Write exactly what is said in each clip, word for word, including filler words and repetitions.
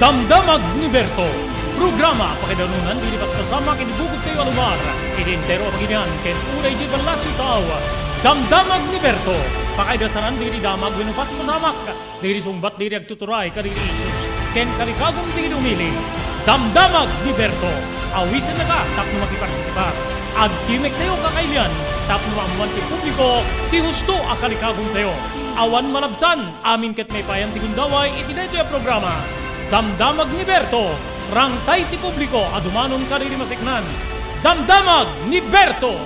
Damdamag ni Berto, programa a pakaidanunan dagiti paspasamak iti bukod tayo a lugar, iti entero a pagilian ken unay idiay ballasiw tao. Damdamag ni Berto, pakaidasanan dagiti damag wenno paspasamak, dagiti sungbat dagiti agtuturay kadagiti issues, ken kalikagon dagiti umili. Damdamag ni Berto, awisennaka tapno makipartisipar. Agtimek tayo kakailian tapno maammoan ti publiko ti husto a kalikagon tayo. Awan malabsan, amin ket maipayan ti gundaway iti daytoy a programa. Damdamag ni Berto, rangtay ti publiko a dumanon kadagiti maseknan. Damdamag ni Berto!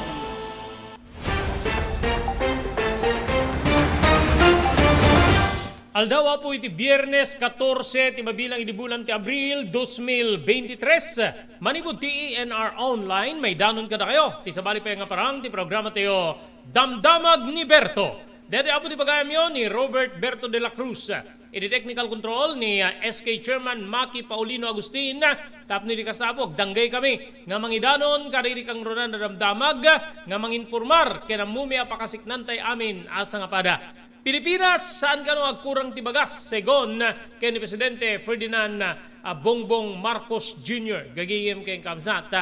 Aldaw, Apo, iti Biyernes katorse ti mabilang idi bulan ti Abril, dos mil beintitres. Manipud ti E N R Online, maidanon kadakayo ti sabali pay nga parang ti programa tayo, Damdamag ni Berto. Daytoy, Apo, ti pagayamyo ni Robert Berto de la Cruz. Iti technical control ni, ah, S K Chairman Maki Paulino Agustin. Tapno iti kasta, Apo, agdanggay kami nga mangidanon kadagiti kangrunaan a damdamag nga manginformar ken ammom a pakaseknantay amin a sangapada. Pilipinas, saan kano agkurang ti bagas, segun ken ni Presidente Ferdinand, ah, Bongbong Marcos Junior, gagayem ken kabsat.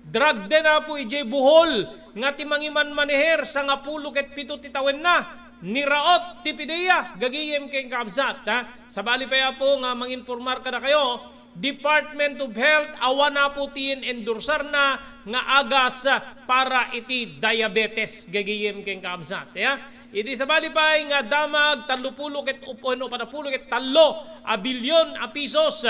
Drug den, Apo, idiay Bohol nga ti mangimanmaneher, sangapulo ket pito ti tawenna, niraot ti PDEA, gagayem ken kabsat, ha? Sabali pay, Apo, nga manginformar kadakayo, Department of Health, awan, Apo, ti in-endorsarna nga agas para iti diabetes, gagayem ken kabsat, ha? Iti sabali pay nga damag, tallopulo ket up-, wenno patapulo ket tallo a bilyon a pesos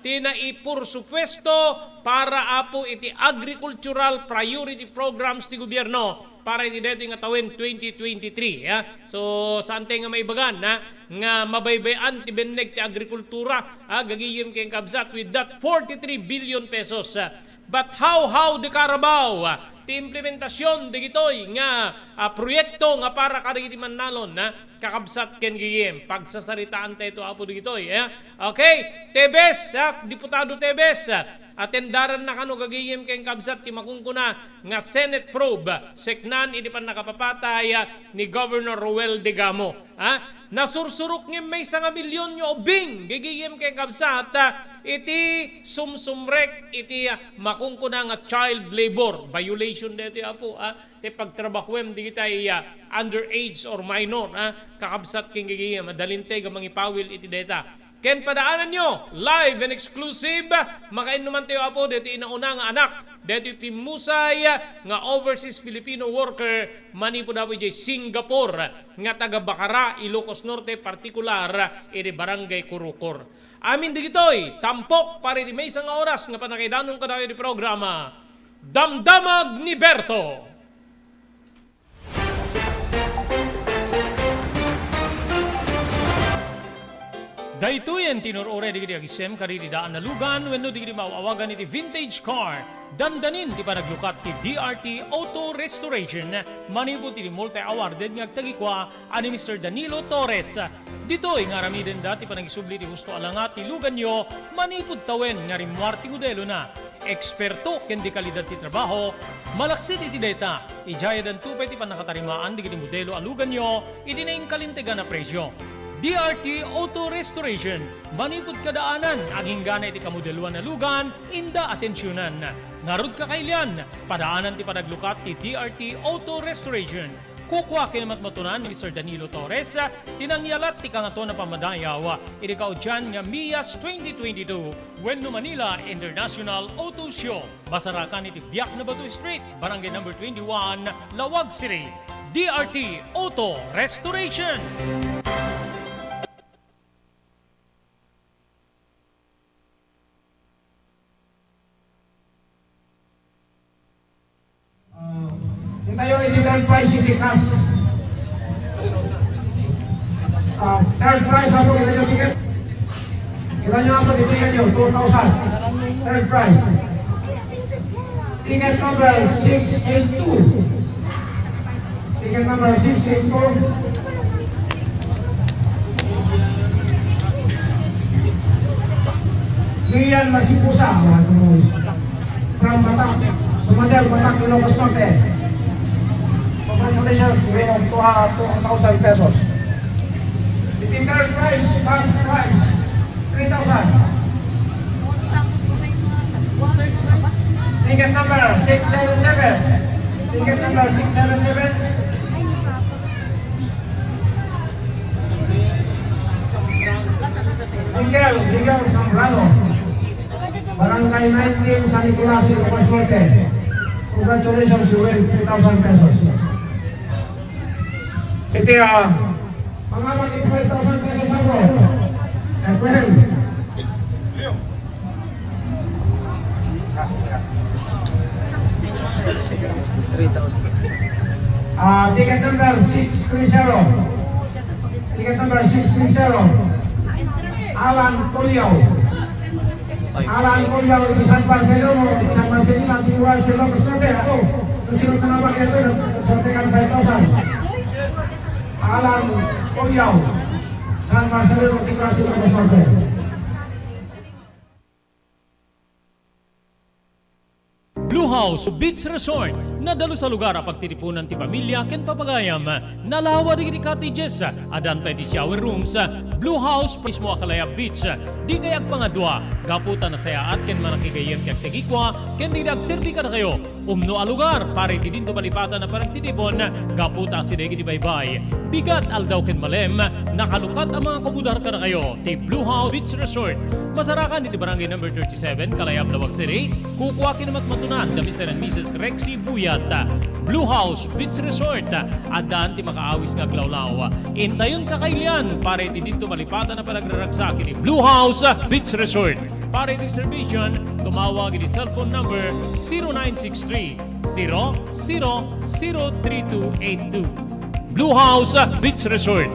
ti naipursupuesto para, Apo, iti agricultural priority programs ti gobierno para iti daytoy nga tawen twenty twenty-three, ha. So, saan tay nga maibagan, ha, nga mabaybay-an ti benneg ti agrikultura, ha, gagayem ken kabsat, with that forty-three billion pesos, ha. But how, how the Carabao, ah, ti implementasion dagitoy nga, ah, proyekto nga para kadagiti mannalon, ah, kakabsat ken gagayem? Pagsasaritaan tayo ito, Apo, dagitoy, eh. Okay, Tebes, ah, Diputado Tebes, ah, atendaran na kano gagayem ken kabsat ti makunkuna nga Senate probe, seknan iti pannakapapatay, ah, ni Governor Roel Degamo. Ha? Nasursurok ngem maysa nga milyon nga ubbing, gagayem ken kabsat, ah, iti sumsumrek iti, ah, makunkuna nga child labor. Violation daytoy, Apo, ah, ti pagtrabahuem digitay, ah, underage or minor, ah, kakabsat ken gagayem, adalinteg a mangipawil iti dayta. Ken padaananyo, live and exclusive, makainnuman tayo, Apo, daytoy inauna nga anak, daytoy pimmusay nga overseas Filipino worker manipud, Apo, idiay Singapore nga taga Bacara, Ilocos Norte, partikular iti Barangay Kurukor. Amin dagitoy, tampok para iti maysa nga oras nga pannakaidanon kadakayo ti programa, Damdamag ni Berto. Daytoyen ti nur-uray dagiti agisem kadagiti daan a lugan wenno dagiti maaw-awagan iti vintage car. Dandanin ti panaglukat ti D R T Auto Restoration manipud iti multi-awarded nga agtagikua a ni Mister Danilo Torres. Ditoy nga aramidenda ti panagisubli ti husto a langat ti luganyo manipud tawen nga rimmuar ti modelona. Eksperto ken de kalidad ti trabaho, malaksid iti dayta, idiay addanto pay ti pannakatarimaan dagiti modelo a luganyo iti naingkalintegan a presio. D R T Auto Restoration, manipud kadaanan, aginggana iti kamodeloan a lugan, inda atensionan. Ngarud kakailian, padaanan ti panaglukat ti D R T Auto Restoration. Kukua ken matmatunan ni Mister Danilo Torres ti nangyalat ti Kangatoan a Pammadayaw iti kaudian nga Mias twenty twenty-two wenno Manila International Auto Show. Masarakan iti Biak na Bato Street, Barangay Number twenty-one, Laoag City. D R T Auto Restoration. Ah, intayo iti third prize iti cash. Ah, third prize, Apo, kita nyo ticket. Kita nyo, Apo, iti ticket nyo, two thousand. Third prize. Ticket number six eight two. Ticket number six eight four. Rian Masipusa, from Batak, Sumader, Batak, Ilocos Norte. Congratulations, win of two, uh, two thousand pesos. Iti third prize, first prize, three thousand. Ticket number six seven seven. Ticket number six seven seven. Miguel, Miguel Zambrano. Barangay nineteen, San Nicolas, Ilocos Norte. Congratulations, you win two thousand pesos. Iti, ah, mga mag-five thousand pesos ako. Eh, friend. Ah, ticket number six three zero. Ticket number six three zero. Alan Tuliao. Alan Tuliao, iti San Marcelino, iti San Marcelino, Antigua, Ilocos Norte. Ako, nagsunod na nga bakit ito, sorte kan five thousand. Alan Tuliao, San Marcelino, Antigua, Ilocos Norte. Blue House Beach Resort, nadalus a lugar a pagtitipunan ti pamilya ken papagayam. Nalawa dagiti cottages, addan pay ti shower rooms. Blue House mismo a Kalayab Beach. Dikay agpangadua, gapu ta nasayaat ken manakigayyem ti agtagikua ken dagiti agserbi kadakayo. Umno a lugar para iti dinto malipatan a panagtitipon, gapu ta asideg iti baybay. Bigat, aldaw ken malem, nakalukat a mga kumudar kadakayo ti Blue House Beach Resort. Masarakan iti Barangay Number thirty-seven, Kalayab, Laoag City. Kukua ken matmatunan da Mister and Missus Rexy Buyat. Blue House Beach Resort, addan ti makaawis nga aglawlaw. Intayon kakailian para iti dinto malipatan a panagraragsak iti Blue House Beach Resort. Para iti reservation, tumawag iti cellphone number zero nine six three, zero zero zero three two eight two. Blue House Beach Resort.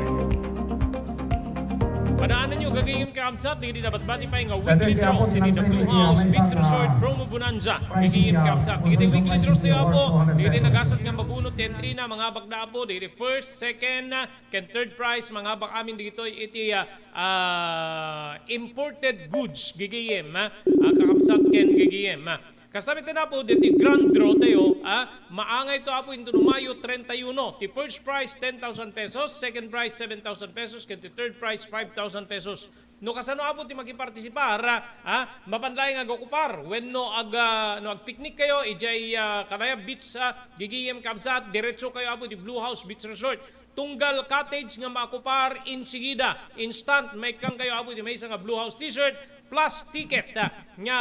Padaananyo, gagayyem, kakabsat, dagiti nabatbati pay nga weekly draw iti Blue House Beach Resort Promo Bonanza. Gagayyem, kakabsat, dagiti weekly draws tayo, Apo, dagiti nagasat nga mabunot ti entry na, mangabakda, Apo, dagiti first, second, ken third prize, mangabak amin dagitoy iti, ah, ah, imported goods, gagayyem, ah, ah, kakabsat ken gagayyem, ah. Kasta met, Apo, dagiti grand draw tayo, ah, maangayto, Apo, inton Mayo treinta y uno. Ti first prize, ten thousand pesos, second prize, seven thousand pesos, ken ti third prize, five thousand pesos. No kasano, Apo, ti makipartisipar, ah, mapan laeng nga agokupar wenno ag-, ah, no agpiknik kayo idiay, ah, Kalayab Beach, ah, gagayyem, kakabsat, diretso kayo, Apo, iti Blue House Beach Resort. Tunggal cottage nga maokupar, insigida, instant, maikkan kayo, Apo, iti maysa nga Blue House T-shirt plus ticket, ah, nga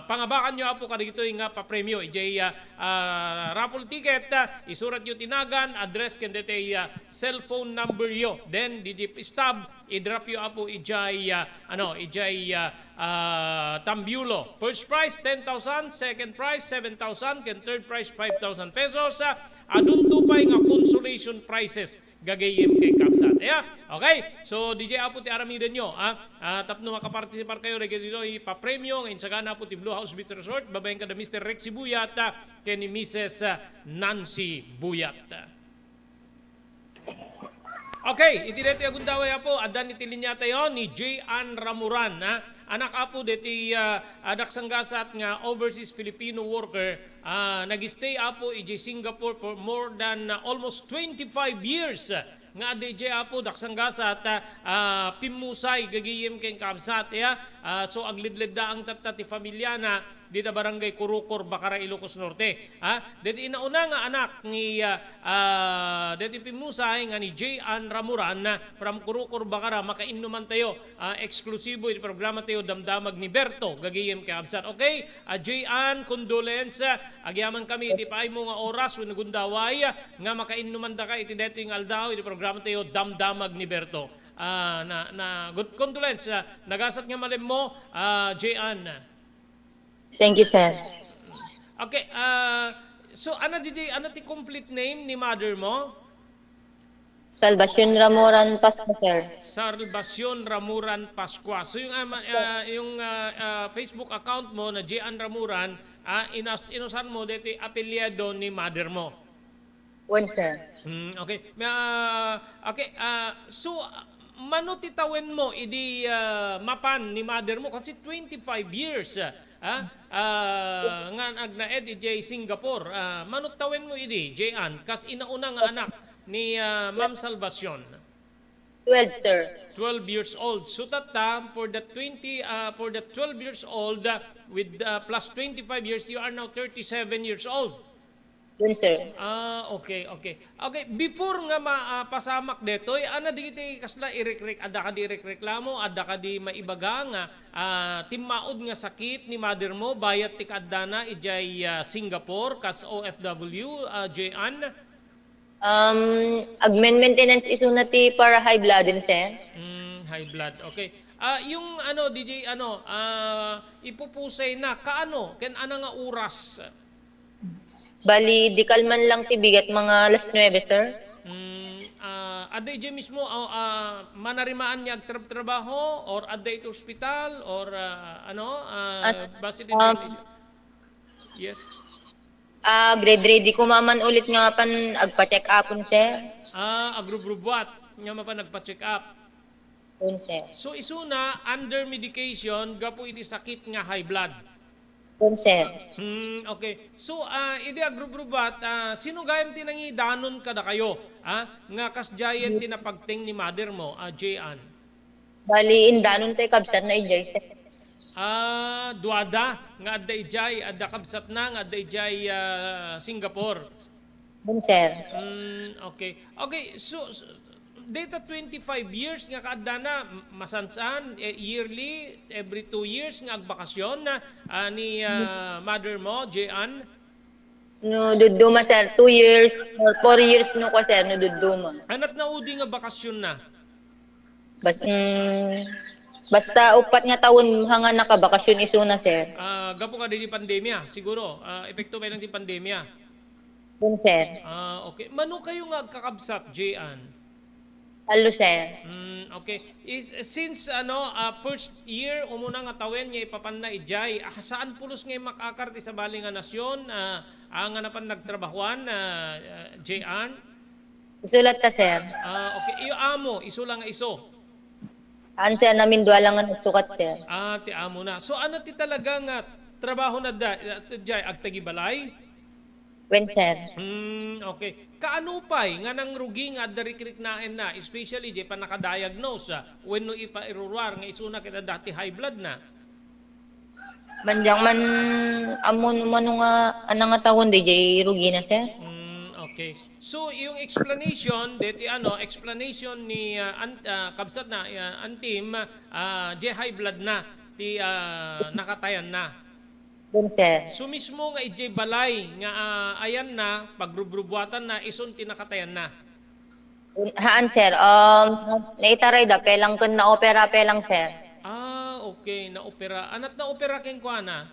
pangabakanyo, Apo, kadagitoy nga papremio idiay, ah, ah, raffle ticket, ah, isuratyo ti nagan, address, ken daytoy, ah, cellphone number yo. Then, diay stub, i-drop yo, Apo, idiay, ah, ano, idiay, ah, ah, tambulo. First prize, ten thousand, second prize, seven thousand, ken third prize, five thousand pesos. Ah, adunto pay nga consolation prizes, gagayyem ken kabsat. Aya? Okay? So, diay, Apo, ti aramidenyo, ah. Ah, tapno makapartisipar kayo dagitoy papremio nga insagana, Apo, ti Blue House Beach Resort, babaen kada Mister Rexy Buyat, ah, ken ni Missus, ah, Nancy Buyat. Okay, iti daytoy a gundaway, Apo, addan iti linia tayo ni J. Ann Ramuran, ha? Anak, Apo, deti, ah, ah, daksanggasat nga overseas Filipino worker, ah, nag-stay, Apo, iti Singapore for more than, ah, almost twenty-five years. Nga adda idiay, Apo, daksanggasat, ah, ah, pimmusay gagayem ken kabsat, ya. Ah, so, agledleddaang tatta ti familiana dita Barangay Kurukor, Bacara, Ilocos Norte. Ha? Deti inauna nga anak ni, ah, ah, deti pimmusay nga ni J. Ann Ramuran, ah, from Kurukor, Bacara, makainnuman tayo, ah, eksklusibo iti programa tayo, Damdamag ni Berto, gagayem ken kabsat. Okay? Ah, J. Ann, condolence, ah, agyaman kami iti paaymo nga oras wenno gundaway, ah, nga makainnuman daka iti daytoy nga aldaw iti programa tayo, Damdamag ni Berto. Ah, na, na, good condolence, ah, nagasat nga malemmo, ah, J. Ann. Thank you, sir. Okay, ah, so, ano didi, ano ti complete name ni mother mo? Salvacion Ramuran Pascua, sir. Salvacion Ramuran Pascua. So, yung, ah, ma-, ah, yung, ah, ah, Facebook account mo na J. Ann Ramuran, ah, inas-, inusar mo deti apelyido ni mother mo? Wen, sir. Hmm, okay. Ah, okay, ah, so, mano ti tawenmo idi, ah, mapan ni mother mo? Kasi twenty-five years, ah, ah, nga agnaed idiay Singapore. Ah, mano tawenmo idi, J. Ann? Kas inauna nga anak ni, ah, Ma'am Salvacion. Twelve, sir. Twelve years old. So, tatta, for the twenty, ah, for the twelve years old, ah, with, ah, plus twenty-five years, you are now thirty-seven years old. Yes, sir. Ah, okay, okay. Okay, before nga ma-, ah, pasamak detoy, adda dagiti kasla irekrek-, adda kadi irekreklamo, adda kadi maibaga nga, ah, timmaud nga sakit ni mother mo, bayat ti kaaddana idiay, ah, Singapore, kas O F W, ah, J Ann? Um, agmen-maintenance isuna ti para high blood, sir. Mm, high blood. Okay. Ah, yung ano, D J, ano, ah, ipupusay na, kaano? Ken ano nga oras? Bali, di kalman lang ti bigat, mga alas nuebe, sir. Mm, ah, adda idiay mismo, ah, ah, manarimaan nga agtrab-trabaho, or adda iti ospital, or, ah, ano, ah, At, base din um, Yes. Ah, grade ready ko maman ulit nga pan agpa-check-upon, sir. Ah, agrubrubuat nga mapan agpa-check-up. Yun, sir. So, isuna, under medication, gapu iti sakit nga high blood. Yun, sir. Hmm, okay. So, ah, idi agrubrubuat, ah, sino gayam ti nangidanon kadakayo, ah, nga kasdiayen ti napagteng ni mother mo, ah, J Ann? Bali, indanon ti kabsatna idiay, sir. Ah, duada nga adda idiay, adda kabsatna nga adda idiay, ah, Singapore. Yun, sir. Mm, okay. Okay, so, so, data twenty-five years nga kaaddana, m-, masansan, eh, yearly, every two years nga agbakasyon na, ah, ni, ah, mother mo, J Ann? No dudduma, sir, two years or four years no ko, sir, no dudduma. Anat na udi nga bakasyon na? Bas-, mm, basta upat nga taon nga nakabakasyon isuna, sir. Ah, gapu kadi ti pandemya, siguro. Ah, epekto pay lang ti pandemya. Yun, sir. Ah, okay. Mano kayo nga agkakabsat, J Ann? Talo, sir. Mm, okay. Is, since, ano, ah, first year, umuna nga tawen nga ipapanna idiay, ah, saan pulos nga imakakar ti sabali nga nasyon, ah, ah, nga napan nagtrabahuan, ah, ah, J Ann? Isu latta, sir. Ah, okay. Iyo amo, isu lang nga isu? An, sir, namindua lang nga nagsukat, sir. Ah, ti amo na. So, ano ti talaga nga trabaho na da, ah, diay, agtagibalay? Wen, sir. Hmm, okay. Kaano pay nga nangrugi nga adda rikriknaenna, especially diay pannakadiagnose, ah, wenno ipairuruar nga isuna ket adda ti high blood na? Mandiak man ammo no mano nga, ano nga tawen diay rugina, sir. Hmm, okay. So, yung explanation, deti ano, explanation ni, ah, an-, ah, kabsat na, ah, Antim, ah, diay high blood na ti, ah, nakatayan na. Yun, sir. So, mismo nga idiay balay nga, ah, ayan na, pagrubrubuatan na, isun ti nakatayan na? Haan, sir. Um, naitaray da, pelang ken naopera, pelang, sir. Ah, okay, naopera. Anat naopera kenkuana?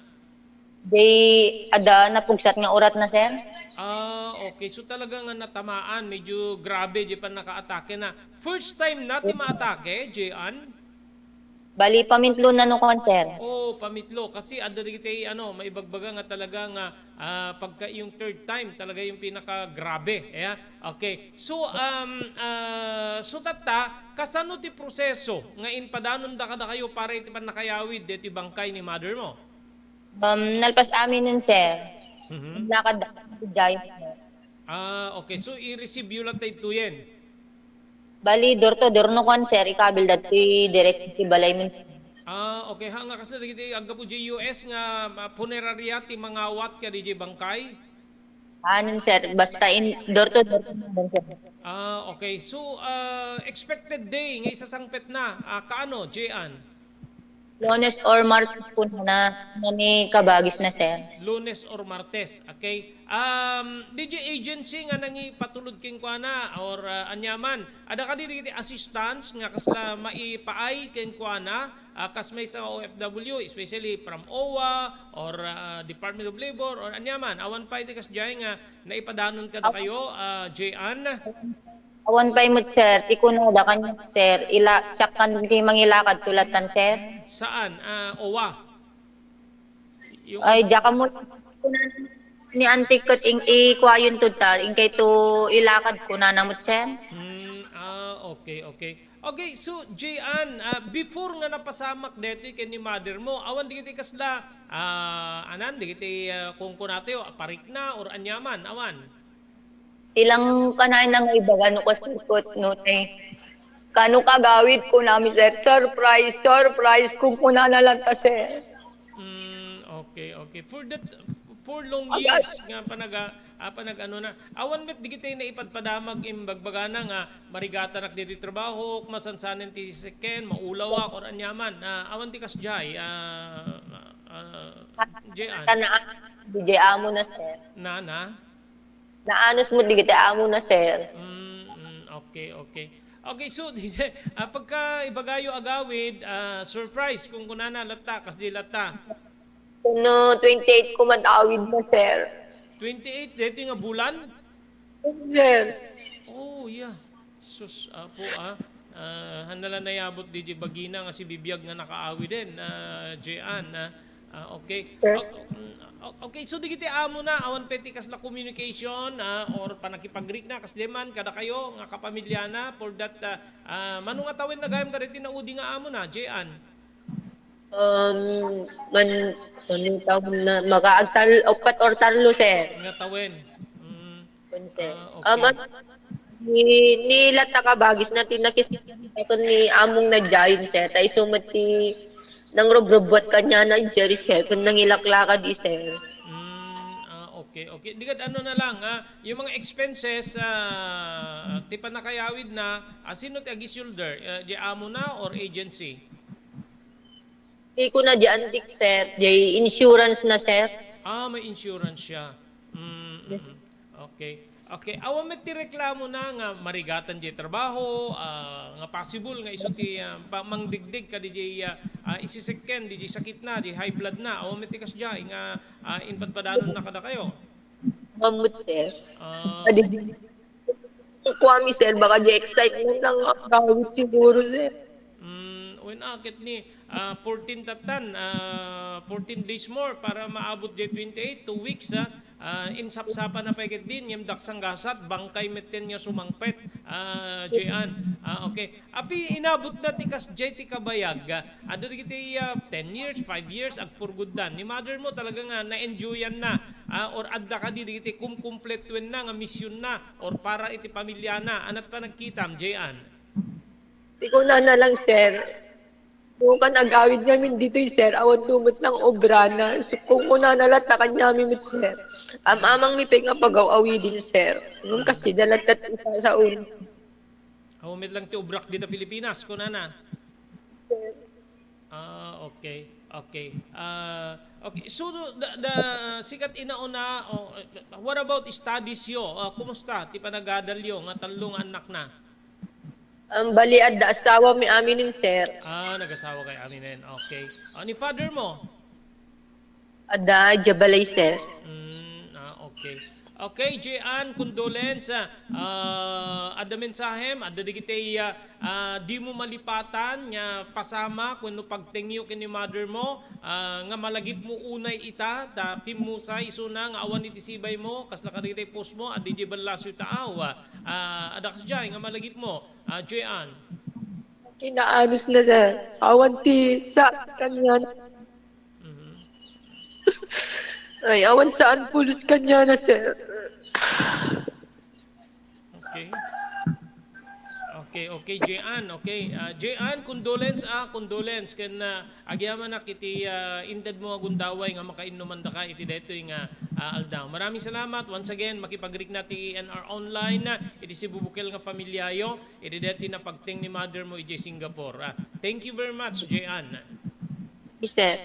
Di, adda napugsat nga urat na, sir. Ah, okay. So, talaga nga natamaan, medyo grabe diay pannakaatake na. First time na ti maatake, J Ann? Bali, pamitlo na no kuan, sir. Oo, pamitlo. Kasi adda dagiti, ano, maibagbaga nga talaga nga, ah, pagka yung third time, talaga yung pinakagrabe. Ayan. Okay. So, um, ah, so tatta, kasano ti proseso nga impadanon da kadakayo para iti pannakayawid deti bangkay ni mother mo? Um, nalpas amin nun, sir. Mhm. Naglakad da, Giant, sir. Ah, okay. So, i-receive you lang daytoyen? Bali, door to door no kuan, sir. Ikabil dati direct ti balay mi. Ah, okay. Ha, nga kasla dagiti aggapu diay U S nga, ah, punerarya ti mangawat kadi diay bangkay? Anin, sir. Basta in door to door no kuan, sir. Ah, okay. So, ah, expected day nga isasangpet na, ah, kaano, J Ann? Lunes or Martes po na, na ni kabagis na, sir. Lunes or Martes, okay. Um, D J agency nga nangipatulod kenkuana or, ah, aniaman, adda kadi dagiti assistance nga kasla maipaay kenkuana, ah, kas maysa nga O F W, especially from owa or, ah, Department of Labor or aniaman, awan pay ti kasdiay nga naipadanon kadakayo, ah, J Ann? Awan pay met, sir. Ti kunada kaniak, sir, ila-, siak kan ti mangilakad tulatan, sir. Saan? Ah, owa? Yung Ay, diak ammo ni antik ket ing-, ikuayon to ta, inkay to ilakad kunana met, sir. Hmm, ah, okay, okay. Okay, so, J Ann, ah, before nga napasamak detoy ken ni mother mo, awan dagiti kasla, ah, anan, dagiti, ah, kunkunatayo, parikna or aniaman, awan? Ilang kanayon nga ibaga no kas-, no, eh. Kano kagawid, kunami, sir. Surprise, surprise, kunkunana latta, sir. Mm, okay, okay. For that, for long years nga panaga, ah, panag-ano na, awan met digiti naipadpadamag imbagbagana nga marigatanak ditoy trabaho, masansanen ti sisikken, maulawak, or anyaman. Ah, awan ti kasdiay, ah, ah, Jean. Tanaan, D J amo na, sir. Na, na? Naanus mo digiti amo na, sir. Mm, mm, okay, okay. Okay, so, D J, ah, pagka ibagayo agawid, ah, surprise, kunkunana latta, kasdi latta. Kuno twenty-eight ko man awid na, sir. Twenty-eight, dito nga bulan? Sir. Oh, yeah. Sus, apo, ah. Ah, han na lang nayabot di bagina nga si Bibiag nga nakaawiden, ah, Jean, ah. Ah, okay. Sir. O-, mm, o-, okay, so digiti amo na, awan pay ti kasla communication, ah, or panakipag-greet na, kasdi man, kada kayo, nga kapamilya na, for that, ah, ah, mano nga tawen na gayam kaditi naudi nga amo na, Jean? Um, man, ano tawag na, makaagtal, upat or tarlo, sir. Nga tawen. Mm. Kun, sir. Ah, okay. Um, ano, ni, ni latta kabagis na ti nakis-, kun ni among na Jain, sir. Ta isu met ti nangrubrubuat kaniana, Jerry, sir. Kun nangilaklakad, eh, sir. Mm, ah, okay, okay. Di ket ano na lang, ah, yung mga expenses, ah, ti panakayawid na, ah, sino ti agisulder? Ah, di amo na or agency? Di ko na di antik, sir. Di insurance na, sir. Ah, may insurance siya. Mm, Yes. mm. Okay. Okay. Awan met ti reklamo na nga marigatan di trabaho, ah, nga possible nga isu ti, ah, pa-, mangdigdig kadi di, ah, ah, isisikken di, di sakit na, di high blood na. Awan met ti kasdiay nga, ah, inpadpadanon na kada kayo. Mamut, sir. Ah, Adi, kuami, sir, baka di excitement lang ang gawid siguro, sir. Mm, wen, ah, ket ni, ah, fourteen tatan, ah, fourteen days more para maabot di twenty-eight, two weeks, ah. Ah, insapsapa na pay ket din, ngem daksang gasat, bangkay metten nga sumangpet, ah, Jean. Ah, okay. Api, inabot na ti kasdiay ti kabayag, ah, adda dagiti, ah, ten years, five years, agpurguddan. Ni mother mo talaga nga na-enjoyan na, ah, or adda kadi dagiti kumkumpletuenna nga misyonna or para iti pamilyana. Anat pa nagkitam, Jean? Di ko na na lang, sir. Kung kan agawid ngamin ditoy, sir, awan tumot ng obra na. So, kung una na lang, takan ngamin mit, sir. Amamang mi pay nga pagaw-awidin, sir. Nung kasi dalat tat isa sa un. Awan met lang ti ubrak dita Pilipinas, kunana. Ah, okay. Okay. Ah, okay. So, the, the, sikat inauna, oh, what about studies yo? Ah, kumusta ti panagadal yo nga tallo nga anak na? Ang bali, adda asawa mi aminen, sir. Ah, nagasawa kay aminen. Okay. Ah, ni father mo? Adda, adda balay, sir. Mm, ah, okay. Okay, Jean, condolence. Ah, adda mensahem, adda dagiti, ah, ah, di mo malipatan nga pasamak wenno pagtengyo ken ni mother mo, ah, nga malagip mo unay ita, ta pimmusay isuna nga awan iti sibay mo, kasla kadagiti post mo, adda di ballasyo taaw. Ah, adda kasdiay nga malagip mo, ah, Jean. Kinaanus na, sir. Awan ti sa kanya. Mhm. Ay, awan saan pulos kanya na, sir. Okay. Okay, okay, Jean, okay. Ah, Jean, condolence, ah, condolence. Ken, ah, agyamanak iti, ah, inted mo nga gundaway nga makainnuman daka iti daytoy nga, ah, aldaw. Maraming salamat. Once again, makipag-greet na ti N R Online, ah, iti sibubukel nga familiayo, iti daytoy napagteng ni mother mo iti Singapore. Ah, thank you very much, Jean. Yes, sir.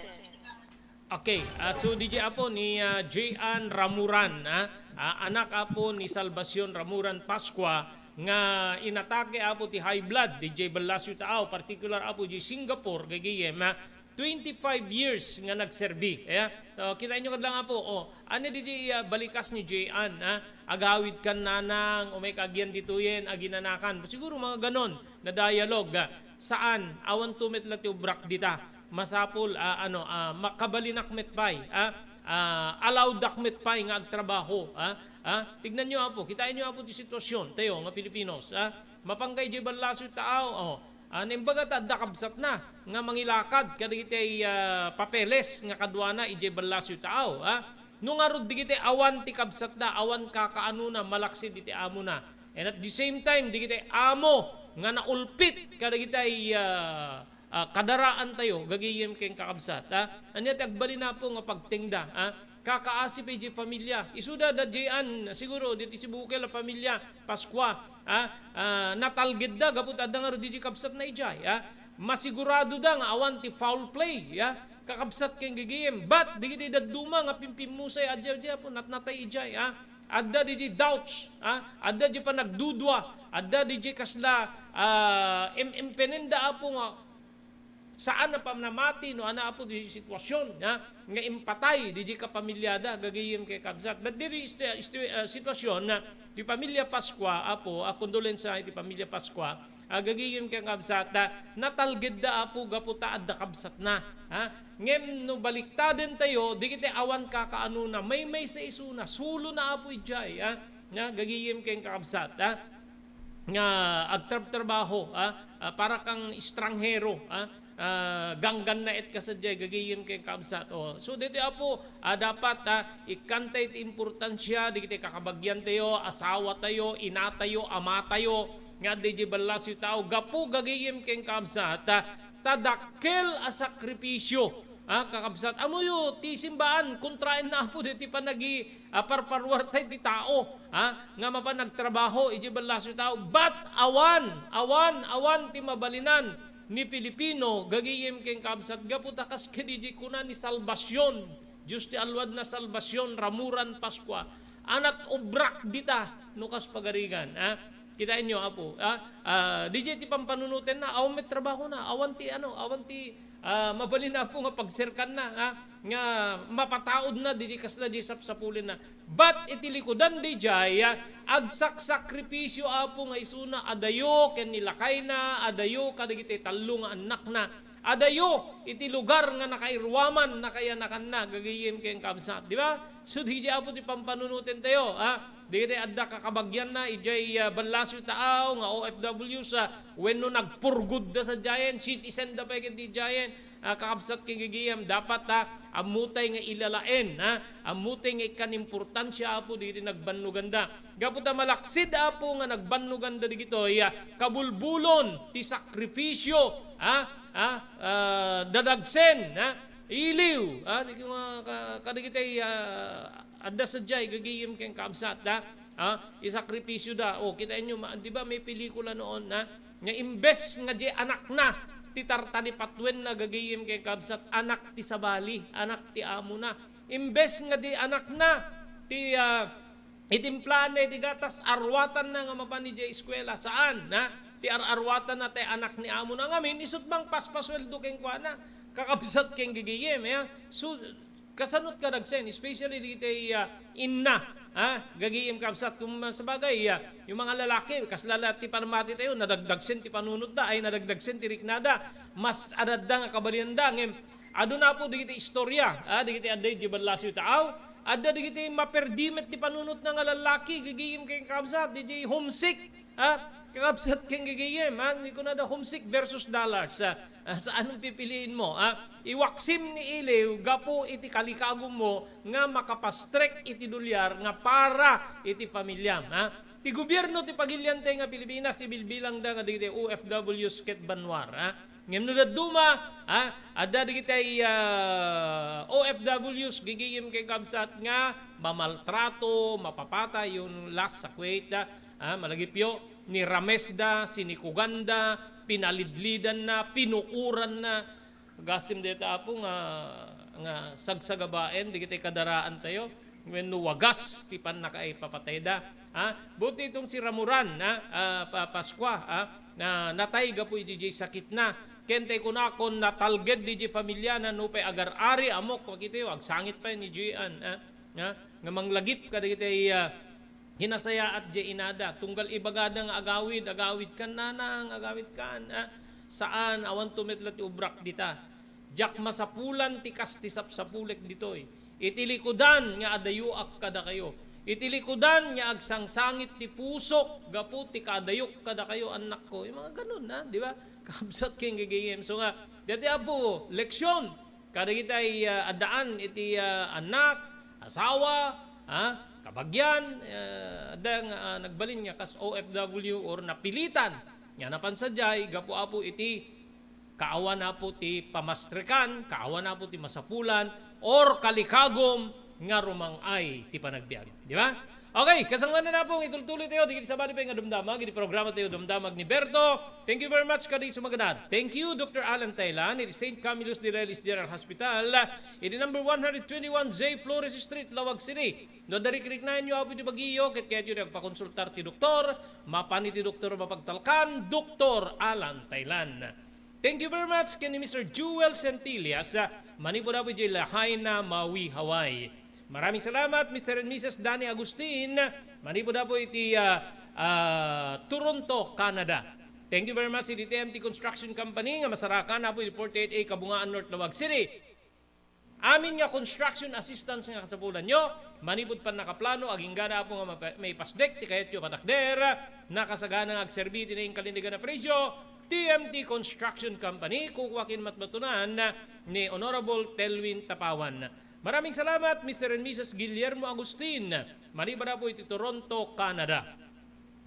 Okay, ah, so D J apo ni, ah, Jean Ramuran, ah, ah, anak apo ni Salvacion Ramuran Pascua nga inatake apo ti high blood, D J Balasio Taaw, particular apo di Singapore, gagayem, ah, twenty-five years nga nagserbi. Eh, ah, kita inyo kadlang apo, oh, ano di, di, ah, balikas ni Jean, ah, agawid kan nanang, umay kaagyan ditoyen, aginanakan. Siguro mga ganon, na dialogue, ah, saan, awan tumet la ti ubrak dita. Masapul, ah, ano, ah, makabalinak met pay, ah, ah, allowdak met pay nga agtrabaho, ah, ah, tignan nyo, apo, kitain nyo, apo, ti sitwasyon tayo nga Filipinos, ah, mapanggay di ballaso taaw, oh, ah, naimbaga ta adda kabsatna nga mangilakad kadagiti, ah, papeles nga kaduana idiay ballaso taaw, ah, no ngarud digiti awan ti kabsatda, awan kakaanona, malaksid iti amona, and at the same time, digiti amo nga naulpit kadagitay, ah, ah, kadaraantayo, gagayem ken kakabsat, ah. Ania ti agbalin, Apo, nga pagtengda, ah? Kakaasi pay diay familia. Isuda da diay an, siguro, ditoy Cebu, ken la familia, Pascua, ah, ah, natalgedda gapu ta adda ngarud diay kabsatna idiay, ah. Masiguradoda nga awan ti foul play, ah, kakabsat ken gagayem. But, dagiti dadduma nga pimpimmusay, adda diay, Apo, natnatay idiay, ah. Adda diay doubts, ah, adda diay panagdudua, adda diay kasla, ah, em-, empenenda, Apo, nga saan a panamati no ania, Apo, diay sitwasyon, ha, nga impatay diay kapamilyada, gagayem ken kabsat. But diay istu-, istu-, ah, sitwasyon na diay pamilya Pascua, Apo, a, kondolensia iti pamilya Pascua, ah, gagayem ken kabsat, ah, natalgedda, Apo, gapu ta adda kabsatna, ha. Ngem no baliktadentayo, dagiti awan kakaanona, maymaysa isuna, sulona, Apo, idiay, ha, nga gagayem ken kakabsat, ha, nga agtrabtrabaho, ah, ah, para kang estranghero, ah, ah, ganggannaet ka sadiay, gagayem ken kabsat. Oh, so, ditoy, Apo, ah, dapat, ah, ikkanta iti importansia dagiti kakabagiantayo, asawatayo, inatayo, amatayo, nga adda idiay ballasiw tao, gapu, gagayem ken kabsat, ah, ta dakkel a sakripisio, ah, kakabsat. Ammoyo, ti simbaan, kontraenna, Apo, ditoy panagi-, ah, parparuarta iti tao, ha, nga mapan agtrabaho idiay ballasiw tao. But awan, awan, awan ti mabalinan ni Filipino, gagayem ken kabsat, gapu ta kas kadi diay kuna ni Salvacion, Dios ti alwadna Salvacion, Ramuran Pascua, a nat-obrak dita no kas pagarigan, ha? Kitaenyo, Apo, ha? Ah, diay ti pampanunotenna, awan met trabahona, awan ti ano, awan ti, ah, mabalin, Apo, nga pagserkanna, ha? Nga mapataudna diay kasla diay sapsapulenna. But iti likudan diay, ah, agsaksakripisio, Apo, nga isuna adayo ken ni lakayna, adayo kadagiti tallo nga annakna, adayo iti lugar nga nakairuaman, nakayanakanna, gagayem ken kabsat, di ba? So, diay, Apo, ti pampanunotentayo, ha? Dagiti adda kakabagianna idiay, ah, ballasiw tao nga O F Ws, ah, wenno nagpurgodda sadiayen, citizen da pay ket diayen, ah, kakabsat ken gagayem, dapat, ah, ammotay nga ilalaen, ah, ammotay nga ikkan importansia, Apo, dagiti nagbannoganda. Gapu ta malaksid, Apo, nga nagbannoganda dagitoy, ah, kabulbulon ti sakrifisio, ah, ah, ah, dadagsen, ah, iliw, ah, di-, ka-, kadagitay, ah, adda sadiay, gagayem ken kabsat, ha? Ha? Isakripisyoda. O, kitaenyo, ma-, di ba may pelikula noon, ha? Nga imbes nga diay anakna ti tartalipatuenna, gagayem ken kabsat, anak ti sabali, anak ti amona. Imbes nga diay anakna ti, ah, itimplaanna iti gatas, arwatanna nga mapan idiay eskuela. Saan, ha? Ti ar-arwatanna ti anak ni amona ngamin, isut' mangpaspasueldo kenkuana. Kakabsat ken gagayem, ha? So, kasanot kadagsen, especially dagiti, ah, inna, ha? Gagayem, kabsat, kung sabagay, ah, yung mga lalaki, kasla la ti panamati tayo, nadagdagsen ti panunotda, ay, nadagdagsen ti riknada, mas adadda nga kabalianda, ngem, adu na po dagiti istorya, ha? Dagiti adda di ballasiw tao, adda dagiti maperdi met ti panunotna nga lalaki, gagayem ken kabsat, diay homesick, Ha? Kakabsat ken gagayem, ha? Ni kunada, homesick versus dollars, ha? Ah, saan ang pipiliin mo, ha? Iwaksim ni iliw gapu iti kalikagummo nga makapastrek iti dolyar nga para iti pamiliam, ha? Ti gobierno ti pagiliantay nga Pilipinas, ibilbilangda nga dagiti O F Ws ket banua, ha? Ngem no dadduma, ha? Adda dagiti, ah, O F Ws, gagayem ken kabsat nga mamaltrato, mapapatay, yung last sa Kuwait, ha? Ah, malagipyo, niramesda, sinikuganda, pinalidlidanna, pinuoranna. Agasem dayta, Apo, nga, nga sagsagabaen dagiti kadaraantayo wenno wagas ti pannakaipapatayda. Ha? Buti itong si Ramuran, ha? Ah, Pa-, Pascua, ha? Na natay gapu iti diay sakitna. Ken tay kunakon, natalged diay familiana, nupay agar-ari, ammok, makitayo, agsangit pay ni Juan, ha? Ha? Nga manglagip kadagiti, ah, Kinasayaat diay inada, tunggal ibagada nga agawid, agawid kan nanang, agawid kan, ah, saan, awan to met la ti ubrak dita. Diak masapulan ti kas ti sapsapulek ditoy. Iti likudan nga adayoak kadakayo. Iti likudan nga agsangsangit ti pusok gapu ti kaadayok kadakayo, annakko. Yung mga ganun, ha? Di ba? Kakabsat ken gagayem. So nga, dati, Apo, leksyon. Kadagitay, ah, addaan iti, ah, annak, asawa, ah, kabagian, ah, adda nga, ah, nagbalin nga kas O F W or napilitan Nga napan sadiay, gapu, Apo, iti kaawan, Apo, ti pamastrekan, kaawan, Apo, ti masapulan, or kalikagum nga rumang-ay ti panagbiag. Di ba? Okay, kasangwanan, Apo, itultuloy tayo, dagiti sabali pay nga dumdamag, iti programa tayo, Dumdamag ni Berto. Thank you very much, kadi sumaganad. Thank you, Doctor Alan Taylan, iti Saint Camillus de Lelis General Hospital, iti number one hundred twenty-one J Flores Street, Laoag City. No adda rikriknaenyo, Apo, iti bagiyo, ket kayatyo ti agpakonsultar ti doktor, mapan iti doktor mapagtalkan, Doktor Alan Taylan. Thank you very much ken ni Mister Jewel Centillas, ah, manipud, Apo, idiay Lahaina, Maui, Hawaii. Maraming salamat, Mister and Missus Danny Agustin, manipud, Apo, iti, ah, ah, Toronto, Canada. Thank you very much iti T M T Construction Company nga masarakan, Apo, iti forty-eight A Kabungaan North, Laoag City. Amin nga construction assistance nga kasapulanyo, manipud pannakaplano, agingga, Apo, nga mapa-, maipasdek ti kayatyo patakder, nakasagana nga agserbi ti nainkalintegan a presyo, T M T Construction Company, kukua ken matmatunan ni Honorable Telwin Tapawan. Maraming salamat, Mister and Missus Guillermo Agustin, manipud, Apo, iti Toronto, Canada.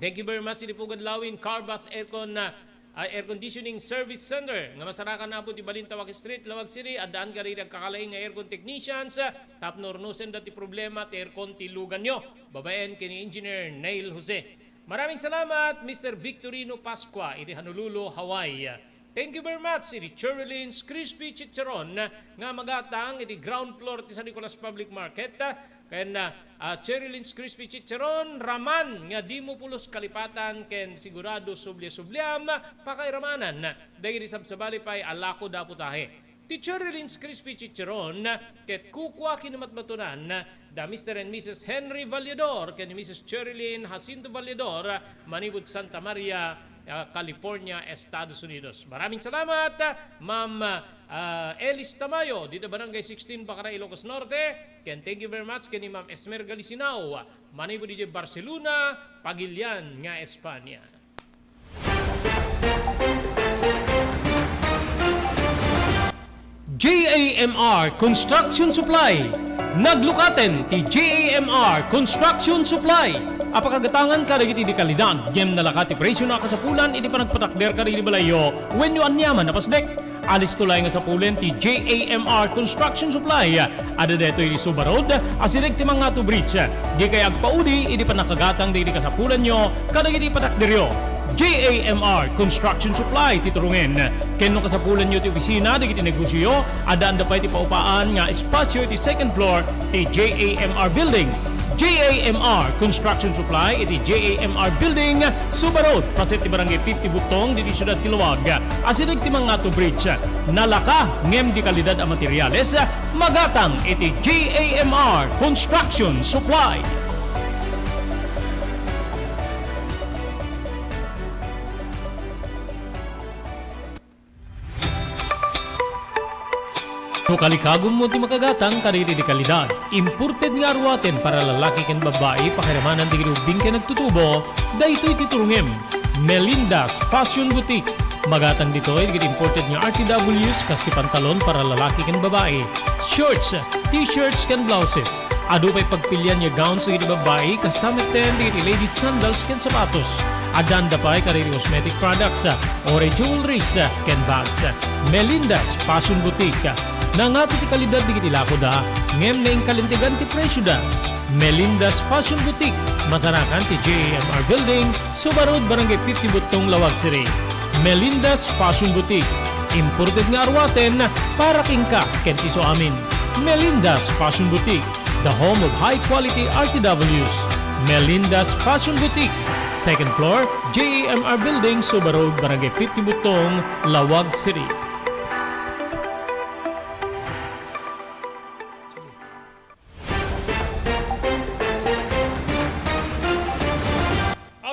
Thank you very much, iti Pugad Lawin, Carbas Aircon, ah, ah, Air Conditioning Service Center, nga masarakan, Apo, ti Balintawak Street, Laoag City. Addaan kadagiti agkakalaing nga aircon technicians, ah, tapno urnosenda ti problema ti aircon ti luganyo, babaen ken ni Engineer Neil Jose. Maraming salamat, Mister Victorino Pascua, iti Honolulu, Hawaii. Thank you very much iti Cherry Lynn's Crispy Chicharon nga magatang iti ground floor ti San Nicolas Public Market, ah, ken, ah, ah, Cherry Lynn's Crispy Chicharon, raman nga dimo pulos kalipatan ken sigurado subli-subliam, pakairamanan dagiti sabsabali pay a lakoda putahe. Ti Cherry Lynn's Crispy Chicharon ket kukua ken matmatunan da Mister and Missus Henry Valledor ken ni Missus Cherry Lynn Jacinto Valledor, manipud Santa Maria, ah, California, Estados Unidos. Maraming salamat, Ma'am, ah, Elis Tamayo, dito Barangay sixteen, Bacara, Ilocos Norte. Ken thank you very much ken ni Ma'am Esmer Galisinao, manipud idiay Barcelona, Pagilian nga Espanya. J A M R Construction Supply. Naglukaten ti J A M R Construction Supply a pakagatangan kadagiti di kalidad ngem nalaka ti presyo a kasapulan iti panagpatakder kadagiti balayyo wenno aniaman a pasdek. Alisto laeng a sapulen ti J A M R Construction Supply. Adda daytoy iti Suba Road, asideg ti Mangato Bridge. Dikay agpaudi iti pannakagatang dagiti kasapulanyo kadagiti patakderyo. J A M R Construction Supply ti turungen. Ken no kasapulanyo ti opisina dagiti negosioyo, addaanda pay ti paupaan nga espasio iti second floor ti J A M R Building. J A M R Construction Supply iti J A M R Building, Suba Road, paset ti Barangay fifty Butong, ditoy siudad ti Laoag. Asideg ti Mangato Bridge. Nalaka ngem di kalidad a materiales, magatang iti J A M R Construction Supply. No kalikagummo ti makagatang kadagiti di kalidad, imported nga aruaten para lalaki ken babbai, pakiramanan dagiti ubbing ken nagtutubo, daytoy ti turungem. Melinda's Fashion Boutique. Magatang ditoy dagiti imported nga R T Ws kas ti pantalon para lalaki ken babbai, shorts, t-shirts ken blouses. Adu pay pagpilian nga gowns dagiti babbai, kasta metten dagiti ladies sandals ken sapatos. Addaanda pay kadagiti cosmetic products, uray jewelries, ken bags. Melinda's Fashion Boutique. Nangato ti kalidad dagiti lakoda, ngem nainkalintegan ti presioda. Melinda's Fashion Boutique, masarakan ti J A M R Building, Suba Road, Barangay fifty Butong, Laoag City. Melinda's Fashion Boutique. Imported nga aruaten para kenka ken ti isuamin. Melinda's Fashion Boutique, the home of high quality R T Ws. Melinda's Fashion Boutique, second floor, J A M R Building, Suba Road, Barangay fifty Butong, Laoag City.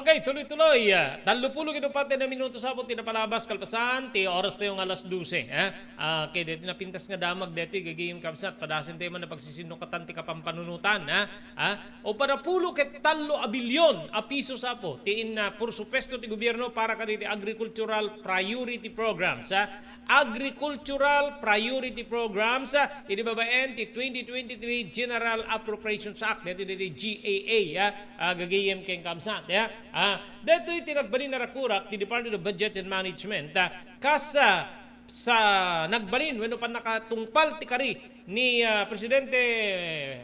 Okay, tuloy-tuloy. Tallopulo ket uppat a minuto sa ti napalabas kalpasan ti oras tayo nga alas dose, ha? Ah, ket deti napintas nga damag deti gagayem kabsat, padasen tayo man a pagsisinnuketan ti kapampanunotan, ha? Ha? Uppat a pulo ket tallo a bilyon a piso sa ti inna porsupuesto ti gobierno para kadagiti agricultural priority programs, ha? agricultural priority programs, ah, idi babaen ti twenty twenty-three General Appropriations Act, daytoy, daytoy G A A, ah, ah, gagayem ken kabsat, ah. Ah, daytoy ti nagbalin a rakurak ti Department of Budget and Management, ah, kas, ah, sa nagbalin wenno pannakatungpal ti kari ni, ah, Presidente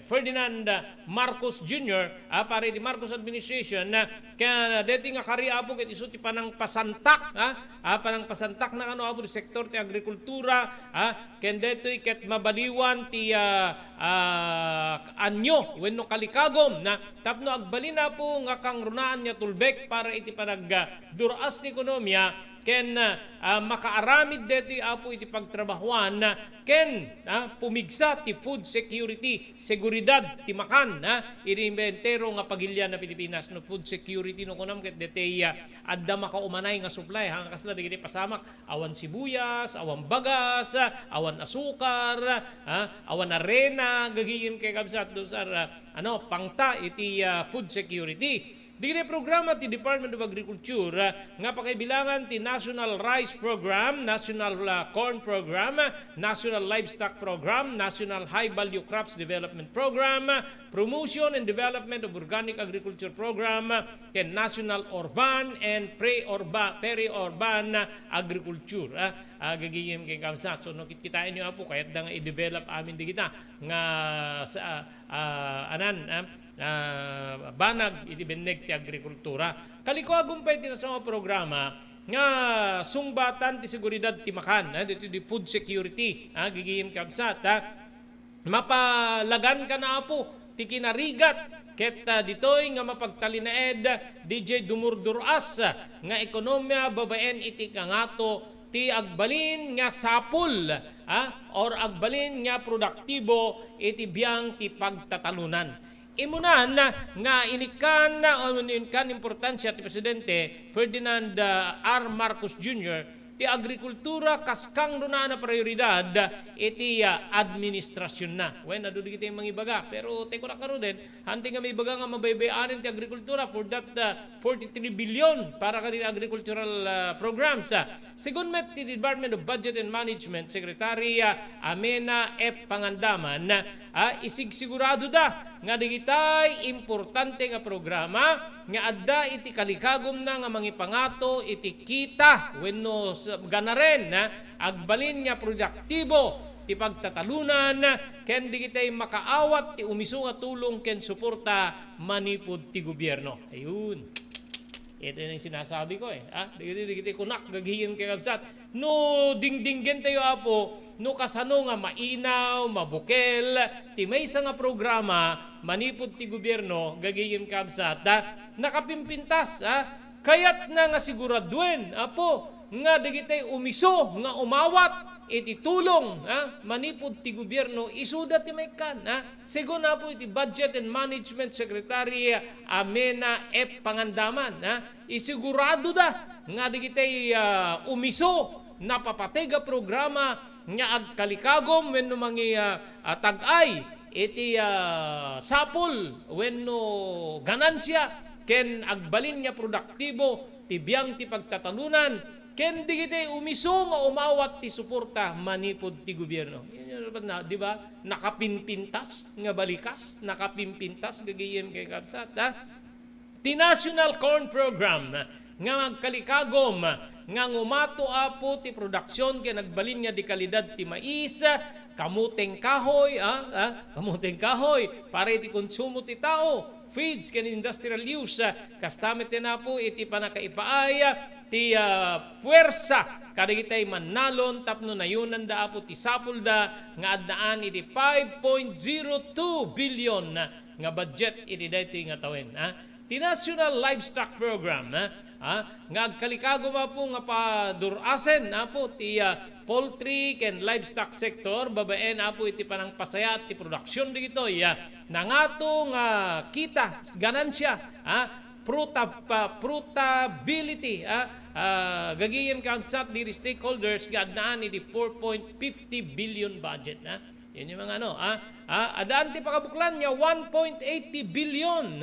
Ferdinand Marcos Junior, ah, para iti Marcos administration, ah, ken daytoy nga kari, Apo, ket isu ti panangpasantak, ah, ah, panangpasantak na kano, Apo, ti sektor ti agrikultura, ah, ken daytoy ket mabaliwan ti, ah, ah, anyo wenno kalikagum na tapno agbalin, Apo, nga kangrunaan nga tulbek para iti panagdur-as ti ekonomiya, ken, ah, makaaramid daytoy, Apo, iti pagtrabahuan, ah, ken, ah, pumigsa ti food security, seguridad ti makan, ah, iti entero nga pagilian a Pilipinas. No food security no kunam ket daytoy, ah, adda makaumanay nga supply, ha, kasla dagiti pasamak, awan sibuyas, awan bagas, ah, awan asukar, ah, awan arena, gagayem ken kabsat, those are, ah, ano, pangta iti, ah, food security. Dagiti programa ti Department of Agriculture, ah, nga pakaibilangan ti National Rice Program, National, ah, Corn Program, ah, National Livestock Program, National High Value Crops Development Program, ah, Promotion and Development of Organic Agriculture Program, ah, ken National Urban and Pre-Urba-, Peri-Urban, ah, Agriculture. Ah, ah, gagayem ken kabsat. So, no, kitkitaenyo, Apo, kayatda nga i-develop amin dagita nga sa, ah, anan, ah, ah, banag iti benneg ti agrikultura. Kalikagum pay ti nasango a programa nga sungbatan ti seguridad ti makan, ah, dito di food security, ah, gagayem kabsat, ah. Mapalagan kana, Apo, ti kinarigat ket, ah, ditoy nga mapagtalinaed diay dumurdur-as nga ekonomia babaen iti kangato ti agbalin nga sapul, ah, or agbalin nga produktibo iti biang ti pagtatalunan. Imunan nga inikkan, ah, inikkan importansia ti Presidente Ferdinand, ah, R. Marcos Junior ti agrikultura kas kangrunaan a prioridad iti, ah, administrasionna. Wen, adu dagiti mangibaga, pero ti kunak ngaruden, hanteng nga maibaga nga mabaybay-anen ti agrikultura for that, ah, forty-three billion para kadagiti agricultural, ah, programs. Ah, segun met ti Department of Budget and Management Secretary, ah, Amena F. Pangandaman, ah, isigsiguradoda nga dagitay importante nga programa nga adda iti kalikagumna nga mangipangato iti kita wenno s-, ganaren, ah, agbalin nga produktibo ti pagtatalunan ken dagitay makaawat ti umiso nga tulong ken suporta manipud ti gobierno. Ayun. Ito yung sinasabi ko eh. Ah, dagiti, dagiti kunak, gagayem ken kabsat. No dingdinggen tayo, Apo, no kasano nga mainaw, mabukel, ti maysa nga programa, manipud ti gobierno, gagayem kabsat, ah, nakapimpintas, ah, kayatna nga siguraduen, Apo, nga dagitay umiso nga umawat iti tulong, ah, manipud ti gobierno, isuda ti maikkan, ah. Segun, Apo, iti Budget and Management Secretary, ah, Amena F. Pangandaman, ah, isiguradoda nga dagitay, ah, umiso, napapateg a programa nga agkalikagum wenno mangi-, ah, ah, tag-ay iti, ah, sapul wenno ganansia ken agbalin nga produktibo ti biang ti pagtatalunan ken dagiti umiso nga umawat ti suporta manipud ti gobierno. Yan, yan, di ba? Nakapinpintas nga balikas, nakapinpintas gagayem ken kabsat, ha? Ti National Corn Program nga agkalikagum nga ngumato, Apo, ti produksyon ken agbalin nga dekalidad ti mais, kamuteng kahoy, ah, ah, kamuteng kahoy para iti konsumo ti tao, feeds ken industrial use, ah, kasta met ten, Apo, iti pannakaipaay, ah, ti, ah, puwersa kadagitay mannalon tapno nayonanda, Apo, ti sapulda nga addaan iti five point zero two billion nga budget iti daytoy nga tawen, ah. Ti National Livestock Program, ah, ah, nga agkalikagum, Apo, nga padur-asen, Apo, ti, ah, poultry ken livestock sector, babaen, Apo, iti panangpasayaat ti produksyon dagitoy, ah, nangato nga kita, ganansia, ah, pruta-, pa-, profitability, ah, ah, gagayem kabsat dagiti stakeholders nga addaan iti four point fifty billion budget, ah. Yan yung mga ano, ah, ah, addaan ti pakabuklan nga one point eighty billion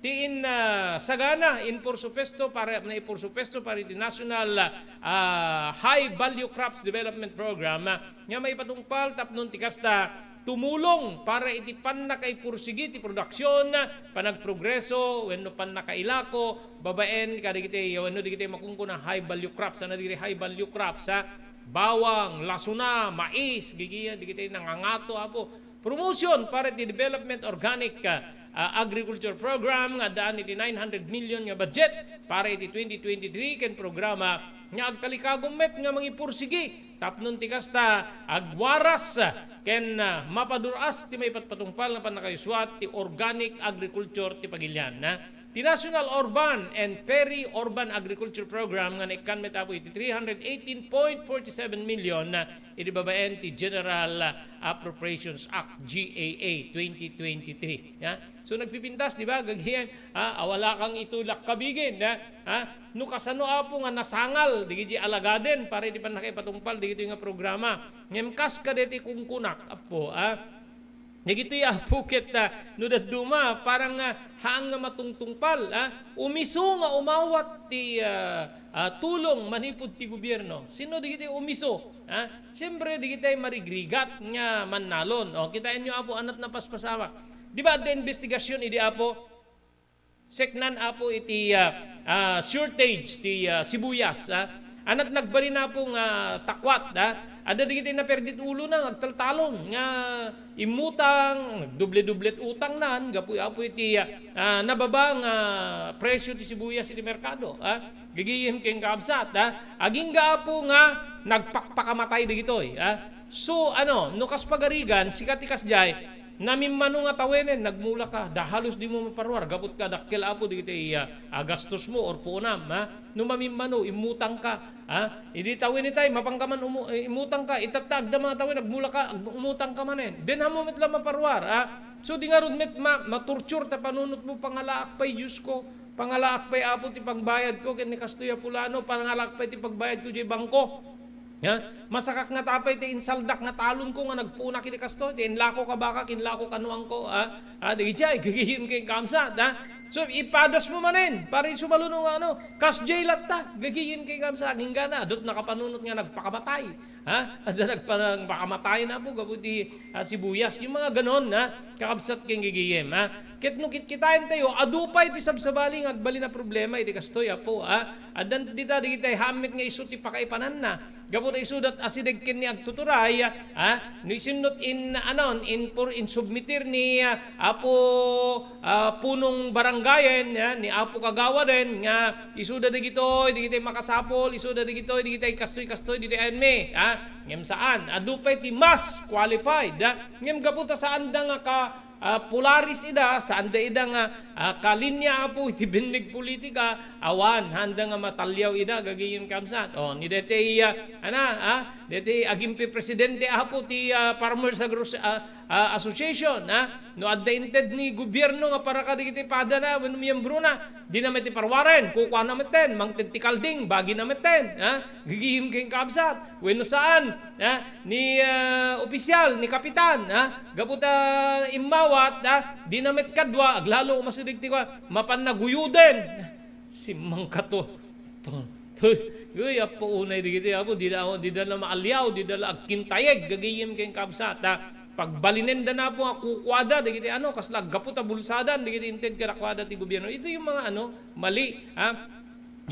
ti in, ah, sagana in pursupuesto para, na ipursupuesto para iti National, ah, High Value Crops Development Program, ah, nga maipatungpal tapno ti kasta tumulong para iti pannakaipursigi ti produksyon, panagprogreso, wenno pannakailako babaen kadagiti, wenno dagiti makunkuna high value crops. Ano dagiti high value crops, ha? Bawang, lasuna, mais, gigi-, dagiti nangangato, Apo. Promotion para iti Development Organic, ah, ah, Agriculture Program nga addaan iti nine hundred million nga budget para iti twenty twenty-three ken programa nga agkalikagum met nga mangipursigi tapno ti kasta agwaras ken, ah, mapadur-as ti maipatpatungpal nga pannakaisuat ti organic agriculture ti pagilian, ah. Ti National Urban and Peri-Urban Agriculture Program nga naikkan met, Apo, iti three hundred eighteen point forty seven million, ah, iti babaen ti General Appropriations Act, G A A, twenty twenty-three. Ya? So, nagpipintas, di ba? Gagayem, ha? Awala kang itulak kabigin, ha? Ha? No kasano, Apo, nga nasangal, digiti alagaden, para iti pannakaipatungpal, digiti nga programa. Ngem kas kadeti kungkunak, Apo, ha? Dagitoy, Apo, ket, ah, no dadduma, parang, ah, haan nga matungtungpal, ah, umiso nga umawat ti, ah, ah, tulong manipud ti gobierno. Sino dagiti umiso? Ah, siyempre, dagiti marigrigat nga mannalon. O, kitaenyo, Apo, anat napaspasamak. Di ba, adda investigasyon idi, Apo? Seknan, Apo, iti, ah, ah, shortage ti, ah, sibuyas, ah. Anat nagbalin, Apo, nga takwat, ah. Adda dagiti naperdit ulona nga agtaltalon nga immutang, nagdoble-doblet utangnan, gapu, Apo, iti, ah, ah, nababa nga presyo ti sibuyas iti merkado, ah. Gigiyem ken kabsat, ah. Agingga, Apo, nga nagpakpakamatay dagitoy, ah. So, ano, no kas pagarigan, sika ti kasdiay, namimmano nga tawenen, nagmula ka, da halos di mo maparuar, gaput ka dakkel, Apo, dagiti, ah, ah, gastos mo or puonam, ha? No mamimmano, immutang ka, ha? Idi tawen itay, mapang ka man umu-, eh, immutang ka, itatta agda mga tawen, agmula ka, ag-, umutang ka manen. Di na mo met la maparuar, ha? So, di ngarud met ma-, matorture ta panunot mo, pangalaak pay, Diyos ko, pangalaak pay, Apo, ti pagbayad ko, ken ni kastoy a pulano, pangalaak pay ti pagbayad ko diay bangko. Ha? Masakak ngata pay ti insaldak nga talon ko nga nagpunak iti kastoy, ti inlako ka baka, inlako ka nuang ko, ha? Ah, dagiti ay gagayem ken kabsat, ha? So, ipadas mo manen, para isu maluno nga ano, kasdiay latta, gagayem ken kabsat, agingga na, adut nakapanunot nga nagpakamatay, ha? Adda nagpa-, nagpakamatay na, Apo, gapu ti, ah, sibuyas, yung mga ganon, ha? Kakabsat ken gagayem, ha? Ket no kitkitaentayo, adu pay ti sabsabali nga agbalin a problema iti kastoy, Apo, ha? Addan dita, dagiti haan met nga isu ti pakaipananna. Gapu ta isudat asideg ken ni agtuturay, ah, no isinno in, anon, in, pur-, in submitir ni, ah, Apo, ah, Punong Barangayen, ah, ni Apo Kagawaden, nga isuda dagitoy, dagitoy makasapol, isuda dagitoy, dagitoy kastoy, kastoy, dagitoy ayanmi, ah, ngem saan, adu pay ti mas qualified, ah, ngem gapu ta saanda nga ka-, ah, polaris ida, saanda ida nga, ah, kalinya, Apo, iti binneg politika, awan, haanda nga mataliaw ida, gagayem kabsat. O, ni deti, ah, ana, ah, deti agimpi presidente, Apo, ti, ah, Farmers Agro-, ah, ah, Association, ah, no adda inted ni gobierno nga para kadagiti padana wenno miyembrona, dina met ti paruaren, kukuana metten, mangted ti kalding, bagina metten, ah, gagayem ken kabsat. Wenno saan, ah, ni, ah, opisyal, ni kapitan, ah, gapu ta immawat, ah, dina met kadua, aglalo umasideg ti kua, mapan naguyoden. Simmangkato. To-, tus, uy, Apo, unay dagiti, Apo, dida, dida la maaliaw, dida la agkintayeg, gagayem ken kabsat, ah, pagbalinenda na, Apo, nga kukuada dagiti, ano, kasla aggapu ta bulsadan dagiti inted kadakuada ti gobierno. Ito yung mga, ano, mali, ha?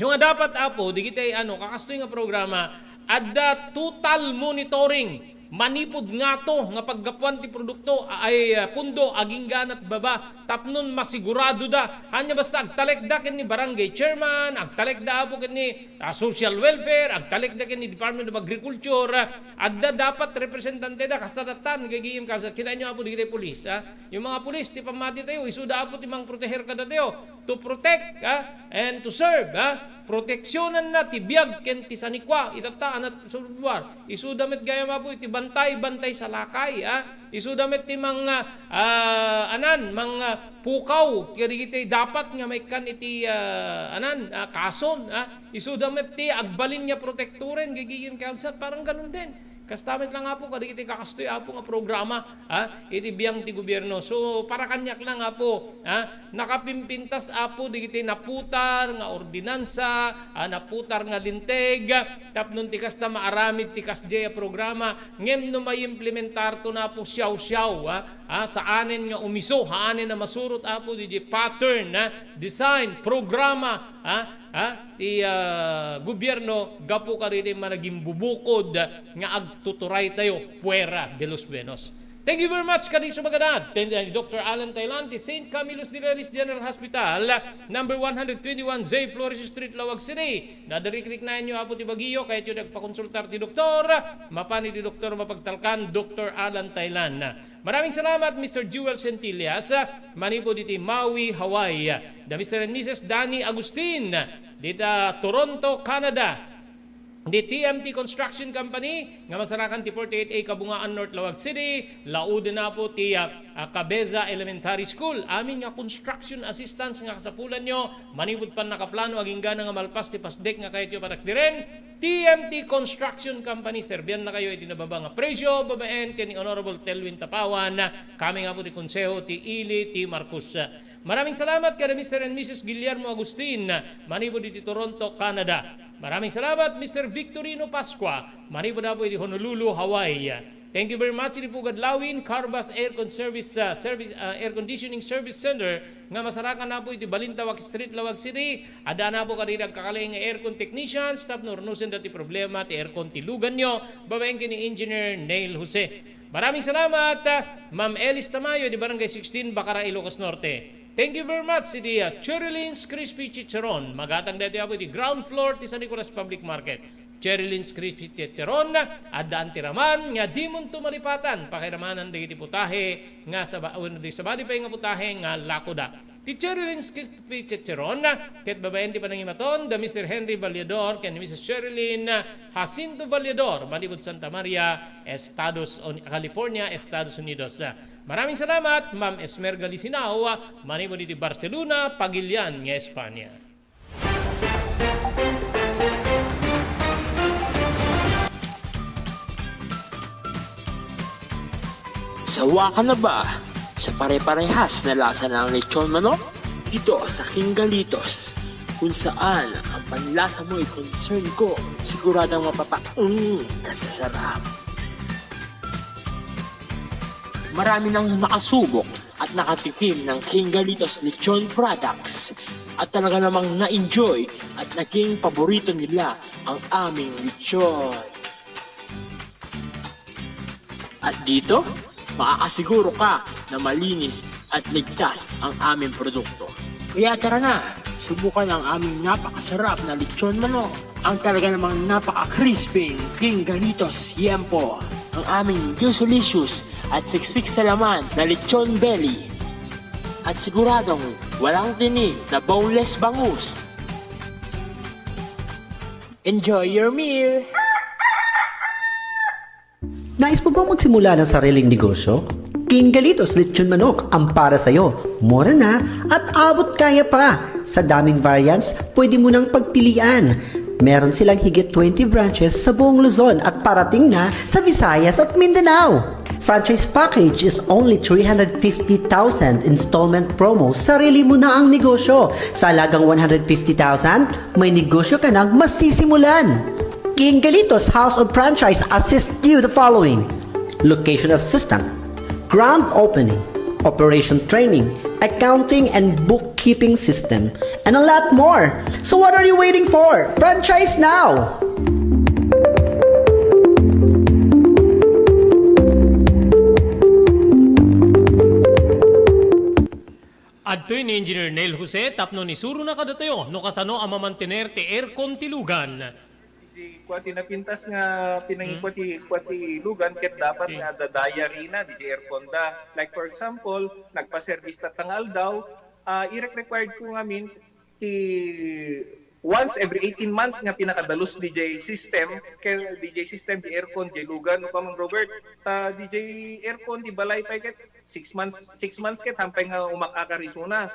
Yung nga dapat, Apo, dagiti, ano, kakastoy nga programa, adda total monitoring manipud ngato nga paggapuan ti produkto, ay, ah, pundo, agingga anat baba, tapnon masigurado da. Anya basta agtalek da ken ni barangay chairman, agtalek da, Apo, ken ni, ah, social welfare, agtalek da ken ni Department of Agriculture, ah, adda dapat representante da, kasta tattan, gagayem kabsat. Kitaenyo, Apo, dagiti pulis, ah. Yung mga pulis, ti pammati tayo, isuda, Apo, ti mangproteher kadatayo, to protect, ah, and to serve, ah. Proteksionanna ti biag ken ti sanikua, itatta, anat sa lugar. Isuda met gayam, Apo, iti bantay, bantay salakay, ah. Isuda met ti mga, ah, anan, mga pukaw, kadagiti dapat nga maikkan iti, ah, anan, ah, kason, ah. Isuda met ti agbalin nga protektoren, gigigin kabsat, parang ganun din. Kasta met lang, Apo, kadagiti kakastoy, Apo, nga programa, ha, iti biang ti gobierno. So, para kaniak lang, Apo, ha, nakapimpintas, Apo, dagiti naputar nga ordinansa, ha, naputar nga linteg, tapno ti kasta maaramid ti kasdiay a programa, ngem no maimplementarto, Apo, siawsiaw, ha, ha, saanen nga umiso, saanen a masurot, Apo, diay pattern, ha, design, programa, ha, ha, ti, ah, gobierno gapu kadagiti managimbubukod nga agtuturaytayo fuera de los buenos. Thank you very much, kadi sumaganad. Ten-, Doctor Alan Tailan, ti Saint Camillus de Reyes General Hospital, number one hundred twenty-one Z Flores Street, Laoag City. Nadarikrik na inyo, Apo, ti bagyo, kayatyo nagpakonsultar ti doktor. Mapan iti doktor mapagtalkan, Doctor Alan Tailan. Maraming salamat, Mister Jewel Centillas, manipud iti Maui, Hawaii. Da Mister and Missus Danny Agustin, dita Toronto, Canada. Di T M T Construction Company, nga masarakan ti forty-eight A Kabungaan North, Laoag City, lauden, Apo, ti, ah, ah, Cabeza Elementary School. Amin nga construction assistance nga kasapulanyo, manipud pannakaplano, aginggana nga malpas ti pasdek nga kayatyo patakderen, T M T Construction Company, serbiannakayo iti nababa nga presyo, babaen ken ni Honorable Telwin Tapawan, kami nga Apo ti Konseho ti Ili ti Marcos. Maraming salamat kada Mister and Missus Guillermo Agustin, manipud iti Toronto, Canada. Maraming salamat, Mister Victorino Pascua, manipud, Apo, iti Honolulu, Hawaii. Thank you very much, iti Pugad Lawin, Carbas Aircon Service, ah, Service, ah, Air Conditioning Service Center, nga masarakan, Apo, iti Balintawak Street, Laoag City. Adda, Apo, kadagiti agkakalaing nga aircon technicians, tapno urnosenda ti problema ti aircon ti luganyo, babaen ken ni Engineer Neil Jose. Maraming salamat, ah, Ma'am Elis Tamayo, di Barangay sixteen, Bacara, Ilocos Norte. Thank you very much, iti, ah, Cherry Lynn's Crispy Chicharon. Magatang daytoy, Apo, iti ground floor ti San Nicolas Public Market. Cherry Lynn's Crispy Chicharon, addaan ti raman nga dimonto malipatan, pakiramanan dagiti putahe nga saba-, wenno di sabali pay nga putahe nga lakoda. Ti Cherry Lynn's Crispy Chicharon, ket babaen ti panangimaton da Mister Henry Vallador ken ni Missus Sherilyn Jacinto Vallador, manipud Santa Maria, Estados Uni-, California, Estados Unidos. Maraming salamat, Ma'am Esmer Galisinao, manipud iti Barcelona, Pagilian nga Espanya. Sawa ka na ba sa pare-parehas na lasa ng lechon manok? Dito sa King Galitos, kung saan ang panlasa mo'y concern ko, siguradong mapapaung ka sa sarap. Marami nang nakasubok at nakatikim ng King Galitos Lechon Products at talaga namang na-enjoy at naging paborito nila ang aming lechon. At dito, makakasiguro ka na malinis at ligtas ang aming produkto. Kaya tara na, subukan ang aming napakasarap na lechon manok. Ang talaga namang napaka-crispy King Galitos Yempo. Ang aming juicy-licious at siksik sa laman na lechon belly. At siguradong walang tinik na boneless bangus. Enjoy your meal! Nais mo bang magsimula ng sariling negosyo? King Galitos Lechon Manok ang para sa'yo. Mura na at abot kaya pa. Sa daming variants, pwede mo nang pagpilian. Meron silang higit twenty branches sa buong Luzon at parating na sa Visayas at Mindanao. Franchise package is only three hundred fifty thousand installment promo, sarili mo na ang negosyo. Sa halagang one hundred fifty thousand, may negosyo ka nang masisimulan. King Galitos House of Franchise assists you the following: location assistant, grand opening, operation training, accounting and bookkeeping system, and a lot more. So what are you waiting for? Franchise now! Adtoy ni Engineer Neil Jose tapno isurona kadatayo no kasano a mamantener ti aircon ti lugan. Di kua ti napintas nga pinangikua ti, kua ti lugan ket dapat nga adda diary na diay aircon da. Like for example, nagpa-service tatta nga aldaw, ah, irek-required ko ngamin ti once every eighteen months nga pinakadalus diay system, ken diay system, diay aircon, diay lugan, no, Kamang Robert, ta diay aircon, diay balay pay ket six months, six months ket hampay nga umak-akar isuna.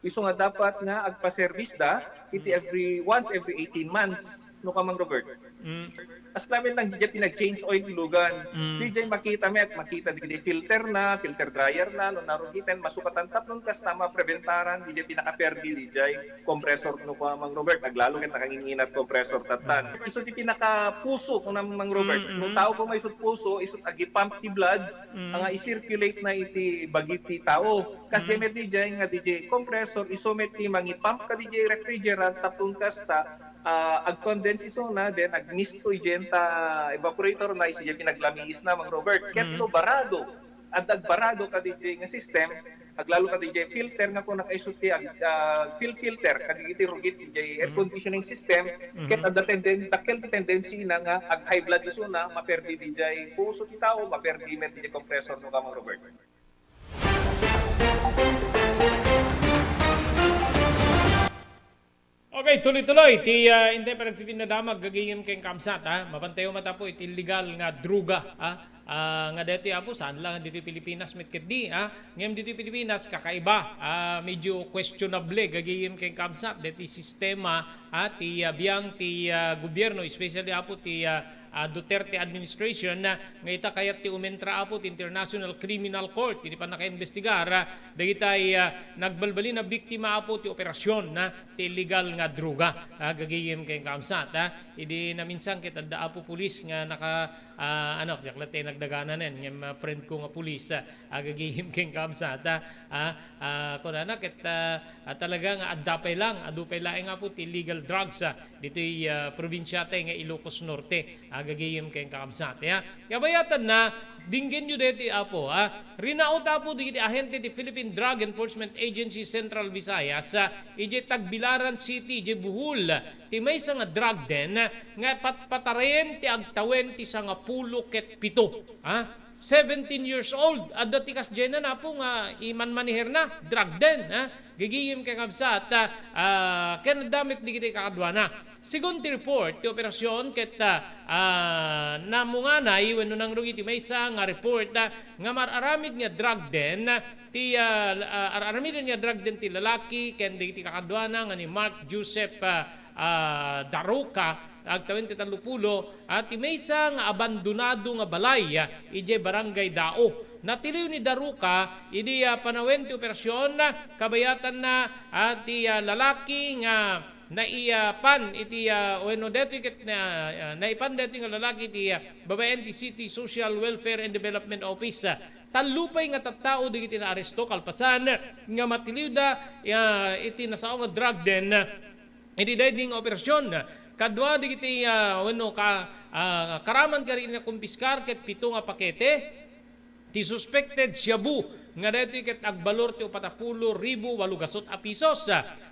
Isu nga dapat nga agpa-service da iti every, once every eighteen months, no, Kamang Robert? Mm. As namin lang, didiay pinag-change oil ti lugan. Mm. Didiay makita met, makita didiay filter na, filter dryer na, no narugiten, masukatan tapnon kasta mapreventaran, didiay pinakaperdi, didiay compressor no kua, Mang Robert, aglalo ket nakanginginat compressor tattan. Mm. Isu ti pinakapuso, kuna Mang Robert. Mm, mm. No tao ko maisut puso, isut agipump ti blood, mm, nga i-circulate na iti bagi ti tao. Kasi mm, met didiay nga didiay compressor, isu met ti mangipump ka didiay refrigerant, tapnon kasta, ah, ag-condense isuna, then agmisto idiay ta evaporator na, isu diay pinaglamiis na, Mang Robert. Ket mm, no barado, adda agbarado ka didiay nga system, aglalo ka didiay filter nga kuna isu ti ag-, ah, fil-, filter, kadagiti rugit didiay air mm, conditioning system, mm, ket adda tenden-, dakkel ti tendency na nga ag-high blood isuna, maperdi didiay puso ti tao, maperdi met didiay compressor no kua, Mang Robert. Okay, tuloy-tuloy ti, ah, intay panagpipinadamag gagayem ken kaabsat, ha. Mapantayo matapo iti illegal nga droga, ha. Ah, nga deti, apo, saan lang ditoy Pilipinas met ketdi, ha. Ngem ditoy Pilipinas, kakaiba, ah, medyo questionable gagayem ken kaabsat deti sistema, ha, ti, ah, biang ti, ah, gobierno, especially, apo, ti, ah, ah, Duterte administration, ah, nga ita kayat ti umentra, apo, ti International Criminal Court idi pannakaimbestigar, ah, dagitay, ah, nagbalbaliw a biktima, apo, ti operasyon, ah, ti illegal nga droga, ah, gagayem ken kaabsat, ah. Idi naminsan ket adda, apo, pulis nga naka, ah, ano, diak latta nagdagananen, ngem, ah, friend ko nga pulis, ah, ah, gagayem ken kaabsat, ah, ah, ah, kunana ket, ah, ah, talaga nga adda pay lang, adu pay laeng, apo, ti illegal drugs, ah, ditoy, ah, probinsiata nga Ilocos Norte, ah, gagayem ken kaabsat, ya. Kabayatanna, denggenyo deti, apo, ah. Rinaut, apo, dagiti ahente ti Philippine Drug Enforcement Agency Central Visayas, ah, idiay Tagbilaran City, idiay Bohol, ti maysa nga drug den, ah, nga patpatarayen ti agtawen ti sangapulo ket pito, ah. Seventeen years old. Adda ti kasdiay na, apo, nga imanmaneherna, drug den, ha? Gagayem ken kaabsat, ah, ah, ken adda met dagiti kakaduana. Segun ti report ti operasyon ket, ah, ah, namunganay wenno nangrugit ti maysa nga report, ah, nga mar-aramid nga drug den, ah, ti, ah, la-, ah, ar-aramiden nga drug den ti lalaki ken dagiti kakaduana nga ni Mark Joseph, ah, ah, Daroca, agtawen ti tallopulo, ah, ti maysa nga abandonado nga balay, ah, idiay Barangay Dao. Natiliw ni Daroca idi, ah, panawen ti operasyon, ah, kabayatanna, ah, ti, ah, lalaki nga naipan iti, ah, wenno detoy ket na, ah, naipan detoy nga lalaki ti, ah, babaen ti City Social Welfare and Development Office. Ah, tallo pay nga tattao dagiti naaresto kalpasan nga matiliwda, ah, iti nasao nga drug den. Idi daydi nga operasyon, kadua dagiti, ah, wenno ka-, ah, karaman kadagiti nakumpiskar ket pito nga pakete ti suspected shabu nga daytoy ket agbalor ti upat a pulo ribu walo gasut a pisos.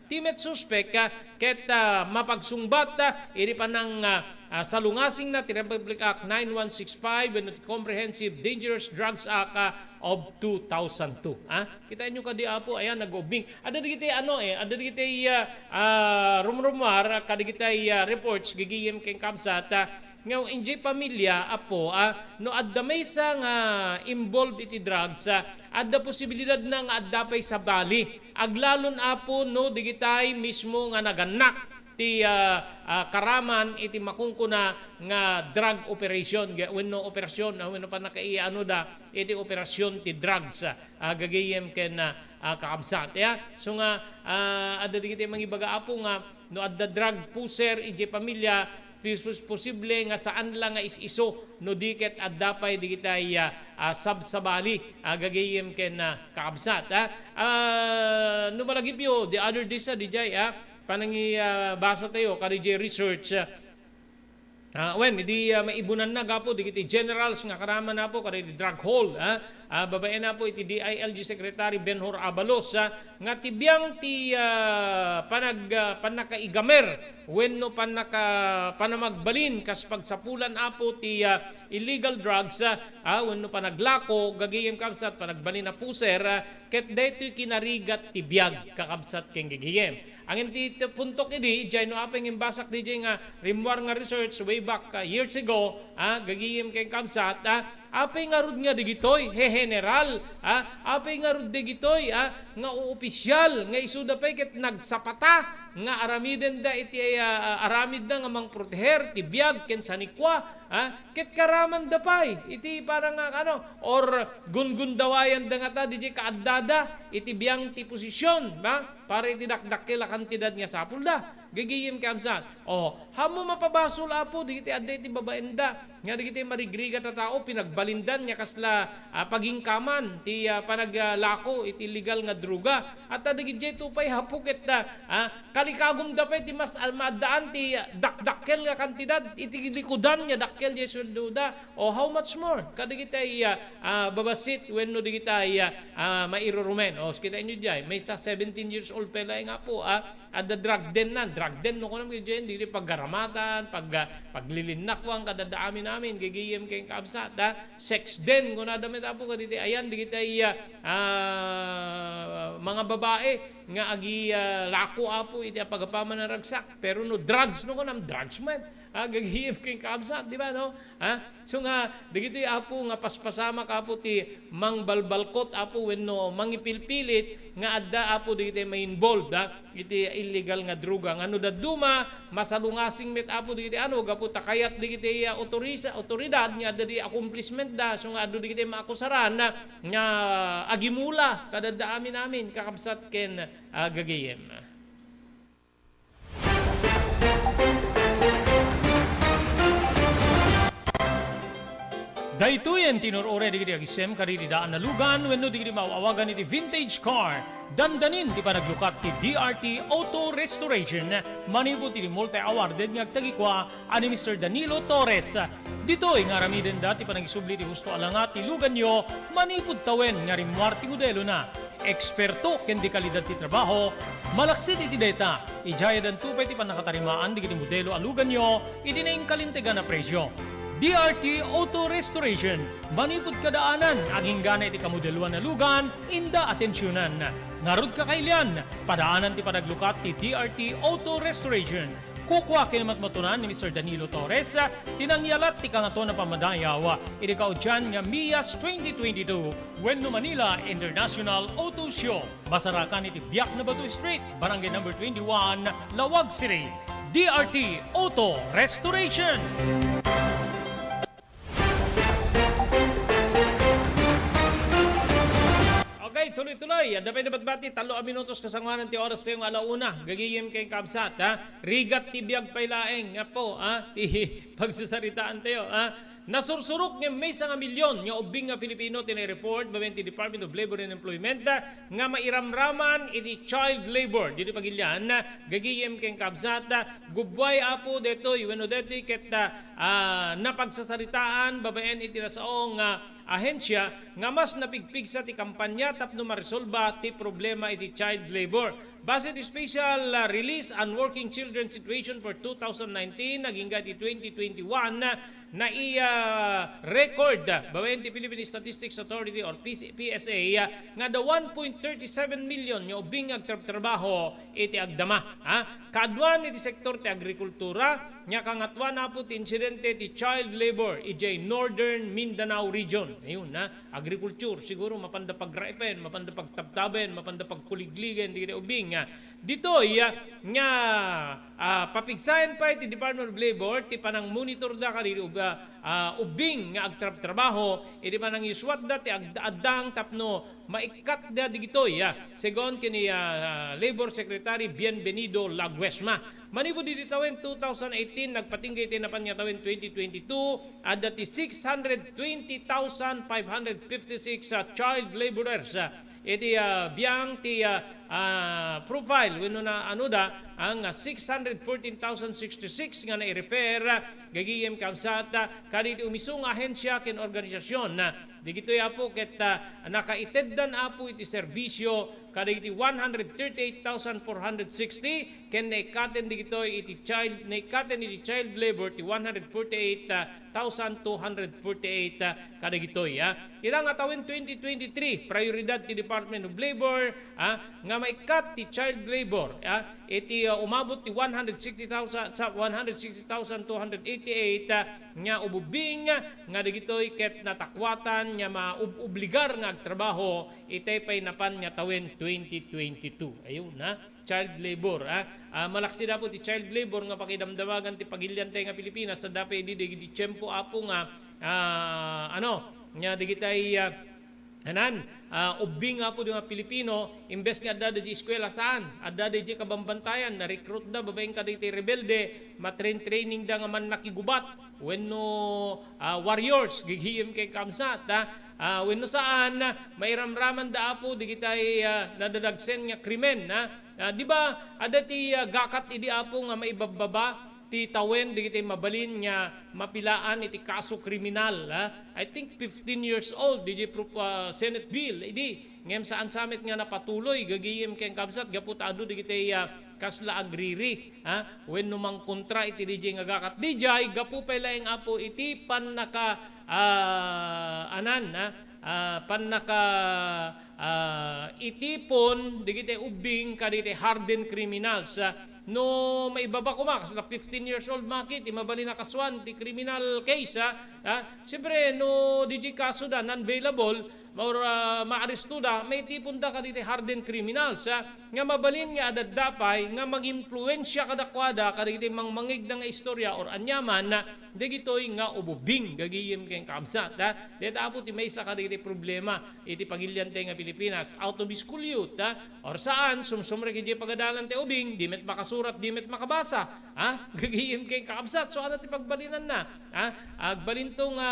Ti met suspek, ah, ket, ah, mapagsungbat, ah, idi panang, ah, ah, salungasingna ti Republic Act nine one six five wenno ti Comprehensive Dangerous Drugs Act, ah, of two thousand two. Ah, kitaenyo kadi, apo, ayan, nag-ubing. Adda dagiti, ano, eh, adda dagiti, ah, ah, rumrumar, ah, kadagiti, ah, reports, gagayem ken kaabsat, ah, nga idiay pamilya, apo, ah, no adda maysa nga involved iti drugs, ah, adda posibilidad na nga adda pay sabali. Aglalon, apo, no dagitay mismo nga nagannak ti, ah, ah, karaman iti makunkuna nga drug operation, ga-, wenno operasyon, ah, wenno pannakaianoda iti operasyon ti drugs, ah, gagayem ken, ah, ah, kaabsat. Ya, so nga, ah, adda dagiti mangibaga, apo, nga no adda drug pusher idiay pamilya, pos-, pos-, posible nga saan la nga is-isu no di ket adda pay dagitay, ah, ah, sabsabali, ah, gagayem ken, ah, kaabsat, ah. Ah, no malagipyo, the other day sa dijay, ah, panangi-, ah, basa tayo, kadidiay research, ah, ah, wen, idi, ah, maibunanna gapu dagiti generals nga karaman, apo, kadagiti drug hall, ah, ah, babaen, apo, iti D I L G Secretary Benhur Abalos, ah, nga ti biang ti, ah, panag-, ah, pannakaigamer wenno pannaka-, panamagbalin kas pagsapulan, apo, ti, ah, illegal drugs, ah, ah, wenno panaglako, gagayem, kaabsat, panagbalin a pusher, ah, ket daytoy kinarigat ti biag, kakabsat ken gagayem. Ngem ti, ti puntok idi, idiay no apay nga imbasak didiay nga rimmuar nga research way back, ah, years ago, ah, gagayem ken kaabsat, ah, Apay ngarud nga digitoy, he general, ah? Apay ngarud digitoy, ah, nga opisyal, nga isuda pay ket nagsapata, nga aramidenda iti, ah, aramidda nga mangproteher ti biag ken sanikua, ah? Ket karamanda pay iti para nga, ano, or gungundawayanda ngata didiay kaaddada iti biang ti posisyon, ba? Para iti dakdakkel a kantidad nga sapulda. Gagayem, kabsat. O, haanmo mapabasol, Apo, dagiti adda iti babaenda, nga dagiti marigrigat a tao, pinagbalindan nga kasla, ah, pagingkaman ti, ah, panaglako iti illegal nga droga. At, ah, dagidiay to pay, Apo, ket, ah, ah, kalikagumda pay ti mas, ah, maaddaan ti, ah, dakdakkel nga kantidad iti likudan nga dakkel diay sueldoda. O, how much more kadagiti, ah, ah, babassit wenno dagiti, ah, ah, mairurumen. O, kitaenyo diay, maysa seventeen years old pay laeng, Apo, ah, adda drug den nan, drug den no kunam, ket diay, dagiti paggaramatan, pag-, ah, paglilinnakuan kadada amin-amin, gagayem ken kabsat, ah, sex den, kunada met, Apo, kaditi ayan, dagiti, ah, ah, mga babae nga agi, ah, lako, Apo, iti apagapaman a ragsak. Pero no drugs, no kunam, drugs met. Ah, gagayem ken kabsat, di ba, no? Ha? So nga, dagitoy, Apo, nga paspasamak, Apo, ti mangbalbalkot, Apo, wenno mangipilpilit nga adda, Apo, dagiti ma-involved, ha, iti illegal nga droga. Nga no dadduma, masalungasing met, Apo, dagiti ano, gapu ta kayat dagiti, ah, otorisa-, otoridad nga adda di accomplishment da, so nga adu dagiti maakusaran nga agimula kadada amin-amin, kakabsat ken, ah, gagayem. Daytoyen ti inur-uray dagiti agisem kadagiti daan a lugan wenno dagiti maaw-awagan iti vintage car. Dandanin ti panaglukat ti D R T Auto Restoration manipud iti multi-awarded nga agtagikua a ni Mister Danilo Torres. Ditoy nga aramidenda ti panagisubli ti husto a langa ti luganyo manipud tawen nga rimmuar ti modelona. Eksperto ken dekalidad ti trabaho, malaksid iti dayta, idiay addanto pay ti pannakatarimaan dagiti modelo a luganyo iti nainkalintegan a presio. D R T Auto Restoration, manipud kadaanan, aginggana iti kamodeloan a lugan, inda atensionan. Ngarud, kakailian, padaanan ti panaglukat ti D R T Auto Restoration. Kukua ken matmatunan ni Mister Danilo Torres ti nangyalat ti Kangatoan a Pammadayaw iti kaudian nga MIAS twenty twenty-two wenno Manila International Auto Show. Masarakan iti Biak na Bato Street, Barangay Number twenty-one, Laoag City. D R T Auto Restoration. Okay, tuloy-tuloy. Adda pay nabatbati, tallo a minutos kasangoanan ti oras tayo nga ala una. Gagayem ken kabsat, ha? Rigat ti biag pay laeng, Apo, ha? Ti pagsasaritaan tayo, ha? Nasursurok nga maysa nga milyon nga ubbing nga Filipino ti nai-report babaen ti Department of Labor and Employment, ha, nga mairamraman iti child labor. Ditoy pagilian, gagayem ken kabsat, gubbuay, Apo, detoy wenno detoy ket, ah, napagsasaritaan babaen iti nasao nga ahensya nga mas napigpigsa ti kampanya tapno maresolba ti problema iti child labor. Base ti Special, ah, Release on Working Children Situation for two thousand nineteen agingga iti twenty twenty-one, nai-, ah, record, ah, babaen ti Philippine Statistics Authority or P C, P S A, ah, nga adda one point thirty seven million nga ubbing nga agtrabtrabaho iti agdama, ha? Kaaduan iti sektor ti agrikultura, nga kangatoan, Apo, ti insidente ti child labor idiay Northern Mindanao Region. Ayun, ha? Agriculture, siguro, mapanda pagraepen, mapanda pagtabtaben, mapanda pagkuligligen, dagiti ubbing, ha? Ditoy, ah, nga, ah, papigsaen pay ti Department of Labor ti panangmonitorda kadagiti ub-, ah, ah, ubbing nga agtrabtrabaho, iti panangyuswatda ti ag-, addang tapno maikkatda digitoy, ah, segun ken ni, ah, Labor Secretary Bienvenido Laguesma. Manipud iti tawen two thousand eighteen, nagpatingga iti napan nga tawen twenty twenty-two, adda ti six hundred twenty thousand five hundred fifty-six, ah, child laborers, ah, iti, ah, biang ti, ah, ah, profile wenno na, ano da, ang, ah, six hundred fourteen thousand sixty-six nga nai-refer, ah, gagayem kabsat, ah, kadagiti umisu nga ahensya ken organisasyon, ah, digitoy, Apo, ket, ah, nakaiteddan, Apo, iti serbisio kadagiti one hundred thirty-eight thousand four hundred sixty, ken naikkaten dagitoy iti child, naikkaten iti child labor ti one hundred forty-eight thousand two hundred forty-eight, ah, kadagitoy, ah. Ita nga tawen twenty twenty-three, prioridad ti Department of Labor, ah, nga maikkat ti child labor, ah, iti, ah, umabot ti one hundred sixty thousand, sa one hundred sixty thousand two hundred eighty-eight, ah, nga ububing, ah, nga dagitoy ket natakuatan nga maub-, obligar nga agtrabaho itay pay napan nga tawen twenty twenty-two. Ayun, ha? Child labor, ha? Ah, malaksid, Apo, ti child labor nga pakidamdamagan ti pagiliantay nga Pilipinas, adda pay idi dagiti tiempo, Apo, nga, ah, ano, nga dagitay, ah, anan, ah, ubbing, Apo, di nga Pilipino, imbes nga adda di eskwela, saan? Adda di kabambantayan, na-recruit da, babaen kadagiti rebelde, matrain-training da nga mannakigubat, wenno, ah, warriors, gigiyem ken kabsat, ha? Ah, wenno saan, mairamraman da, Apo, digitay, ah, nadadagsen nga krimen, ha? Ah, di ba, adda ti, ah, gakat idi, Apo, nga maibabbaba ti tawen digitay mabalin nga mapilaan iti kaso kriminal, ha? I think fifteen years old, didiay pro-, ah, Senate bill, idi. Ngem saan sa met nga napatuloy, gagayem ken kabsat, gapu ta adu digitay, ah, kasla agriri, ha? Wenno mangkontra iti didiay nga gakat. Didiay, gapu pay laeng, Apo, iti pannaka, ah, anan, ha? Ah, pannaka, ah, itipon digitay ubbing kadagitay hardened criminals, ah. No maibaba koma, kasla fifteen years old, maki, ti mabalin a kasuan ti criminal case, ah. Ah, siyempre, no didiay kaso da, non-bailable, or, ah, maaresto da, maitipon da kadagitay hardened criminals, ah, nga mabalin nga adda pay nga mangimpluwensia kadakuada kadagitay mangmangegda nga istorya or aniaman, ah, dagitoy nga ububing, gagayem ken kabsat, ah. Deta, Apo, ti maysa kadagitay problema iti pagiliantay nga Pilipinas. Out of school youth, ah, or saan, sumsumrek idiay pagadalan ti ubing, di met makasurat, di met makabasa, ah, gagayem ken kabsat, so, ano ti pagbalinanna? Ah, agbalinto nga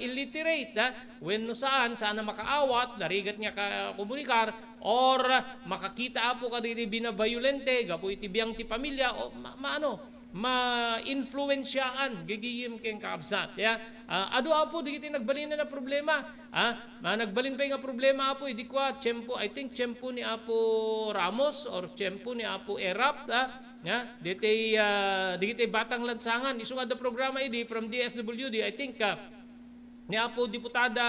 illiterate, ah, wenno saan, saan a makaawat, narigat nga ka-, komunikar, or makakita, Apo, kadagiti binabayolente gapu iti biang ti pamilya, o ma-, maano, mainfluensiaan, gagayem ken kabsat, ya. Ah, adu, Apo, digiti nagbalin a problema. Ah, ma-, nagbalin pay nga problema, Apo, idi kua, tiempo, I think, tiempo ni Apo Ramos or tiempo ni Apo Erap, ah, nga, digitay, ah, digitay batang lansangan. Isu nga adda programa idi from D S W D, I think, ah, ni Apo Diputada,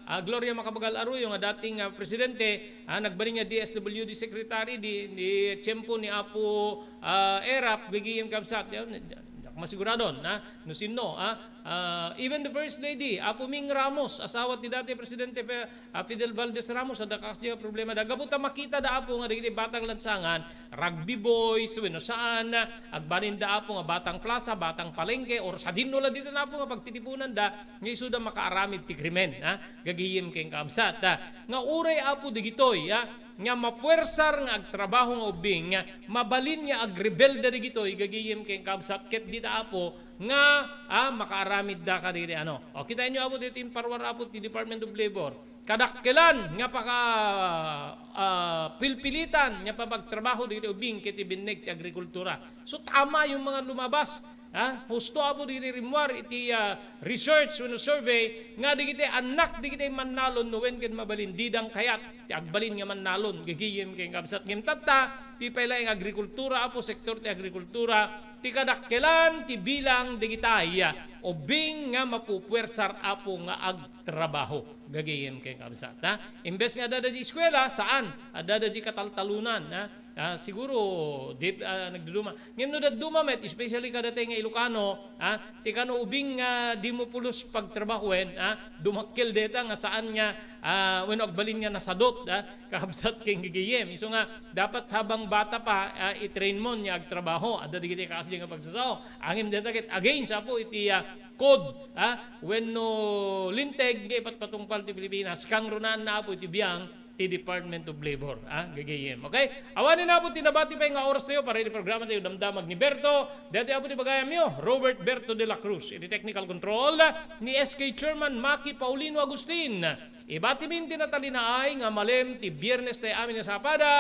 ah, Gloria Macapagal Arroyo nga dating, ah, presidente, ah, nagbalin nga D S W D secretary di, di tiempo ni Apo, ah, Erap, gagayem kabsat. Diak masigurado, ha? No sinno, ah, ah, even the First Lady, Apo Ming Ramos, asawa ti dati Presidente Fe-, ah, Fidel Valdez Ramos, adda kasdi nga problema da. Gapu ta makita da, Apo, nga dagiti batang lansangan, rugby boys, wenno saan, agbalin da, Apo, nga batang plaza, batang palengke, or sadino la dita, Apo, nga pagtitipunan da, nga isu da makaaramid ti krimen, ha? Gagayem ken kabsat, ha? Nga uray, Apo, digitoy, ha? Nga mapuersar nga agtrabaho nga ubbing, nga mabalin nga agrebelde digitoy, gagayem ken kabsat, ket dita, Apo, nga, ah, makaaramid da kadagiti ano. O, kitaenyo, Apo, ditoy imparuar, Apo, ti Department of Labor. Kadakkelan nga paka-, ah, pilpilitan nga papagtrabaho dagiti ubbing ket ibinneg ti agrikultura. So, tama yung mga lumabas, ha? Husto, Apo, dagiti rimmuar iti, ah, research wenno survey nga dagiti annak dagiti mannalon no wen ket mabalin dida kayat ti agbalin nga mannalon, gagayem ken kabsat. Ngem tatta, ti pay laeng agrikultura, Apo, sektor ti agrikultura, ti kadakkelan ti bilang dagitay ubbing nga mapupuersar, Apo, nga agtrabaho, gagayem ken kabsat, ha? Imbes nga adda di eskuela, saan? Adda di kataltalunan, ha? Ah, siguro, di, ah, nagduduma. Ngem no dadduma met, especially kadatay nga Ilocano, ah, ti kano ubing nga dimo pulos pagtrabahoen, ah, dumakkel deta nga saan nga, ah, wenno agbalin nga nasadot, ah, kakabsat ken gigiyem. Isu nga, dapat habang bata pa, ah, i-train mo nga agtrabaho. Adda digiti kaasdi nga pagsasao. Ngem deta ket against, Apo, iti, ah, code, ah, wenno linteg nga ipatpatungpal ti Pilipinas. Kangrunaan na, Apo, iti biang ti Department of Labor, ah, gagayem. Okay? Awanen, Apo, ti nabati pay nga oras tayo para iti programa tayo, Damdamag ni Berto. Dati, Apo, ti bagayamyo, Robert Berto de la Cruz. Iti technical control, ni S K Chairman Maki Paulino Agustin. Ibatimin ti natalinaay nga malem ti Biernes tayo amin nga sapada.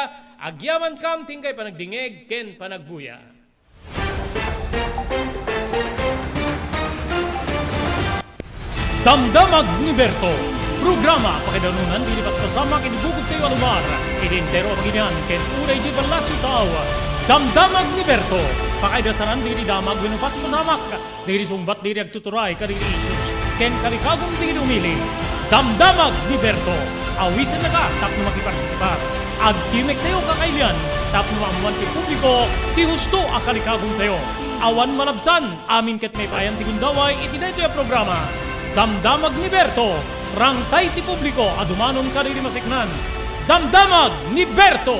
Agyamankam ti inkay panagdingeg ken panagbuya. Damdamag ni Berto, Programa pakaidanunan dagiti paspasamak iti bukod tayo a lugar, iti entero a pagilian ken uray diay ballasiw tao. Damdamag ni Berto, pakaidasanan dagiti damag wenno paspasamak dagiti sungbat dagiti agtuturay kadagiti issues ken kalikagum dagiti umili. Damdamag ni Berto, awisennaka tapno makipartisipar. Agtimek tayo kakailian tapno maammoan ti publiko ti husto a kalikagum tayo. Awan malabsan, amin ket maipaayan ti gundaway iti daytoy a programa. Damdamag ni Berto, rangtay ti publiko a dumanon kadagiti maseknan. Damdamag ni Berto!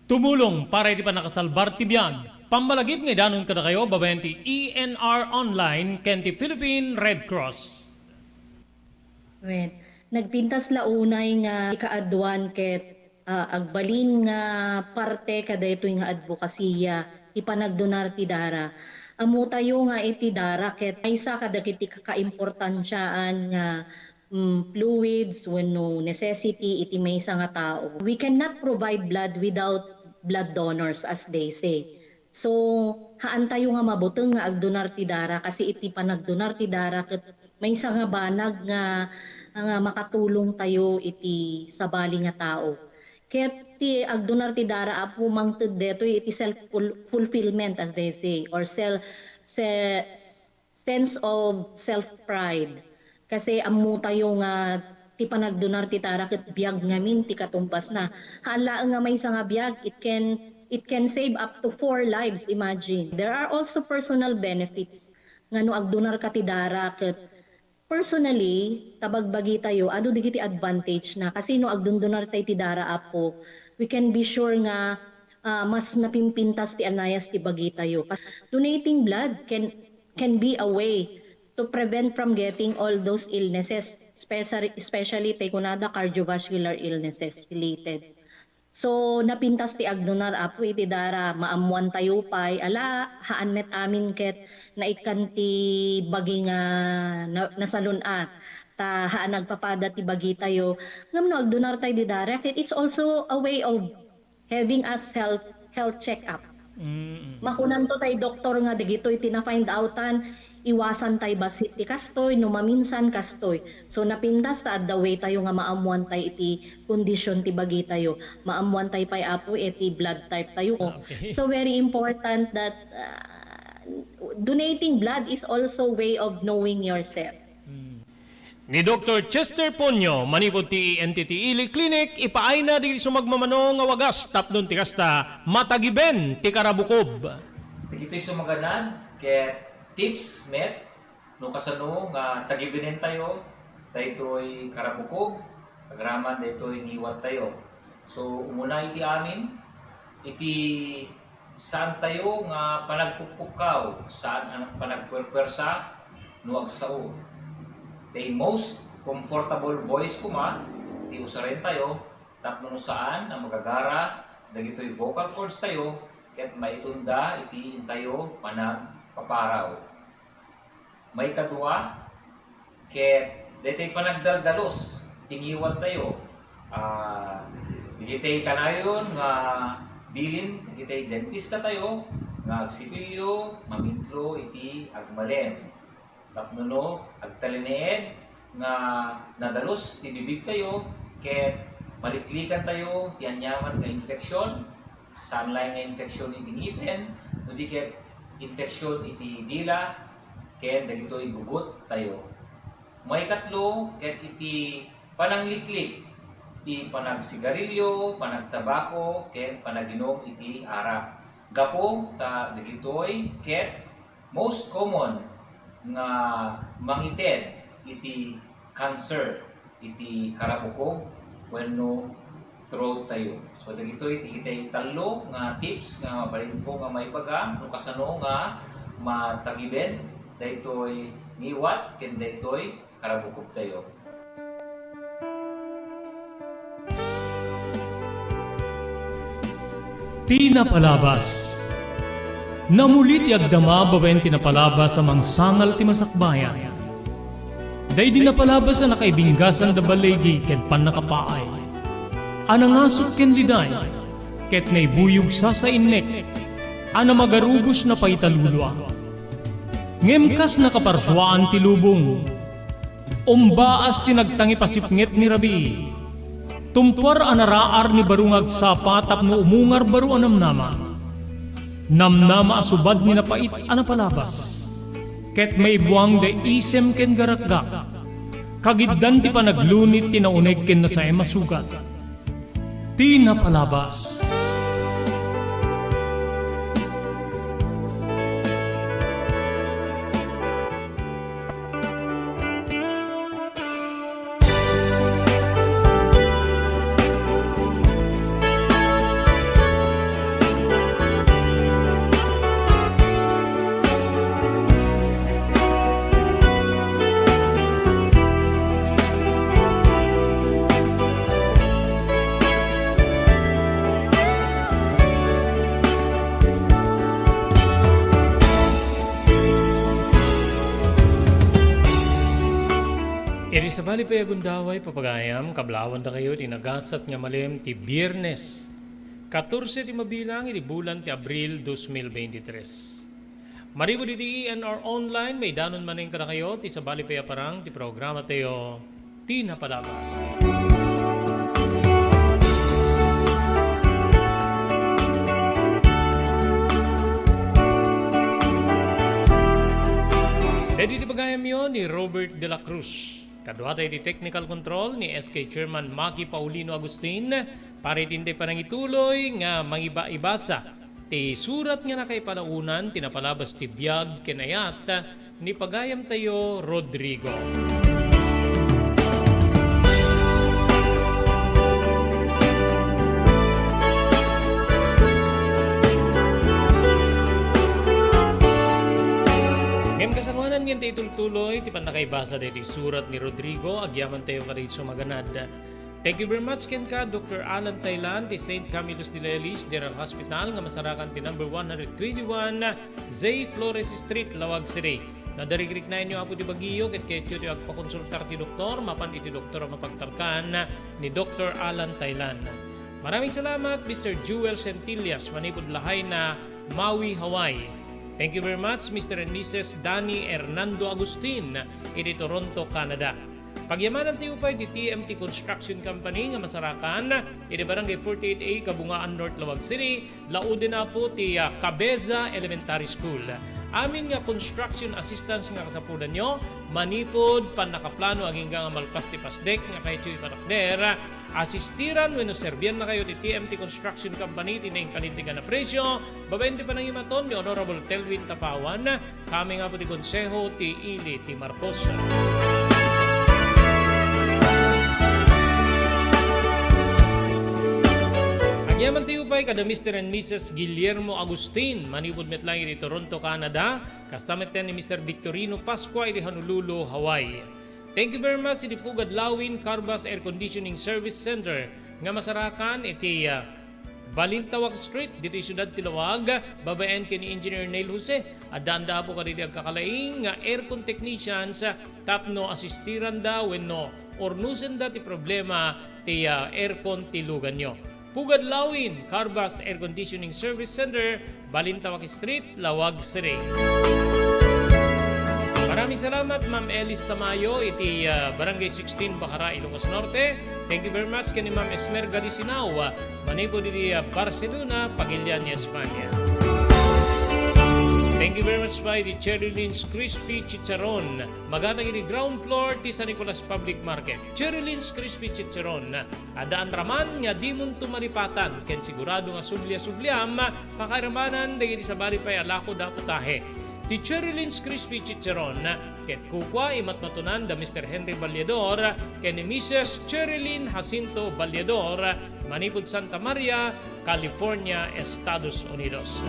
Tumulong para iti pannakasalbar ti biag. Pammalagip nga idanon kadakayo babaen ti E N R Online ken ti Philippine Red Cross. Wen, nagpintas la unay nga ikaaduan ket, ah, agbalin nga parte kadaytoy nga adbokasiya ti panagdonar ti dara. Ammotayo nga iti dara ket maysa kadagiti kakaimportansiaan nga, mm, fluids wenno necessity iti maysa nga tao. We cannot provide blood without blood donors, as they say. So, haantayo nga mabuteng nga agdonar ti dara, kasi iti panagdonar ti dara ket maysa nga banag nga, nga makatulong tayo iti sabali nga tao. Ket ti agdonar ti dara, Apo, mangted detoy iti self ful-, fulfillment, as they say, or sel-, se-, sense of self-pride. Kasi ammotayo nga ti panagdonar ti dara ket biag ngamin ti katumbasna. Haan laeng nga maysa nga biag, it can, it can save up to four lives, imagine. There are also personal benefits nga no agdonarka ti dara ket personally, ta bagbagitayo, adu dagiti advantage na. Kasi no agdondonartay ti dara, Apo, we can be sure nga, ah, mas napimpintas ti anayas ti bagitayo. Donating blood can can be a way to prevent from getting all those illnesses, especially, especially tay kunada cardiovascular illnesses related. So, napintas ti agdonar, Apo, iti dara, maammoantayo pay, ala, haan met amin ket naikkan ti bagi nga na-, nasalun-at, ta haan agpapada ti bagitayo. Ngem no agdonartay di dara, ket it's also a way of having a self health check-up. Mm. Makunanto tay doktor nga dagitoy ti na-find outan, iwasan tay bassit ti kastoy, no maminsan kastoy. So, napintas ta adda way tayo nga maammuan tay iti condition ti bagitayo. Maammuan tay pay, Apo, iti blood type tayo. Ah, okay. So, very important that, ah, donating blood is also way of knowing yourself. Mm. Ni Doktor Chester Ponyo, manipud ti E N T T Ili Clinic, ipaayna dagiti sumagmamano nga wagas tapno ti kasta, matagiben ti karabukob. Dagitoy sumaganad ket tips met no kasano nga tagibenentayo daytoy karabukob agraman daytoy ngiwattayo. So, umuna iti amin, iti saantayo nga panagpukpukkaw, saan a panagpuerpuersa no agsao. Tay most comfortable voice koma ti usarentayo tapno no saan a magagara dagitoy vocal cords tayo ket maitunda iti intayo panagpaparaw. Maikadua, ket daytoy panagdaldalus ti ngiwattayo. Ah, dagitoy kanayon nga bilin dagitoy dentista tayo nga agsipilyo, mamitlo iti agmalem. Tapno no agtalinaed nga nadalus ti bibigtayo, ket maliklikantayo ti aniaman nga infeksyon, saan laeng nga infeksyon iti ngipen, no di ket infeksyon iti dila, ken dagitoy gugottayo. Maikatlo, ket iti panangliklik ti panagsigarilyo, panagtabako, ken panaginum iti arak. Gapu ta dagitoy ket most common nga mangited iti cancer iti karabukob wenno throat tayo. So, dagitoy ti kitay tallo nga tips nga mabalinko nga maibaga no kasano nga matagiben daytoy ngiwat ken daytoy karabukob tayo. Ti napalabas. Namuli ti agdama babaen ti napalabas a mangsangal ti masakbayan. Daydi napalabas a nakaibinggasan da baligi ken pannakapaay. A nangasut ken liday, ket naibuyog sasainnek, a namagarubos na pay talulua. Ngem kas nakaparsuaan ti lubong, umbaas ti nagtangipasipnget ni rabii. Tumpuar a naraar ni baro nga agsapa tapno umungar baro a namnama. Namnama a subad ni napait a napalabas. Ket maibuang da isem ken garakgak. Kagiddan ti panaglunit ti nauneg ken nasaem a sugat. Ti napalabas. Iti sabali pay a gundaway, papagayam, kablawandakayo ti nagasat nga malem ti Biernes, katorse ti mabilang iti bulan ti Abril, dos mil veintitrés. Manipud iti E N R Online, maidanon manen kadakayo ti sabali pay a parang ti programatayo, Ti Napalabas. Daytoy ti pagayamyo ni Robert de la Cruz. Kaduata iti technical control ni S K Chairman Maki Paulino Agustin, para iti panangituloy nga mangiba-ibasa ti surat nga nakaipanaonan ti napalabas ti biag ken ayat ni pagayamtayo, Rodrigo. Ngem kasangoanan nga intay itultuloy ti pannakaibasa daytoy surat ni Rodrigo, agyamantayo kadagiti sumaganad. Thank you very much kenka, Doktor Alan Taylan, ti Saint Camillus de Lelis General Hospital nga masarakan ti number one hundred twenty-one Zay Flores Street, Laoag City. No adda rikriknaenyo, Apo, ti bagiyo, ket kayatyo ti agpakonsultar ti doktor, mapan iti doktor a mapagtarkan ni Doktor Alan Taylan. Maraming salamat, Mister Jewel Centillas, manipud Lahaina, Maui, Hawaii. Thank you very much, Mister and Missus Danny Hernando Agustin, iti Toronto, Canada. Pagyamanantayo pay ti T M T Construction Company nga masarakan iti Barangay forty-eight A, Kabungaan North, Laoag City, lauden, Apo, ti, ah, Cabeza Elementary School. Amin nga construction assistance nga kasapulanyo, manipud pannakaplano agingga nga malpas ti pasdek nga kayatyo ipatakder, asistiran wenno serbiannakayo ti T M T Construction Company iti nainkalintegan a presio, babaen ti panangimaton ni Honorable Telwin Tapawan, kami nga Apo ti Konseho ti Ili ti Marcos. Agyamantayo pay kada Mister and Missus Guillermo Agustin, manipud met laeng iti Toronto, Canada, kasta met ni Mister Victorino Pascua iti Honolulu, Hawaii. Thank you very much iti Pugad Lawin Carbas Air Conditioning Service Center nga masarakan iti, ah, Balintawak Street, ditoy siudad ti Laoag, babaen ken ni Engineer Neil Jose. Addaanda, Apo, kadagiti agkakalaing nga aircon technicians, ah, tapno asistiranda wenno urnosenda ti problema ti, ah, aircon ti luganyo. Pugad Lawin Carbas Air Conditioning Service Center, Balintawak Street, Laoag City. Maraming salamat, Ma'am Elis Tamayo, iti, ah, Barangay sixteen, Bacara, Ilocos Norte. Thank you very much ken ni Ma'am Esmerga Disinao, ah, manipud iti, ah, Barcelona, Pagilian, Espanya. Thank you very much pay iti Cherry Lynn's Crispy Chicharon, magatang iti ground floor ti San Nicolas Public Market. Cherry Lynn's Crispy Chicharon, adda anraman nga dimonto malipatan ken sigurado nga subli a subliam, pakairamanan dagiti sabali pay a lakoda a putahe. Ti Cherry Lynn's Crispy Chicharon ket kukua imatmatonan da Mister Henry Valledor ken ni Missus Cherry Lynn Jacinto Valledor, manipud Santa Maria, California, Estados Unidos.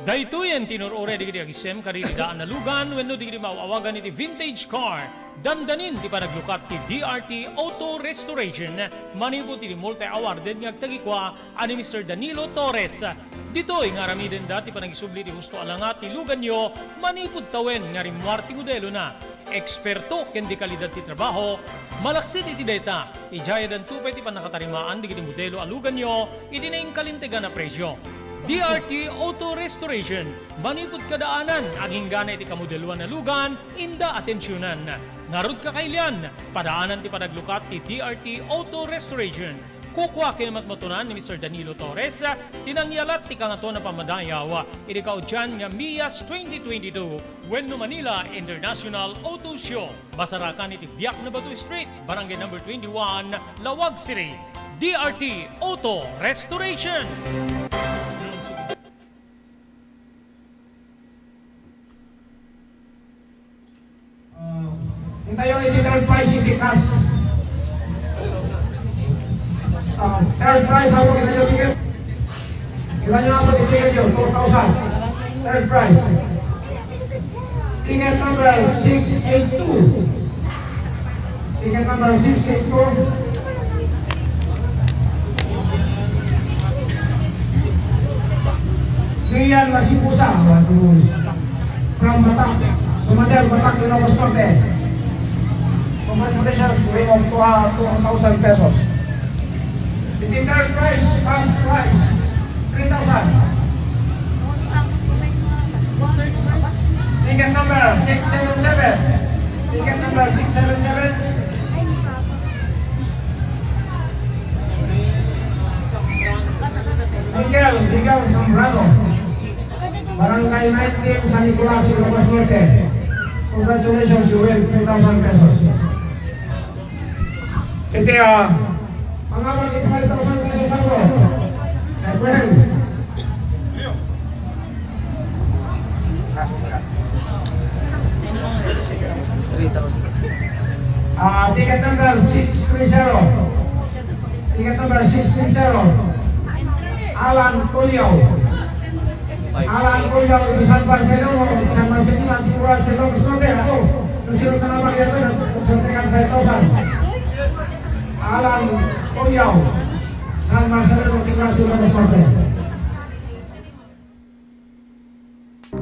Daytoyen ti inur-uray dagiti agisem kadagiti daan a lugan wenno dagiti maaw-awagan iti vintage car. Dandanin ti panaglukat ti D R T Auto Restoration manipud iti multi-awarded nga agtagikua a ni Mister Danilo Torres. Ditoy nga aramidenda ti panagisubli ti husto a langa ti luganyo manipud tawen nga rimmuar ti modelona. Eksperto ken de kalidad ti trabaho, malaksid iti dayta, idiay addanto pay ti pannakatarimaan dagiti modelo a luganyo iti nainkalintegan a presio. D R T Auto Restoration. Manipud kadaanan, agingga iti kamodeloan a lugan, inda atensionan. Ngarud, kakailian, padaanan ti panaglukat ti D R T Auto Restoration. Kukua ken matmatunan ni Mister Danilo Torres ti nangyalat ti Kangatoan a Pammadayaw iti kaudian nga MIAS twenty twenty-two wenno Manila International Auto Show. Masarakan iti Biak na Bato Street, Barangay Number twenty-one, Laoag City. D R T Auto Restoration. Ah, intayo iti third prize iti cash. Ah, third prize, ako, intayo ticket. Ilan yung ako, ticket yun, two thousand. Third prize. Ticket number six eight two. Ticket number six eight two. Rian Masipusa, from Batak. Sumader, Batak, Ilocos Norte. Congratulations, win of two, uh, two thousand pesos. Iti third prize, first prize, three thousand. Ticket number six seven seven. Ticket number six seven seven. Miguel, Miguel Zambrano. Barangay nineteen, San Nicolas, Ilocos Norte. Congratulations, you win two thousand pesos. Iti, ah, mga mag-five thousand pesos ako. Eh, well. Ah, ticket number six three zero. Ticket number six three zero. Alan Tulio. Alan Tulio, iti San Marcelino, San Marcelino, Antigua, Cebu, Luzon, ako. Nung sino na naman yan, nagsortehan five thousand. Alan Tulio, San Marcelino, Antigua, Cebu, Luzon.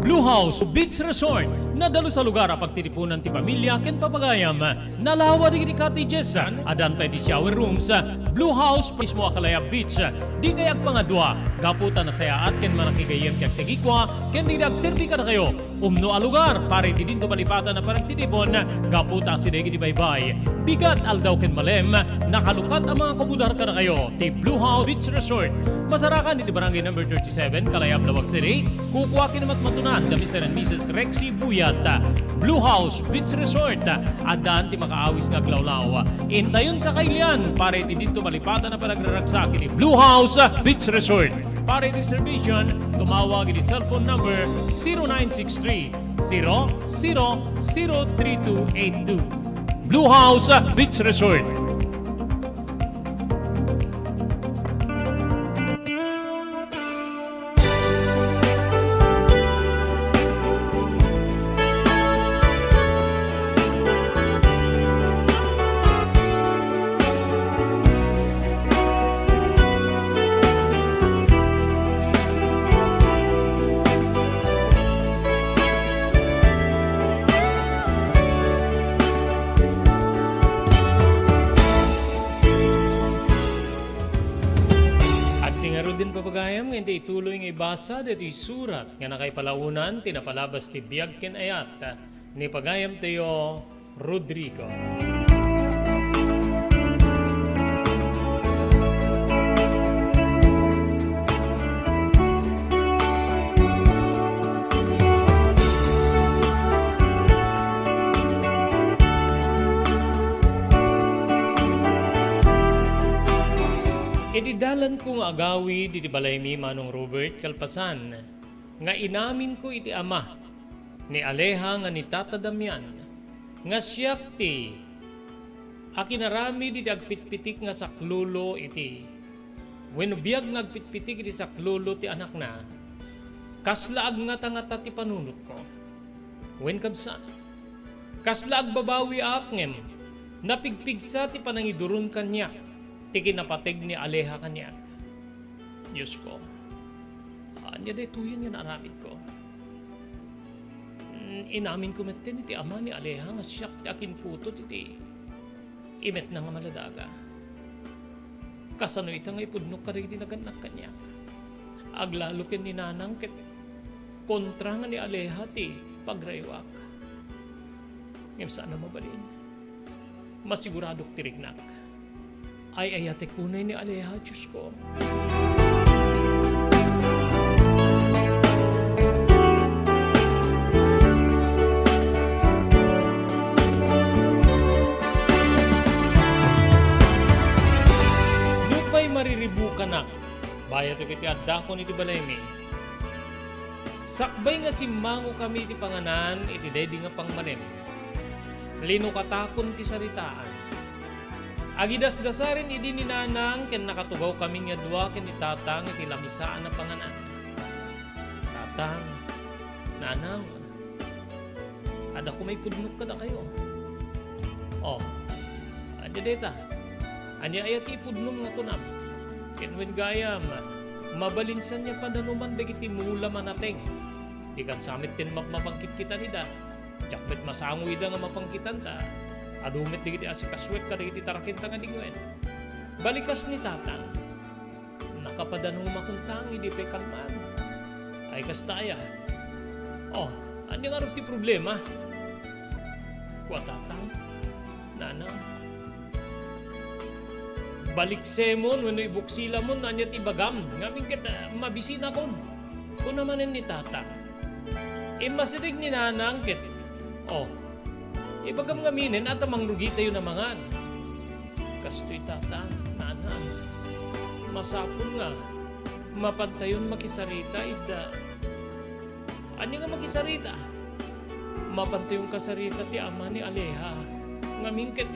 Blue House Beach Resort. Nadalus a lugar a pagtitipunan ti pamilya ken papagayam. Nalawa dagiti cottages. Addan pay ti shower rooms. Blue House mismo a Calaya Beach. Dikay agpangadua. Gapu ta nasayaat ken manakigayyem ti agtagikua ken dagiti agserbi kadakayo. Umno a lugar para iti dinto malipatan a panagtitipon gapu ta asideg iti baybay. Bigat, aldaw ken malem, nakalukat a mga kumudar kadakayo ti Blue House Beach Resort. Masarakan iti Barangay Number thirty-seven, Kalayab, Laoag City. Kukua ken matmatunan da Mister and Missus Rexy Buyat. Blue House Beach Resort. Addan ti makaawis nga aglawlaw. Intayon kakailian para iti dinto malipatan a panagraragsak iti Blue House Beach Resort. Para iti reservation, tumawag iti cellphone number zero nine six three, zero zero zero three two eight two. Blue House Beach Resort. Agti ngaruden, papagayam, nga inta ituloy nga ibasa daytoy surat nga nakaipalaonan ti napalabas ti biag ken ayat ni pagayamtayo, Rodrigo. Iti dalanko nga agawid iti balaymi, Manong Robert, kalpasan nga inaminko iti ama ni Aleha nga ni Tata Damian, nga siak ti akinaramid iti agpitpitik nga saklolo iti, wenno biag nga agpitpitik iti saklolo ti anakna, kasla agngatangata ti panunotko. Wen, kabsat, kasla agbabawiak ngem napigpigsa ti panangiduron kaniak ti kinapateg ni Aleha kaniak. Diosko, ania daytoyen nga naaramidko? Mm, inaminko metten iti ama ni Aleha nga siak ti akinputot iti imetna nga maladaga. Kasano ita nga ipudnok kadagiti nagannak kaniak? Aglalo ken ni Nanang ket kontra nga ni Aleha ti pagrayoak. Ngem saan a mabalin. Masiguradok ti riknak. Ay-ayatek unay ni Aleha, Diosko. Nupay mariribukanak, bayat iti addakon iti balaymi. Sakbay nga simmangokami iti panganan iti daydi nga pangmalem, linukatakon ti saritaan. Agidasdasaren idi ni Nanang ken nakatugawkami nga dua ken ni Tatang iti lamisaan a panganan. "Tatang, Nanang, adda koma ipudnok kadakayo." "Oh, ania dayta? Ania aya ti ipudnom nga kunam?" "Ken wen gayam, mabalinsan nga padanuman dagiti mulam a nateng. Dikan sa met ti map-, mapangkitkitan ida. Diak met masango ida nga mapangkitan ta adu met dagiti asikasuek kadagiti tarakenta nga dingwen." Balikas ni Tatang, "Nakapadanomakontang idi pay kalman." "Ay, kasta aya? Oh, ania ngarud ti problema?" Kua Tatang, "Nanang, baliksemon wenno ibuksilamon no ania ti ibagam, ngamin ket, ah, mabisinakon." Kuna manen ni Tatang. Immasideg ni Nanang ket, "Oh, ibagam ngaminen a ta mangrugitayon a mangan." "Kastoy, Tatang, Nanang, masapul nga mapantayon makisarita ida." "Ania nga makisarita?" "Mapantayon kasarita ti ama ni Aleha. Ngamin ket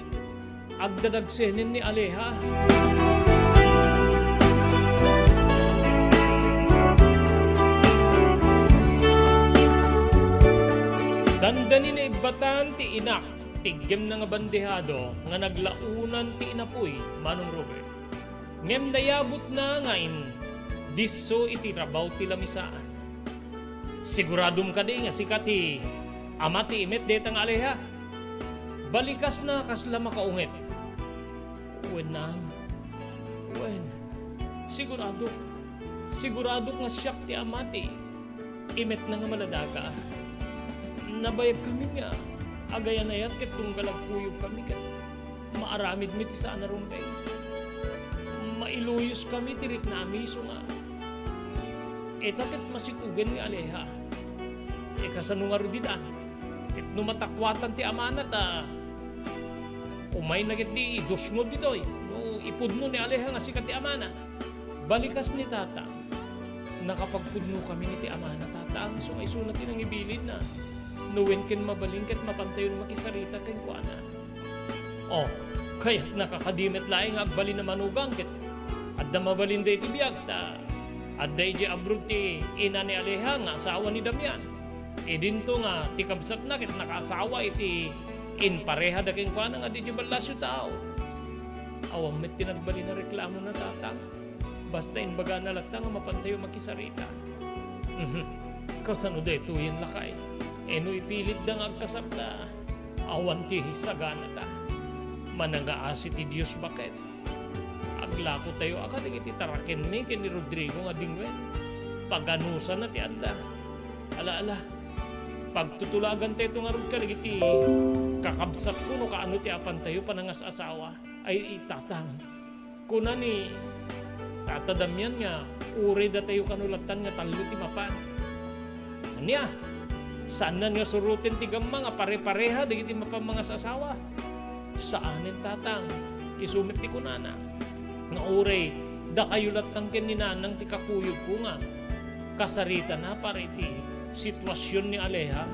agdadagsenen ni Aleha." Dandani naibbatan ti inak ti iggemna nga bandehado nga naglaonan ti inapuy, Manong Robert. Ngem nayabutna nga in-, disso iti rabaw ti lamisaan. "Siguradom kadi nga sika ti ama ti imet dayta nga Aleha?" Balikasna kasla makaunget. "Wen, Nang. Wen, siguradok. Siguradok nga siak ti ama ti imetna nga maladaga. Nabayagkami nga agayan-ayat ket tunggal agkuyogkami ket maaramidmi ti saan a rumbeng. Mailuyoskami ti riknami isu nga ita ket masikugen ni Aleha. Kasano ngarud ita? Ket no matakuatan ti amana ta umayna ketdi idusngod ditoy no ipudno ni Aleha nga sika ti amana." Balikas ni Tatang, "Nakapagpudnokami iti amana, Tatang, isu nga isuna ti nangibilinna. No wen ken mabalin ket mapantayon makisarita kenkuana." "Oh, kayatnaka kadi met laeng nga agbalin a manugang ket adda mabalin daydi biag ta adda idiay abroad ti ina ni Aleha nga asawa ni Damian. Idinto nga ti kabsatna ket nakaasawa iti inparehada kenkuana nga adda idiay ballasyo tao." "Awan met ti nagbalin a reklamona, Tatang. Basta imbagana latta nga mapantayo makisarita." "Mhm. Kasano daytoyen, lakay? Eh, no ipilitda nga agkasarta, awan ti saganata. Manangaasi ti Dios baket. Aglakotayo a kadagiti tarakenmi ken ni Rodrigo nga dingwen. Paganusanna ti adda. Ala, ala. Pagtutulagantayo ngarud kadagiti kakabsatko no kaano ti apantayo panangas-asawa." "Ay, Tatang, kuna ni Tata Damian nga uray datayo kano lattan nga tallo ti mapan." "Ania? Saannan nga suroten ti gamma nga pare-pareha dagiti mapan mangas-asawa?" "Saanen, Tatang. Isu met ti kunana nga uray dakayo lattan ken ni Nanang ti kakuyogko nga kasaritana para iti situasion ni Aleha."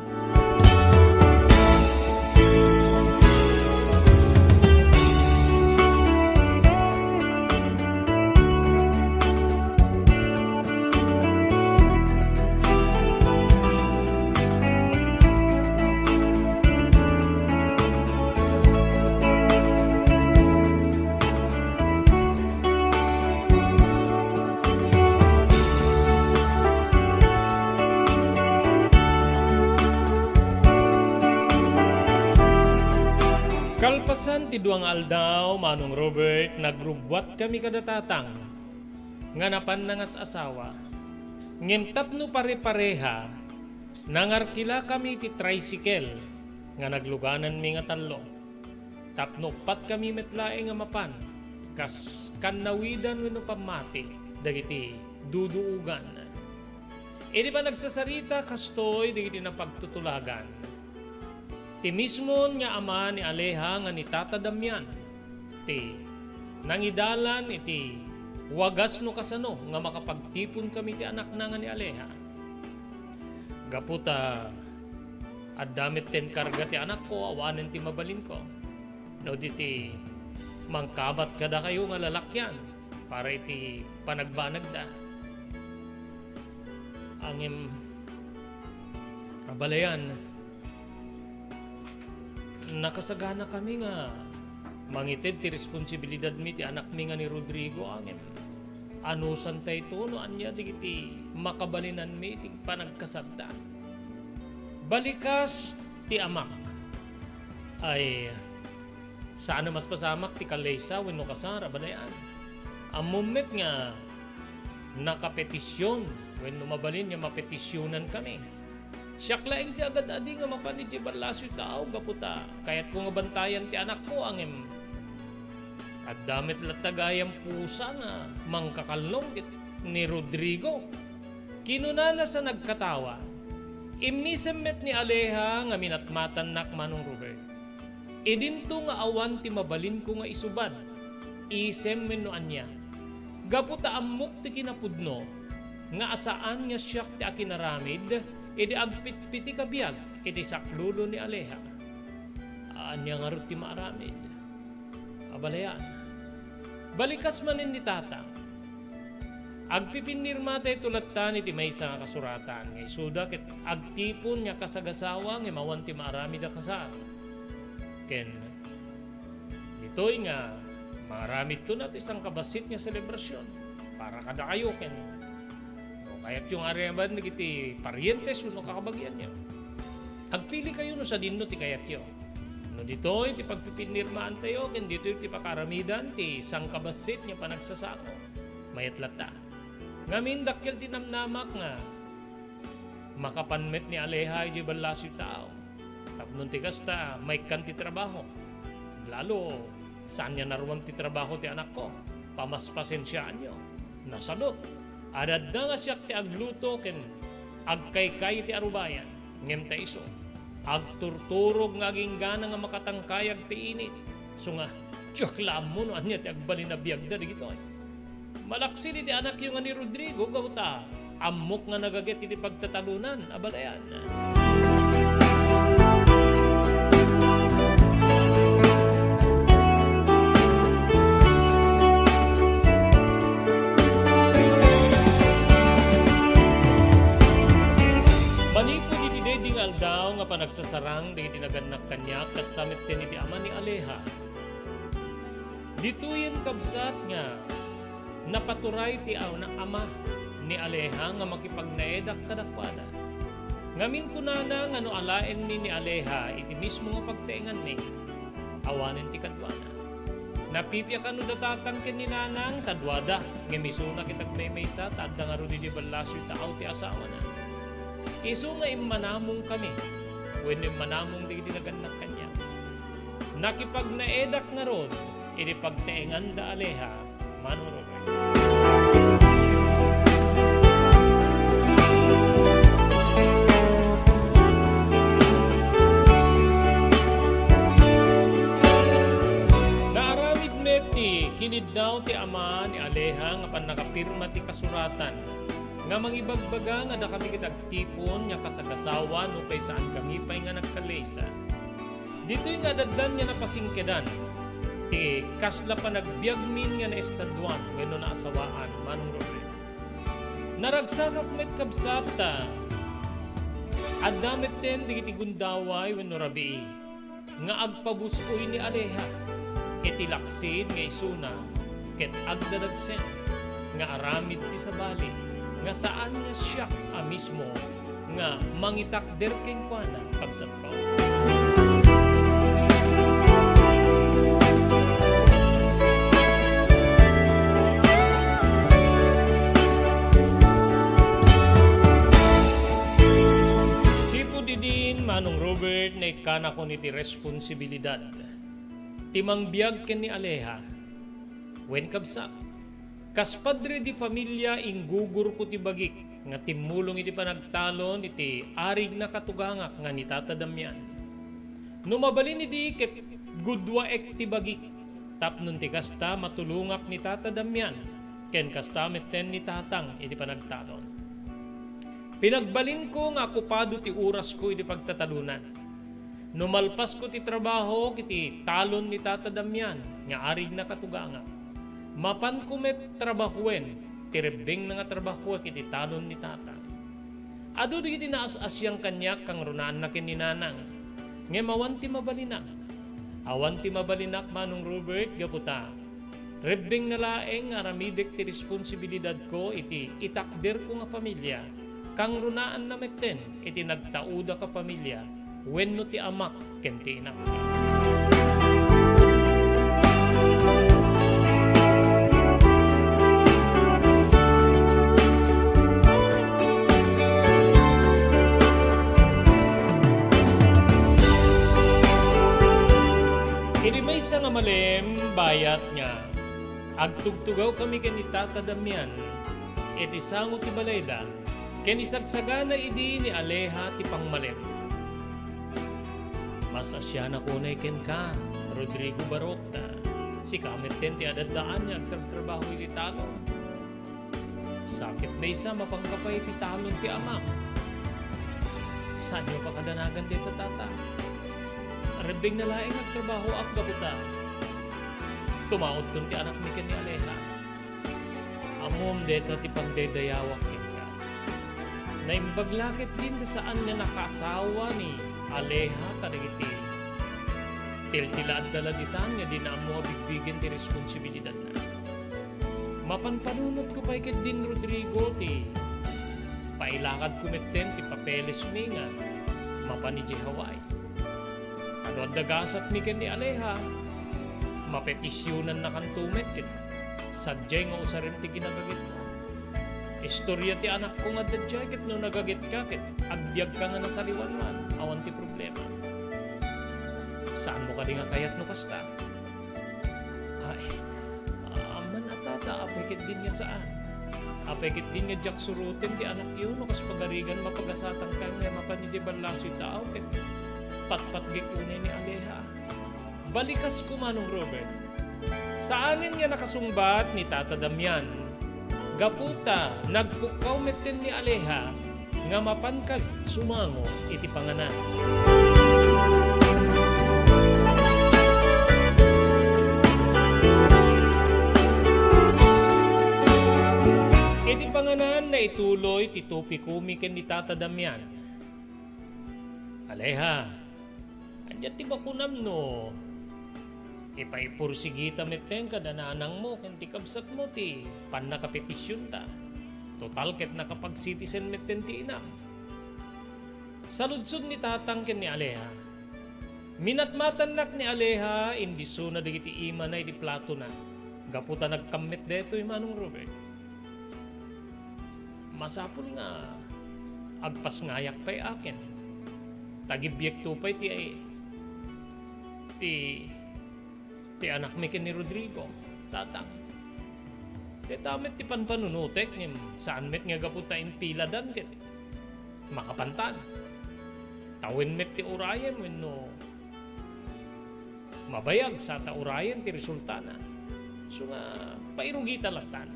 Kalpasan ti dua nga aldaw, Manong Robert, nagrubbuatkami kada Tatang nga napan nangas-asawa. Ngem tapno pare-pareha, nangarkilakami ti tricycle nga naglugananmi nga tallo. Tapno uppatkami met laeng a mapan kas kannawidan wenno pammati dagiti duduogan. Idi panagsasarita kastoy dagiti napagtutulagan, ti mismon nga ama ni Aleha nga ni Tata Damian ti nangidalan iti wagas no kasano nga makapagtiponkami ti anakna nga ni Aleha. Gapu ta adda met ti inkarga ti anakko, awanen ti mabalinko. No di ti mangkabat kadakayo nga lalakian para iti panagbanagda. Ngem, abalayan, nakasaganakami nga mangited ti responsibilidadmi ti anakmi nga ni Rodrigo, ngem anusantayto no ania dagiti makabalinanmi iti panagkasarda. Balikas ti amak. Ay, saan a maspasamak ti kallaysa wenno kasar, abalayan. Ammom met nga nakapetision wenno mabalin nga mapetisionankami. Siak laeng ti agad-adi nga mapan idiay ballasoy tao gapu ta kayatko nga bantayan ti anakko, ngem adda met latta gayam pusa nga mangkakallong ket ni Rodrigo. Kinunana sa nagkatawa, "Immisem met ni Aleha nga minatmatannak, Manong Robert. Idinto nga awan ti mabalinko nga isuban, isem wenno ania. Gapu ta ammok ti kinapudno nga asaan nga siak ti akinaramid idi agpitpitik a biag iti saklolo ni Aleha. Ania ngarud ti maaramid?" Abalayan. Balikas manen ni Tata. Agpipinnirmatayto lattan iti maysa nga kasuratan nga isuda ket agtipon nga kasagasawa ngem awan ti maaramid a kasar. Ken ditoy nga maaramidto na ti sangkabassit nga selebrasion para kadakayo ken no kayatyo nga ariaman dagiti parientes wenno kakabagianyo. Agpilikayo no sadinno ti kayatyo. No ditoy ti pagpipinnirmaantayo ken ditoy ti pakaaramidan ti sangkabassit nga panagsasango, mayat latta. Ngamin dakkel ti namnamak nga makapan met ni Aleha idiay ballasoy tao. Tapno ti kasta, maikkan ti trabaho. Lalo, saan nga naruam ti trabaho ti anakko. Pamaspasensiaanyo. Nasadut. Adadda nga siak ti agluto ken agkaykay ti arubayan. Ngem ta isu, agturturog nga aginggana nga makatangkayag ti init. Isu nga, diak la ammo no ania ti agbalin a biagda dagitoy. Malaksid iti anakyo nga ni Rodrigo, gapu ta ammok nga nagaget iti pagtatalonan, abalayan. Manipud iti daydi nga aldaw nga panagsasarang dagiti nagannak kaniak, kasta met ken iti ama ni Aleha. Ditoyen, kabsat, nga napaturay ti aw-, ama ni Aleha nga makipagnaedak kadakuada. Ngamin kunana nga no alaenmi ni Aleha iti mismo nga pagtaenganmi, awanen ti kaduana. Napipia kano da tatang ken ni nanang, kaduada, ngem isuna ket agmaymaysa ta adda ngarud idiay ballasoy tao ti asawana. Isu nga immanamongkami, wenno immanamong dagiti nagannak kaniak. Nakipagnaedak ngarud iti pagtaengan da Aleha, Manong Robert. Naaramid met ti kiniddaw ti ama ni Aleha nga pannakapirma ti kasuratan nga mangibagbaga nga dakami ket agtipon nga kasagasawa nupay saankami pay nga nagkallaysa. Ditoy nga addan nga napasingkedan ti kasla panagbiagmin nga naestaduan wenno naasawaan, Manong Robert. Naragsakak met, kabsat, ta adda metten dagiti gundaway wenno rabii nga agpabus-oy ni Aleha iti laksid nga isuna ket agdadagsen nga aramid ti sabali nga saan nga siak a mismo nga mangitakder kenkuana, kabsatko. Kanakon iti responsibilidad ti mangbiag ken ni Aleha. Wen, kabsat, kas padre de familia, inggugurko ti bagik nga timmulong iti panagtalon iti arig nakatugangak nga ni Tata Damian. No mabalin idi ket guduaek ti bagik, tapno ti kasta matulongak ni Tata Damian, ken kasta metten ni Tatang iti panagtalon. Pinagbalinko nga okupado ti orasko iti pagtatalonan. No malpasko ti trabaho iti talon ni Tata Damian nga arig nakatugangak, mapanko met trabahoen ti rebbengna nga trabahoek iti talon ni Tatang. Adu dagiti naas-asiang kaniak kangrunaanna ken ni Nanang, ngem awan ti mabalinak. Awan ti mabalinak, Manong Robert, gapu ta rebbengna laeng nga aramidek ti responsibilidadko iti itakderko nga familia, kangrunaanna metten iti nagtaudak a familia wenno ti amak ken ti inak. Iti maysa nga malem, bayat nga agtugtugawkami ken ni Tata Damian iti sango ti balayda, ken isagsagana idi ni Aleha ti pangmalem. Mas asianak unay kenka, Rodrigo Baroc, ta sika metten ti ad-addaan nga agtrabtrabaho iti talon. Sa ket maysa, mapanka pay iti talon ti amak. Saanyo pakadanagan dayta, Tata? Rebbengna laeng agtrabahoak gapu ta tumaudton ti anakmi ken ni Aleha. Ammom dayta ti pagdaydayawak kenka. Naimbag la ketdin ta saan nga nakaasawa ni Aleha kadagiti tiltila, adda la ditan nga dina ammo a bigbigen ti responsibilidatna. Mapanpanunotko pay ketdin, Rodrigo, ti pailakadko metten ti papelesmi nga mapan idiay Hawaii. No adda gasatmi ken ni Aleha, mapetisionannakanto met ket sadiay nga usarem ti ginagagitmo. Istoria ti anakko nga adda diay ket no nagagetka ket agbiagka nga nasaliwan man, awan ti problema. Saanmo kadi nga kayat no kasta? Ay, amman a, Tata, apay ketdin nga saan? Apay ketdin nga diak suroten ti anakyo no kas pagarigan mapagasatanka nga mapan idiay ballasoy taaw ket patpatgek unay ni Aleha? Balikasko, Manong Robert. Saanen nga nakasungbat ni Tata Damian. Gapu ta nagpukkaw metten ni Aleha nga mapan kad sumango iti panganan. Iti panganan, naituloy ti topikomi ken ni Tata Damian. Aleha, ania ti makunam no ipaipursigita metten kada nanangmo ken ti kabsatmo ti pannakapetisionta? Total ket nakapag-citizen metten ti inam. Saludsod ni Tatang ken ni Aleha. Minatmatannak ni Aleha, indisona dagiti imana iti platona. Gapu ta nagkammet daytoy, Manong Robert. Masapul nga agpasngayak pay akin. Tagibiekto pay ti, ti, ti anakmi ken ni Rodrigo, Tatang. Dayta met ti panpanunotek, ngem saan met nga gapu ta impiladan ket makapantan. Tawen met ti urayem wenno mabayag sa ta urayen ti resultana. Isu nga, pairugita lattan.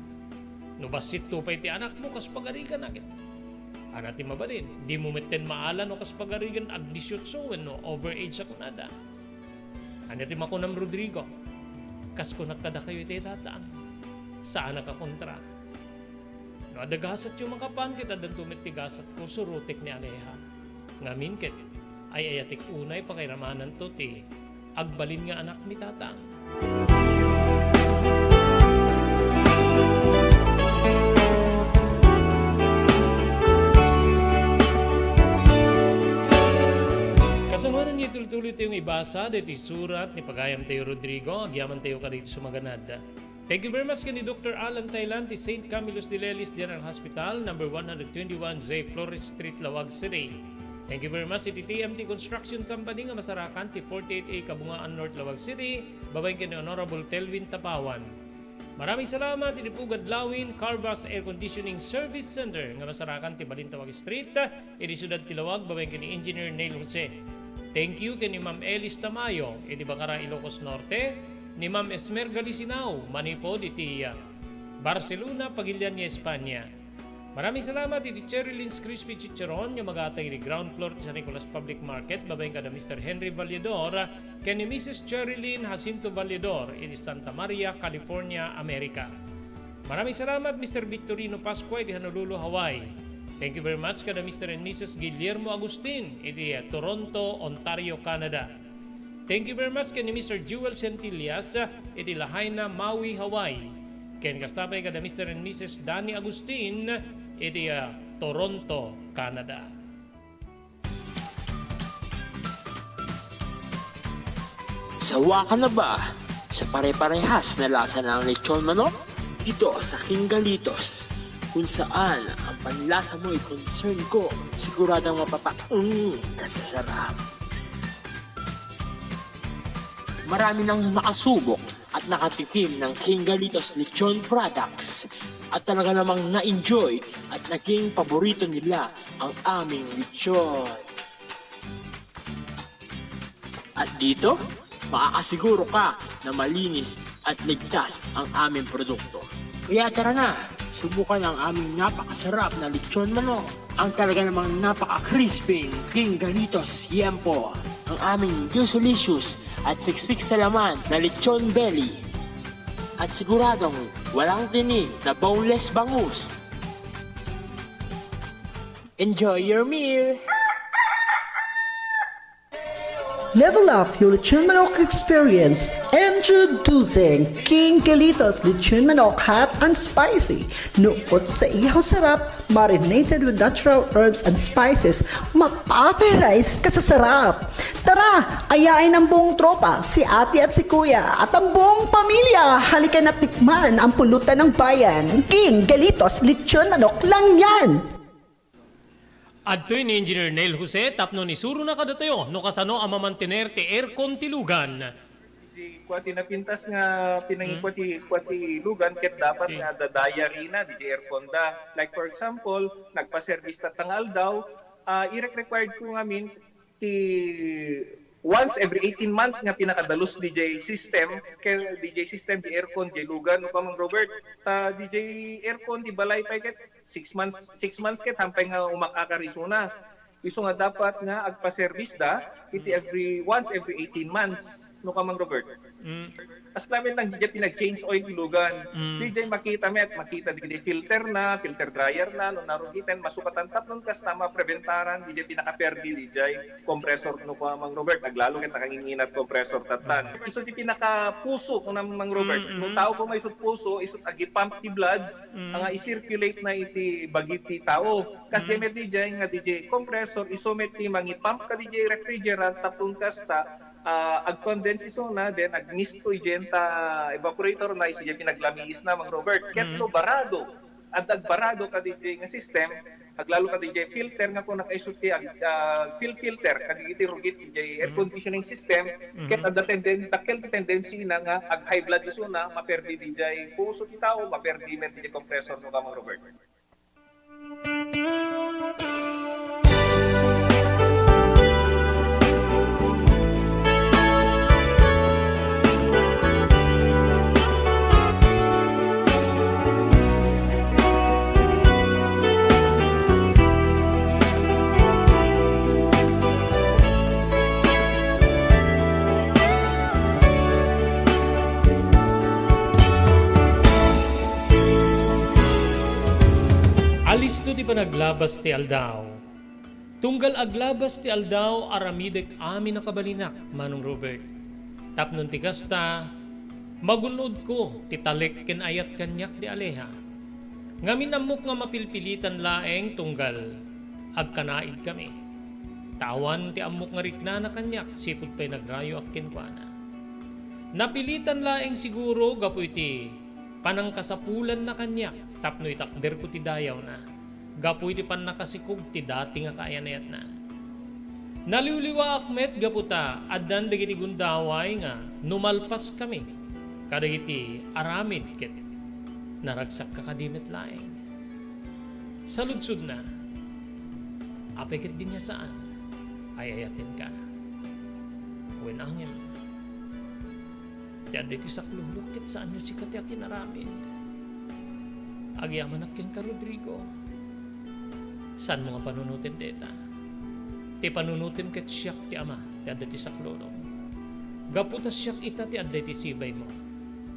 No bassitto pay ti anakmo kas pagariganna ket, ania ti mabalin? Dimo metten maala no kas pagarigan agdisiotso wenno overage a kunada. Ania ti makunam, Rodrigo? Kas kunak kadakayo iti Tatang, saanak a kontra. No adda gasatyo makapan ket addanto met ti gasatko, surotek ni Aleha. Ngamin ket, ay-ayatek unay pakairamananto ti agbalin nga anakmi, Tatang. Kasangoanan nga itultuloytayo nga ibasa daytoy surat ni pagayamtayo Rodrigo, agyamantayo kadagiti sumaganad. Thank you very much ken ni Doctor Alan Thailand ti Saint Camillus de Lelis General Hospital, number one hundred twenty-one J Flores Street, Laoag City. Thank you very much iti T M T Construction Company nga masarakan ti forty-eight A Kabungaan, North Laoag City, babaen ken ni Honorable Telvin Tapawan. Maraming salamat iti Pugad Lawin Carvas Air Conditioning Service Center nga masarakan ti Balintawak Street, iti siudad ti Laoag, babaen ken ni Engineer Neil Jose. Thank you ken ni Ma'am Elis Tamayo iti Bacara, Ilocos Norte, ni Ma'am Esmer Galisinao, manipod iti, ah, Barcelona, Pagilian, Espanya. Maraming salamat iti Cherry Lynn's Crispy Chicharon nga magatang iti ground floor ti San Nicolas Public Market, babaen kada Mister Henry Valledor ken ni Missus Cherry Lynn Jacinto Valledor iti Santa Maria, California, America. Maraming salamat, Mister Victorino Pascua iti Honolulu, Hawaii. Thank you very much kada Mister and Missus Guillermo Agustin iti, eh, Toronto, Ontario, Canada. Thank you very much ken ni Mister Jewel Centillas, ah, iti Lahaina, Maui, Hawaii. Ken kasta pay kada Mister and Missus Danny Agustin iti, ah, Toronto, Canada. Sawa ka na ba sa pare-parehas na lasa ng lechon manok? Dito sa King Galitos, kung saan ang panlasa mo'y concern ko, siguradong mapapaung ka sa sarap. Marami nang nakasubok at nakatikim ng King Galitos Lechon products at talaga namang na-enjoy at naging paborito nila ang aming lechon. At dito, makakasiguro ka na malinis at ligtas ang aming produkto. Kaya tara na, subukan ang aming napakasarap na lechon manok. Ang talaga namang napaka-crispy King Galitos Yempo. Ang aming juicy-licious at siksik sa laman na lechon belly. At siguradong walang tinik na boneless bangus. Enjoy your meal! Level up your lechon manok experience. Introducing King Galitos Lechon Manok Hot and Spicy. Nukot sa ihaw sarap, marinated with natural herbs and spices, mapaparize ka sa sarap. Tara, ayain ang buong tropa, si ate at si kuya, at ang buong pamilya. Halika na tikman ang pulutan ng bayan. King Galitos Lechon Manok lang yan! Adtoy ni Engineer Neil Jose tapno isurona kadatayo no kasano a mamantener ti aircon ti lugan. Di kua ti napintas nga pinangikua ti, kua ti lugan ket dapat nga adda diary na diay aircon da. Like for example, nagpa-service tatta nga aldaw, ah, irek-required ko ngamin ti once every eighteen months nga pinakadalus diay system, ken diay system, diay aircon, diay lugan, no, Ma'am Robert? Ta diay aircon, diay balay pay ket six months, six months ket hampay nga umakakar isuna. Isu nga dapat nga agpa-service da iti every, once every eighteen months, no, Ma'am Robert? Mm. As lamin lang, diay pinag-change oil ti lugan. Mm. Diay makita met, makita diay filter na, filter dryer na, no narugiten, masukatan tapnon kasta mapreventaran diay pinakaperdi diay compressor, no, Ma'am Robert, aglalo ket nakanginginat compressor tattan. Isu ti pinakapuso, kuna Ma'am Robert. Mm, mm. No tao koma isut puso, isut agipump ti blood, mm, nga i-circulate na iti bagi ti tao. Kasi, mm, met diay nga diay compressor, isu met ti mangipump kadi diay refrigerant, tapno kasta, ah, agcondense isuna, then agmisto idiay ta evaporator na, isu diay pinaglamiis na, Ma'am Robert. Ket, mm, no barado, adda agbarado kadi diay nga system, aglalo kadi diay filter nga kuna isu ti ag-, ah, fil-, filter kadagiti rugit diay air conditioning system, ket adda tenden-, dakkel ti tendency na nga ag-high blood isuna, maperdi diay puso ti tao, maperdi met diay compressor, no, Ma'am Robert. Alisto ti panaglabas ti aldaw. Tunggal aglabas ti aldaw, aramidek amin a kabalinak, Manong Robert. Tapno ti kasta, magun-odko ti talek ken ayat kaniak di Aleha. Ngamin ammok nga mapilpilitan laeng tunggal agkanaigkami. Ta awan ti ammok nga riknana kaniak sipud pay nagrayoak kenkuana. Napilitan laeng siguro gapu iti panangkasapulanna kaniak tapno itakderko ti dayawna, gapu iti pannakasikog ti dati nga kaayan-ayatna. Naliwliwaak met gapu ta addan dagiti gundaway nga no malpaskami kadagiti aramid ket naragsakka kadi met laeng. Saludsodna, apay ket diay saan? Ay-ayatenka. Wen angem. Ti adda iti saklulok ket saan nga sika ti akinaramid. Agyamanak kenka, Rodrigo. Saanmo nga panunoten dayta. Ti panunotem ket siak ti ama ti adda iti saklulok. Gapu ta siak ita ti adda iti sibaymo.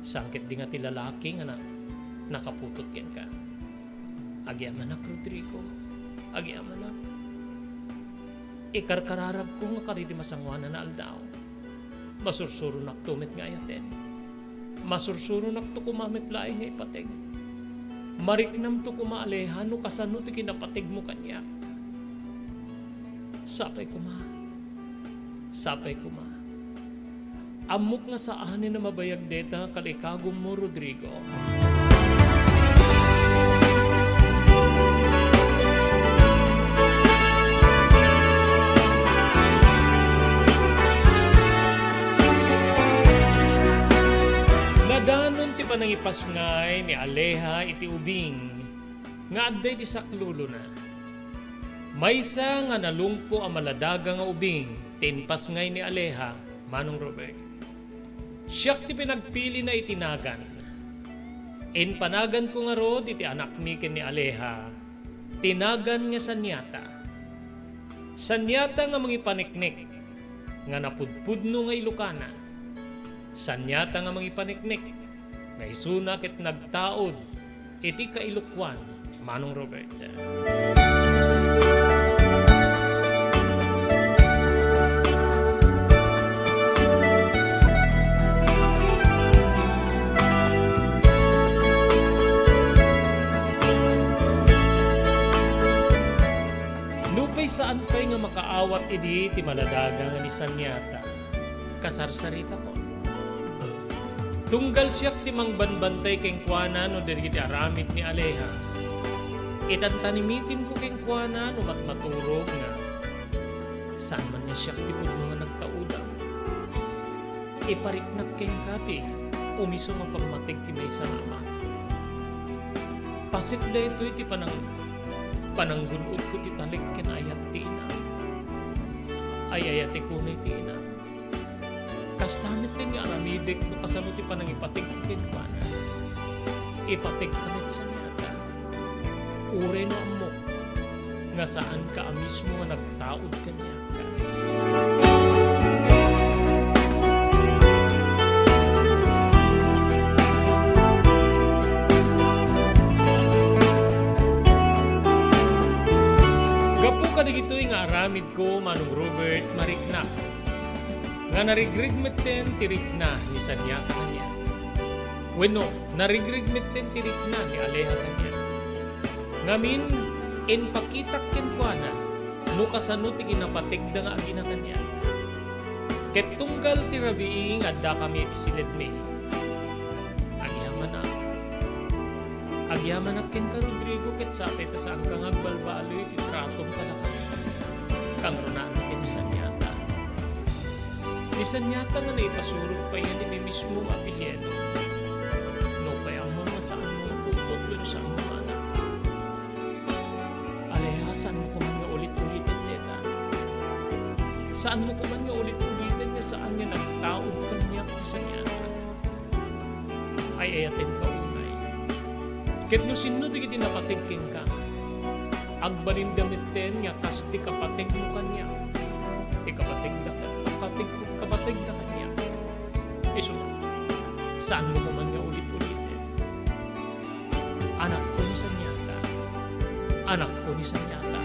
Saan ket di nga ti lalaki nga na-, nakaputot kenka. Agyamanak, Rodrigo. Agyamanak. Ikarkararagko nga kadagiti masangoanan a aldaw. Masursuronakto met nga ayaten. Masursuronakto koma met laeng nga ipateg. Mariknamto koma, Aleha, no kasano ti kinapategmo kaniak. Sapay koma. Sapay koma. Ammok nga saanen a mabayag dayta nga kalikagummo, Rodrigo. Nadanon ti panangipasngay ni Aleha iti ubing nga adda iti saklulona. Maysa nga nalungpo a maladaga nga ubing ti impasngay ni Aleha, Manong Robert. Siak ti pinagpilina iti nagan. Impanaganko ngarud iti anakmi ken ni Aleha ti nagan nga Saniata. Saniata nga mangipaniknik nga napudpudno nga Ilokana. Saniata nga mangipaniknik nga isuna ket nagtaud iti kailokoan, Manong Robert. Nupay saan pay nga makaawat idi ti maladaga nga ni Saniata, kasarsaritakon. Tunggal siak ti mangbanbantay kenkuana no dagiti aramid ni Aleha. Itantanimitimko kenkuana no matmaturog nga saan man nga siak ti pudno nga nagtaudam. Ipariknak kenka ti umiso nga pammateg ti maysa nga ama. Paset daytoy ti panang-, pananggun-odko ti talek ken ayat ti inam. Ay-ayatek unay ti inam. Kasta met ti nga aramidek no kasano ti panangipateg kenkuana. Ipateg ka met Saniata. Uray no ammok nga saanka a mismo nga nagtaud kaniak. Gapu kadagitoy nga aramidko, Manong Robert, mariknak nga narigreg metten ti rikna ni Saniata kaniak. Wenno, narigreg metten ti rikna ni Aleha kaniak. Ngamin, impakitak kenkuana no kasano ti kinapategda nga agina kaniak. Ket tunggal ti rabii nga addakami iti siledmi, agyamanak. Agyamanak kenka, Rodrigo, ket sapay ta saanka nga agbalbaliw iti tratom kadakami. Kangrunaan ken ni Saniata. Ni Saniata nga naipasurot pay nga dini mismo nga apelyido. Nupay ammom nga saanmo nga putput wenno saanmo nga anak. Aleha, saanmo koman nga ulit-uliten dayta. Saanmo koman nga ulit-uliten nga saan nga nagtaud kaniak ti Saniata. Ay-ayatenka unay. Ket no sinno dagiti napateg kenka, agbalinda metten nga kas ti kapategmo kaniak, ti kapategda, kapateg-, kapategda kaniak. Isu, saanmo koman nga ulit-uliten. Anakko ni Saniata. Anakko ni Saniata.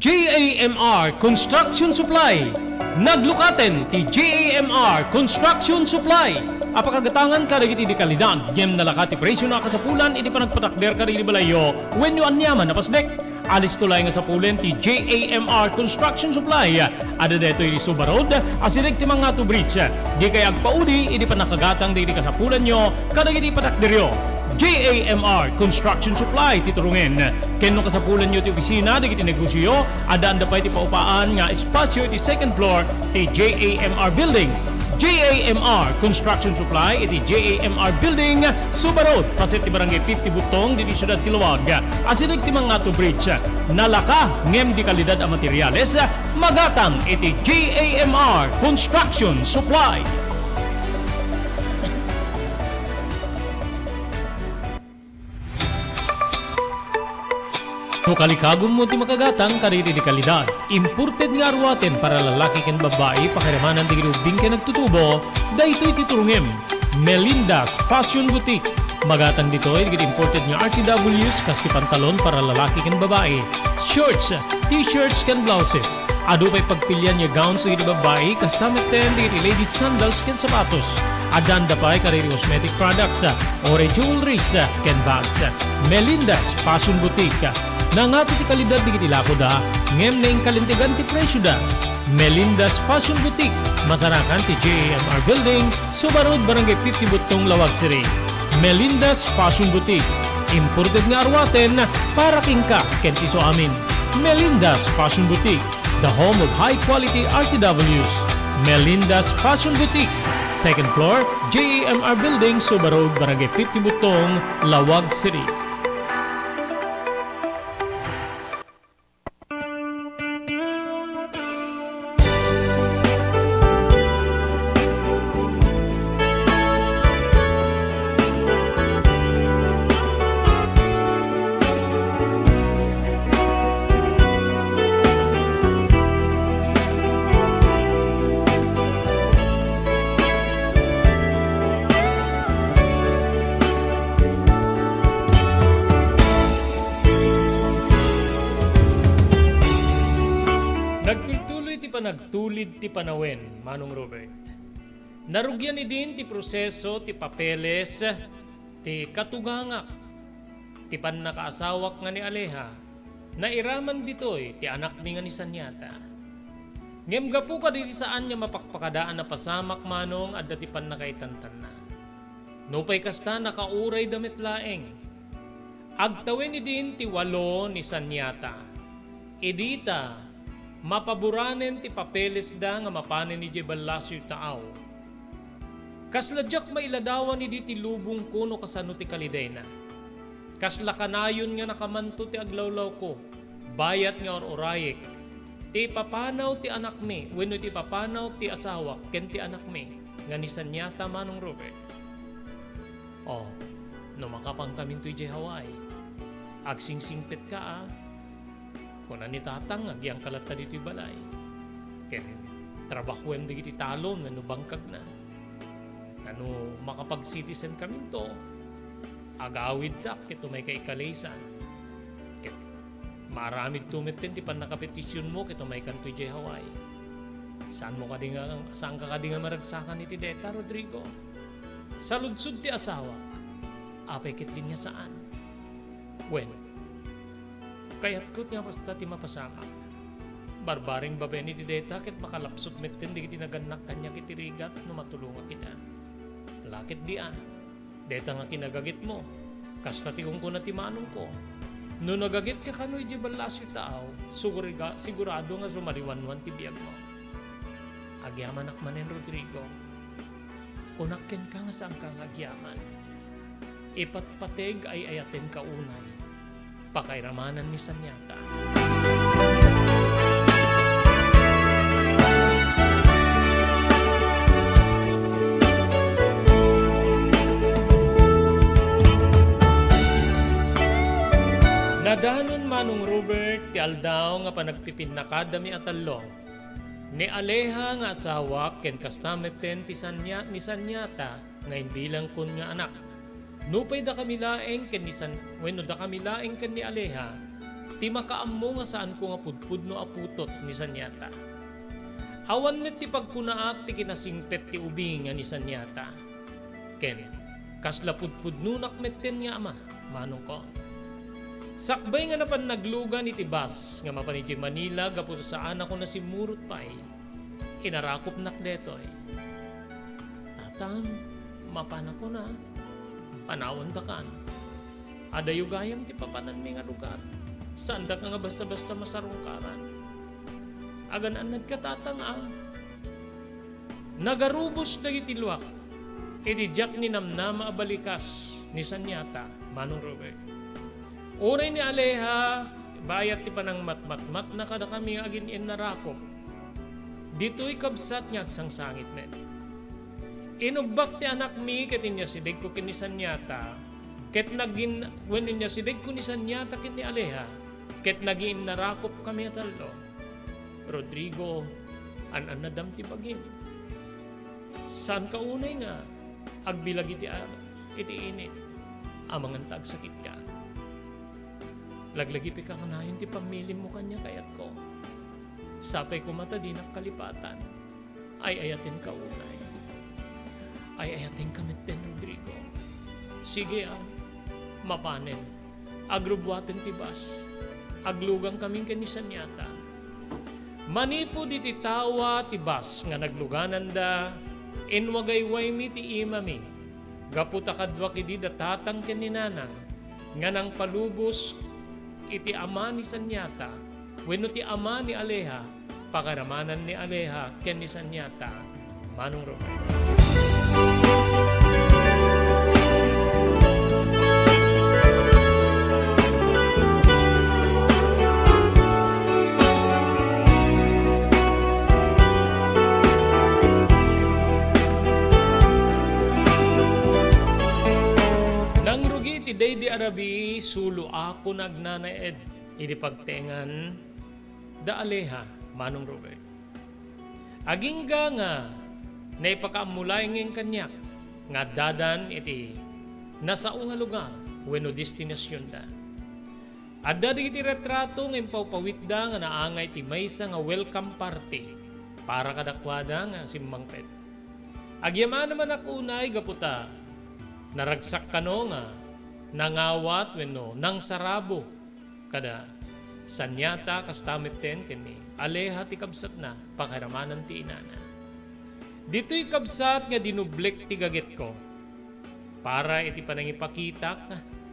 J A M R Construction Supply. Naglukaten ti J A M R Construction Supply a pakagatangan kadagiti dekalidad ngem nalaka ti presio a kasapulan iti panagpatakder kadagiti balayyo wenno aniaman a pasdek. Alisto laeng nga sapulen ti J A M R Construction Supply. Adda daytoy iti Suba Road, asideg ti Mangato Bridge. Dikay agpaudi idi pannakagatang dagiti kasapulanyo kadagiti patakderyo. J A M R Construction Supply ti turungen. Ken no kasapulanyo ti opisina dagiti negosioyo, addaan da pay ti paupaan nga espasio iti second floor ti J A M R Building. J A M R Construction Supply iti J A M R Building, Suba Road, paset ti Barangay fifty Butong, ditoy siudad ti Laoag. Asideg ti Mangato Bridge. Nalaka ngem di kalidad a materials, magatang iti J A M R Construction Supply. No kalikagummo ti makagatang kadagiti di kalidad, imported nga aruaten para lalaki ken babbai, pakairamanan dagiti ubbing ken agtutubo, daytoy ti turungem. Melinda's Fashion Boutique. Magatang ditoy dagiti imported nga R T Ws kas ti pantalon para lalaki ken babbai, shorts, t-shirts ken blouses. Adu pay pagpilian nga gowns dagiti babbai, kasta metten dagiti ladies sandals ken sapatos. Addaan da pay kadagiti cosmetic products, oray jewelries, ken bags. Melinda's Fashion Boutique. Nangato ti kalidad dagiti lakoda, ngem naingkalintegan ti presioda. Melinda's Fashion Boutique, masarakan ti J A M R Building, Suba Road, Barangay fifty Butong, Laoag City. Melinda's Fashion Boutique, imported nga aruaten para kenka ken ti isuamin. Melinda's Fashion Boutique, the home of high quality R T Ws. Melinda's Fashion Boutique, second floor, J A M R Building, Suba Road, Barangay fifty Butong, Laoag City. Nagtultuloy ti panagtulid ti panawen, Manong Robert. Narugian idin ti proseso ti papeles ti katugangak. Ti pannakaasawak nga ni Aleha, nairaman ditoy ti anakmi nga ni Sanyata. Ngem gapu kadagiti saan nga mapakpakadaan a pasamak, Manong, adda ti pannakaitantanna. Nupay kasta, nakaurayda met laeng. Agtawen idin ti walo ni Sanyata. Idi ta, mapaboranen ti papelesda nga mapanen idiay ballasiw taaw. Kasla diak mailadawan idi ti lubongko no kasano ti kalidayna. Kasla kanayon nga nakamanto ti aglawlawko, bayat nga ur-urayek ti ipapanaw ti anakmi wenno ti ipapanaw ti asawak ken ti anakmi nga ni Sanyata, Manong Robert. Oh, no makapankaminto idiay Hawaii, agsingsingpetka a. Kuna ni Tatang, agyangka latta ditoy balay. Ken trabahuem dagiti talon wenno bangkagna. Ta no makapag-citizen kaminto, agawidtak ket umayka ikalisan. Ket maaramidto metten ti pannakapetisionmo ket umaykanto idiay Hawaii. Saanmo kadi nga, saanka kadi nga maragsakan iti dayta, Rodrigo? Saludsod ti asawak. Apay ketdin nga saan? Wen, kayatko ti nga kasta ti mapasamak. Barbareng babaen iti dayta ket makalapsut metten dagiti nagannak kaniak iti rigat no matulongak ida. Ala ket di a, dayta nga kinagagitmo, kasta ti kunkuna ti manongko. No nagagitka kano idiay ballasiw taaw, suguriga-, sigurado nga sumaliwanwan ti biagmo. Agyamanak manen, Rodrigo. Kunak kenka nga saanka nga agyaman. Ipatpateg, ay-ayatenka unay. Pakairamanan ni Sanyata. Nadanon, Manong Robert, ti aldaw nga panagpipinnakadami a tallo. Ni Aleha nga asawak ken kasta metten ti Sanya-, ni Sanyata nga imbilangkon nga anak. Nupay dakami laeng ken ni San-, wenno dakami laeng ken ni Aleha, ti makaammo nga saanko nga pudpudno a putot ni Sanyata. Awan met ti pagkunaak ti kinasingpet ti ubing nga ni Sanyata. Ken kasla pudpudnonak metten nga ama, manongko. Sakbay nga napan naglugan iti bus nga mapan idiay Manila gapu ta saanakon a simmurot pay, inarakopnak daytoy. Tatang, mapanakon a. Panawandakan. Adayo gayam ti papananmi nga lugar. Saandak nga basta-basta masarungkaran. Agan-annadka, Tatang, a. Nagarubos dagiti luak iti diak ninamnama a balikas ni Sanyata, Manong Robert. Uray ni Aleha, bayat ti panangmatmatmatna kadakami nga agin-innarakop. Ditoy kabsat nga agsangsangit met. Inubbak ti anakmi ket inyasidegko ken ni Sanyata, ket nagin-, wen inyasidegko ni Sanyata ken ni Aleha, ket nagiinnarakop kami a tallo. Rodrigo, an-annadam ti bagim. Saanka unay nga agbilag iti a-, iti init, amangan ta agsakitka. Laglagipika kanayon ti pammilimmo kaniak, ayatko. Sapay koma ta dinak kalipatan. Ay-ayatenka unay. Ay-ayatenka metten, Rodrigo. Sige, a, mapanen. Agrubbuaten ti bus. Aglugankamin ken ni Sanyata. Manipud iti tawa ti bus nga naglugananda, inwagaywaymi ti imami. Gapu ta kaduak idi da Tatang ken ni Nanang nga nangpalubos iti ama ni Sanyata wenno ti ama ni Aleha, pakairamanan ni Aleha ken ni Sanyata, Manong Robert. Nangrugi ti daydi a rabii, suloakon a agnanaed idi pagtaengan da Aleha, Manong Robert. Agingga nga naipakaammo laengen kaniak nga addadan iti nasao nga lugar wenno destinasionda. Adda dagiti retrato nga impawpawitda nga naangay ti maysa nga welcome party para kadakuada nga simmangpet. Agyamanak unay gapu ta naragsak kano nga nangawat wenno nangsarabo kada Sanyata, kasta metten ken ni Aleha ti kabsatna, pakairamanan ti inana. Ditoy kabsat nga dinublek ti gagetko para iti panangipakitak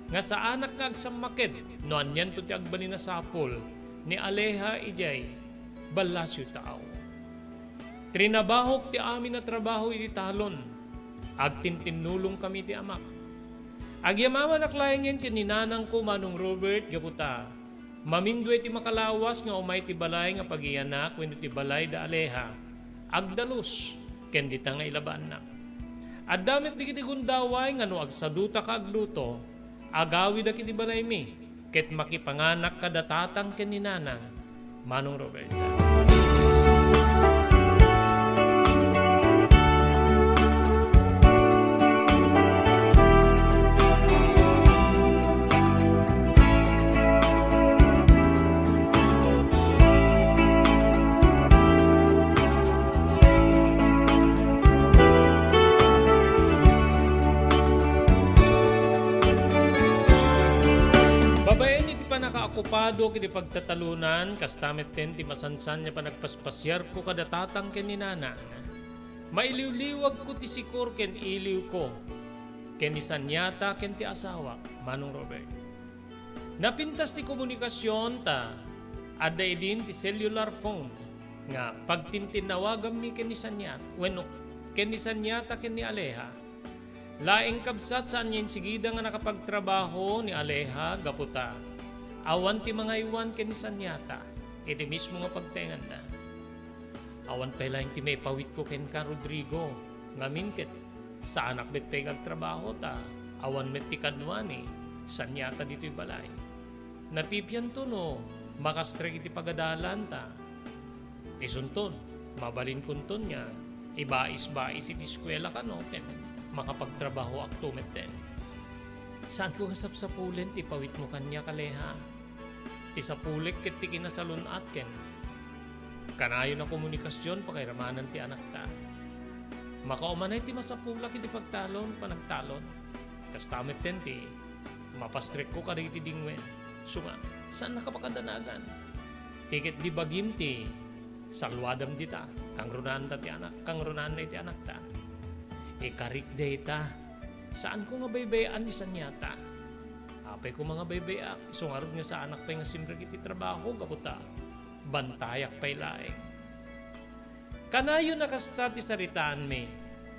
nga saanak nga agsammaked no anianto ti agbalin a sapul ni Aleha idiay Ballasio Taaw. Trinabahok ti amin a trabaho iti talon. Agtintinnulongkami ti amak. Agyamanak laengen ken ni nanangko, Manong Robert, gapu ta maminduay ti makalawas nga umay ti balay nga pagiyanak wenno ti balay da Aleha, agdalus ken dita nga ilabaannak. Adda met dagiti gundaway nga no agsaduta ka agluto, agawidak iti balaymi ket makipanganak kada tatang ken ni nanang, Manong Roberta. Babaen iti pannakaokupadok iti pagtatalonan, kasta metten ti masansan nga panagpaspasiarko kada tatang ken ni nanang. Mailiwliwagko ti sikor ken iliwko, ken ni Sanyata ken ti asawak, Manong Robert. Napintas ti komunikasion ta adda idin ti cellular phone nga pagtintinnawaganmi ken ni Sanyat-, wenno ken ni Sanyata ken ni Aleha. Laeng kabsat, saan nga insigida nga nakapagtrabaho ni Aleha gapu ta awan ti mangaywan ken ni Sanyata iti mismo nga pagtaenganda. Awan pay laeng ti maipawitko kenka, Rodrigo, ngamin ket saanak met pay nga agtrabaho ta awan met ti kaduani, Sanyata, ditoy balay. Napipianto no makastrek iti pagadalan ta isunton, mabalinkonton nga ibais-bais iti eskuela kano ken makapagtrabahoakto metten. Saanko nga sapsapulen ti ipawitmo kaniak, Aleha. Ti sapulek ket ti kinasalun-at ken kanayon a komunikasion pakairamanan ti anakta. Makaumanay ti masapulak iti pagtalon, panagtalon. Kasta metten ti mapastrekko kadagiti dingwen. Isu nga, saannaka pakadanagan. Ti ket di bagim ti salluadam dita, kangrunaanta ti anak, kangrunaanna iti anakta. Ikarik dayta, saanko nga baybay-an ni Saniata. Apay koma nga baybay-ak, isu ngarud nga saanak pay nga simrek iti trabaho, gapu ta bantayak pay laeng. Kanayon a kasta ti saritaanmi,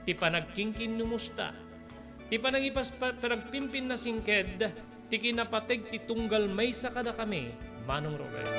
ti panagkinkinnumosta, ti panangipas-, pa-, panagpimpinnasingked, ti kinapateg ti tunggal maysa kadakami, Manong Robert.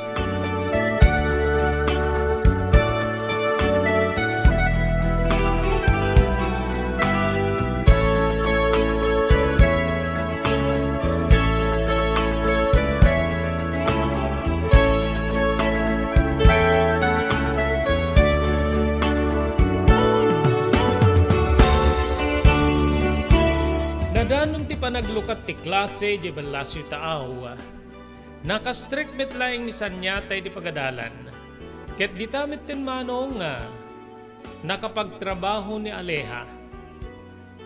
Nadanon ti panaglukat ti klase idiay Balasio Taaw. Nakastrek met laeng ni Saniata idi pagadalan. Ket dita metten, Manong, nga nakapagtrabaho ni Aleha.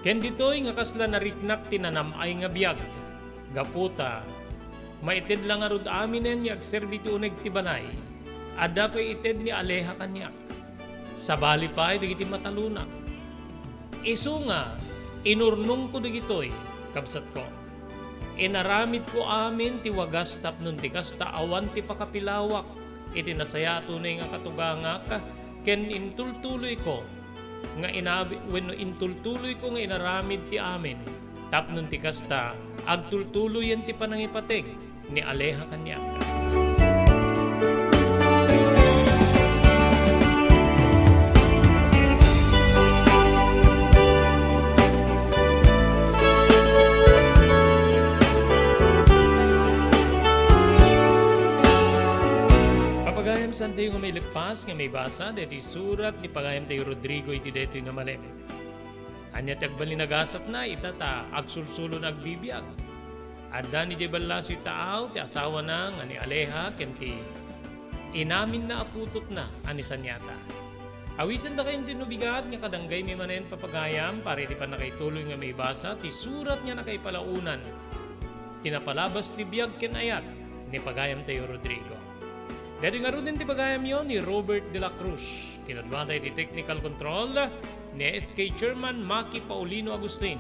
Ken ditoy nga kasla nariknak ti nanam-ay nga biag, gapu ta maited la ngarud aminen nga agserbi ti uneg ti balay. Adda pay ited ni Aleha kaniak. Sabali pay dagiti matalonak. Isu nga, inurnongko dagitoy, kabsatko. Inaramidko amin ti wagas tapno ti kasta awan ti pakapilawak iti nasayaat unay nga katugangak, ken intultuloyko nga inabi-, wenno intultuloyko nga inaramid ti amin, tapno ti kasta, agtultuloyen ti panangipateg ni Aleha kaniak. Papagayam, saantayo nga maileppas nga maibasa daytoy surat ni pagayamtayo Rodrigo iti daytoy nga malem. Ania ti agbalin a gasatna ita ta agsulsulo nga agbibiag? Adda idiay Balasio Taaw ti asawana nga ni Aleha ken ti inaminna a putotna a ni Saniata. Awisendakayon ti no bigat nga kadanggaymi manen, papagayam, para iti pannakaituloy nga maibasa ti surat nga nakaipalaonan ti napalabas ti biag ken ayat ni pagayamtayo Rodrigo. Daytoy ngaruden ti pagayamyo ni Robert de la Cruz. Kinaduana iti technical control ni S K Chairman Maki Paulino Agustin.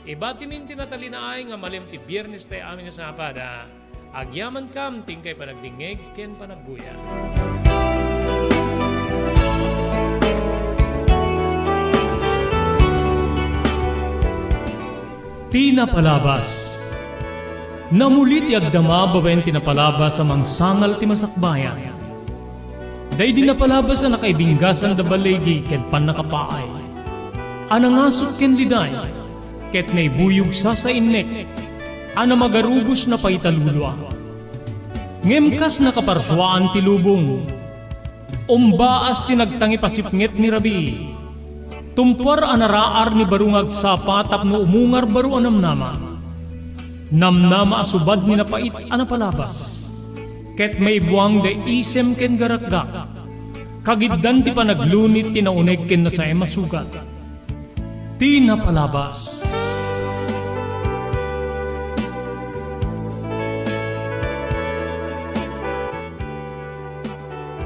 Ibatimin ti natalinaay nga malem ti Biernes tayo amin nga sabado. Agyamankam ti inkay panagdingngeg ken panagguya. Ti napalabas. Namuli ti agdama babaen ti napalabas a mangsangal ti masakbayan. Daydi napalabas a nakaibinggasan da baligi ken pannakapaay, a nangasut ken liday, ket naibuyog sasainnek, a namagarubos na paitalulua. Ngem kas nakaparsuaan ti lubong, umbaas ti nagtangipasipnget ni rabii. Tumpuar a naraar ni baro nga agsapa tapno umungar baro a namnama. Namnama a subad ni napait a napalabas. Ket maibuang da isem ken garakgak. Kagiddan ti panaglunit ti nauneg ken nasaem a sugat. Ti napalabas.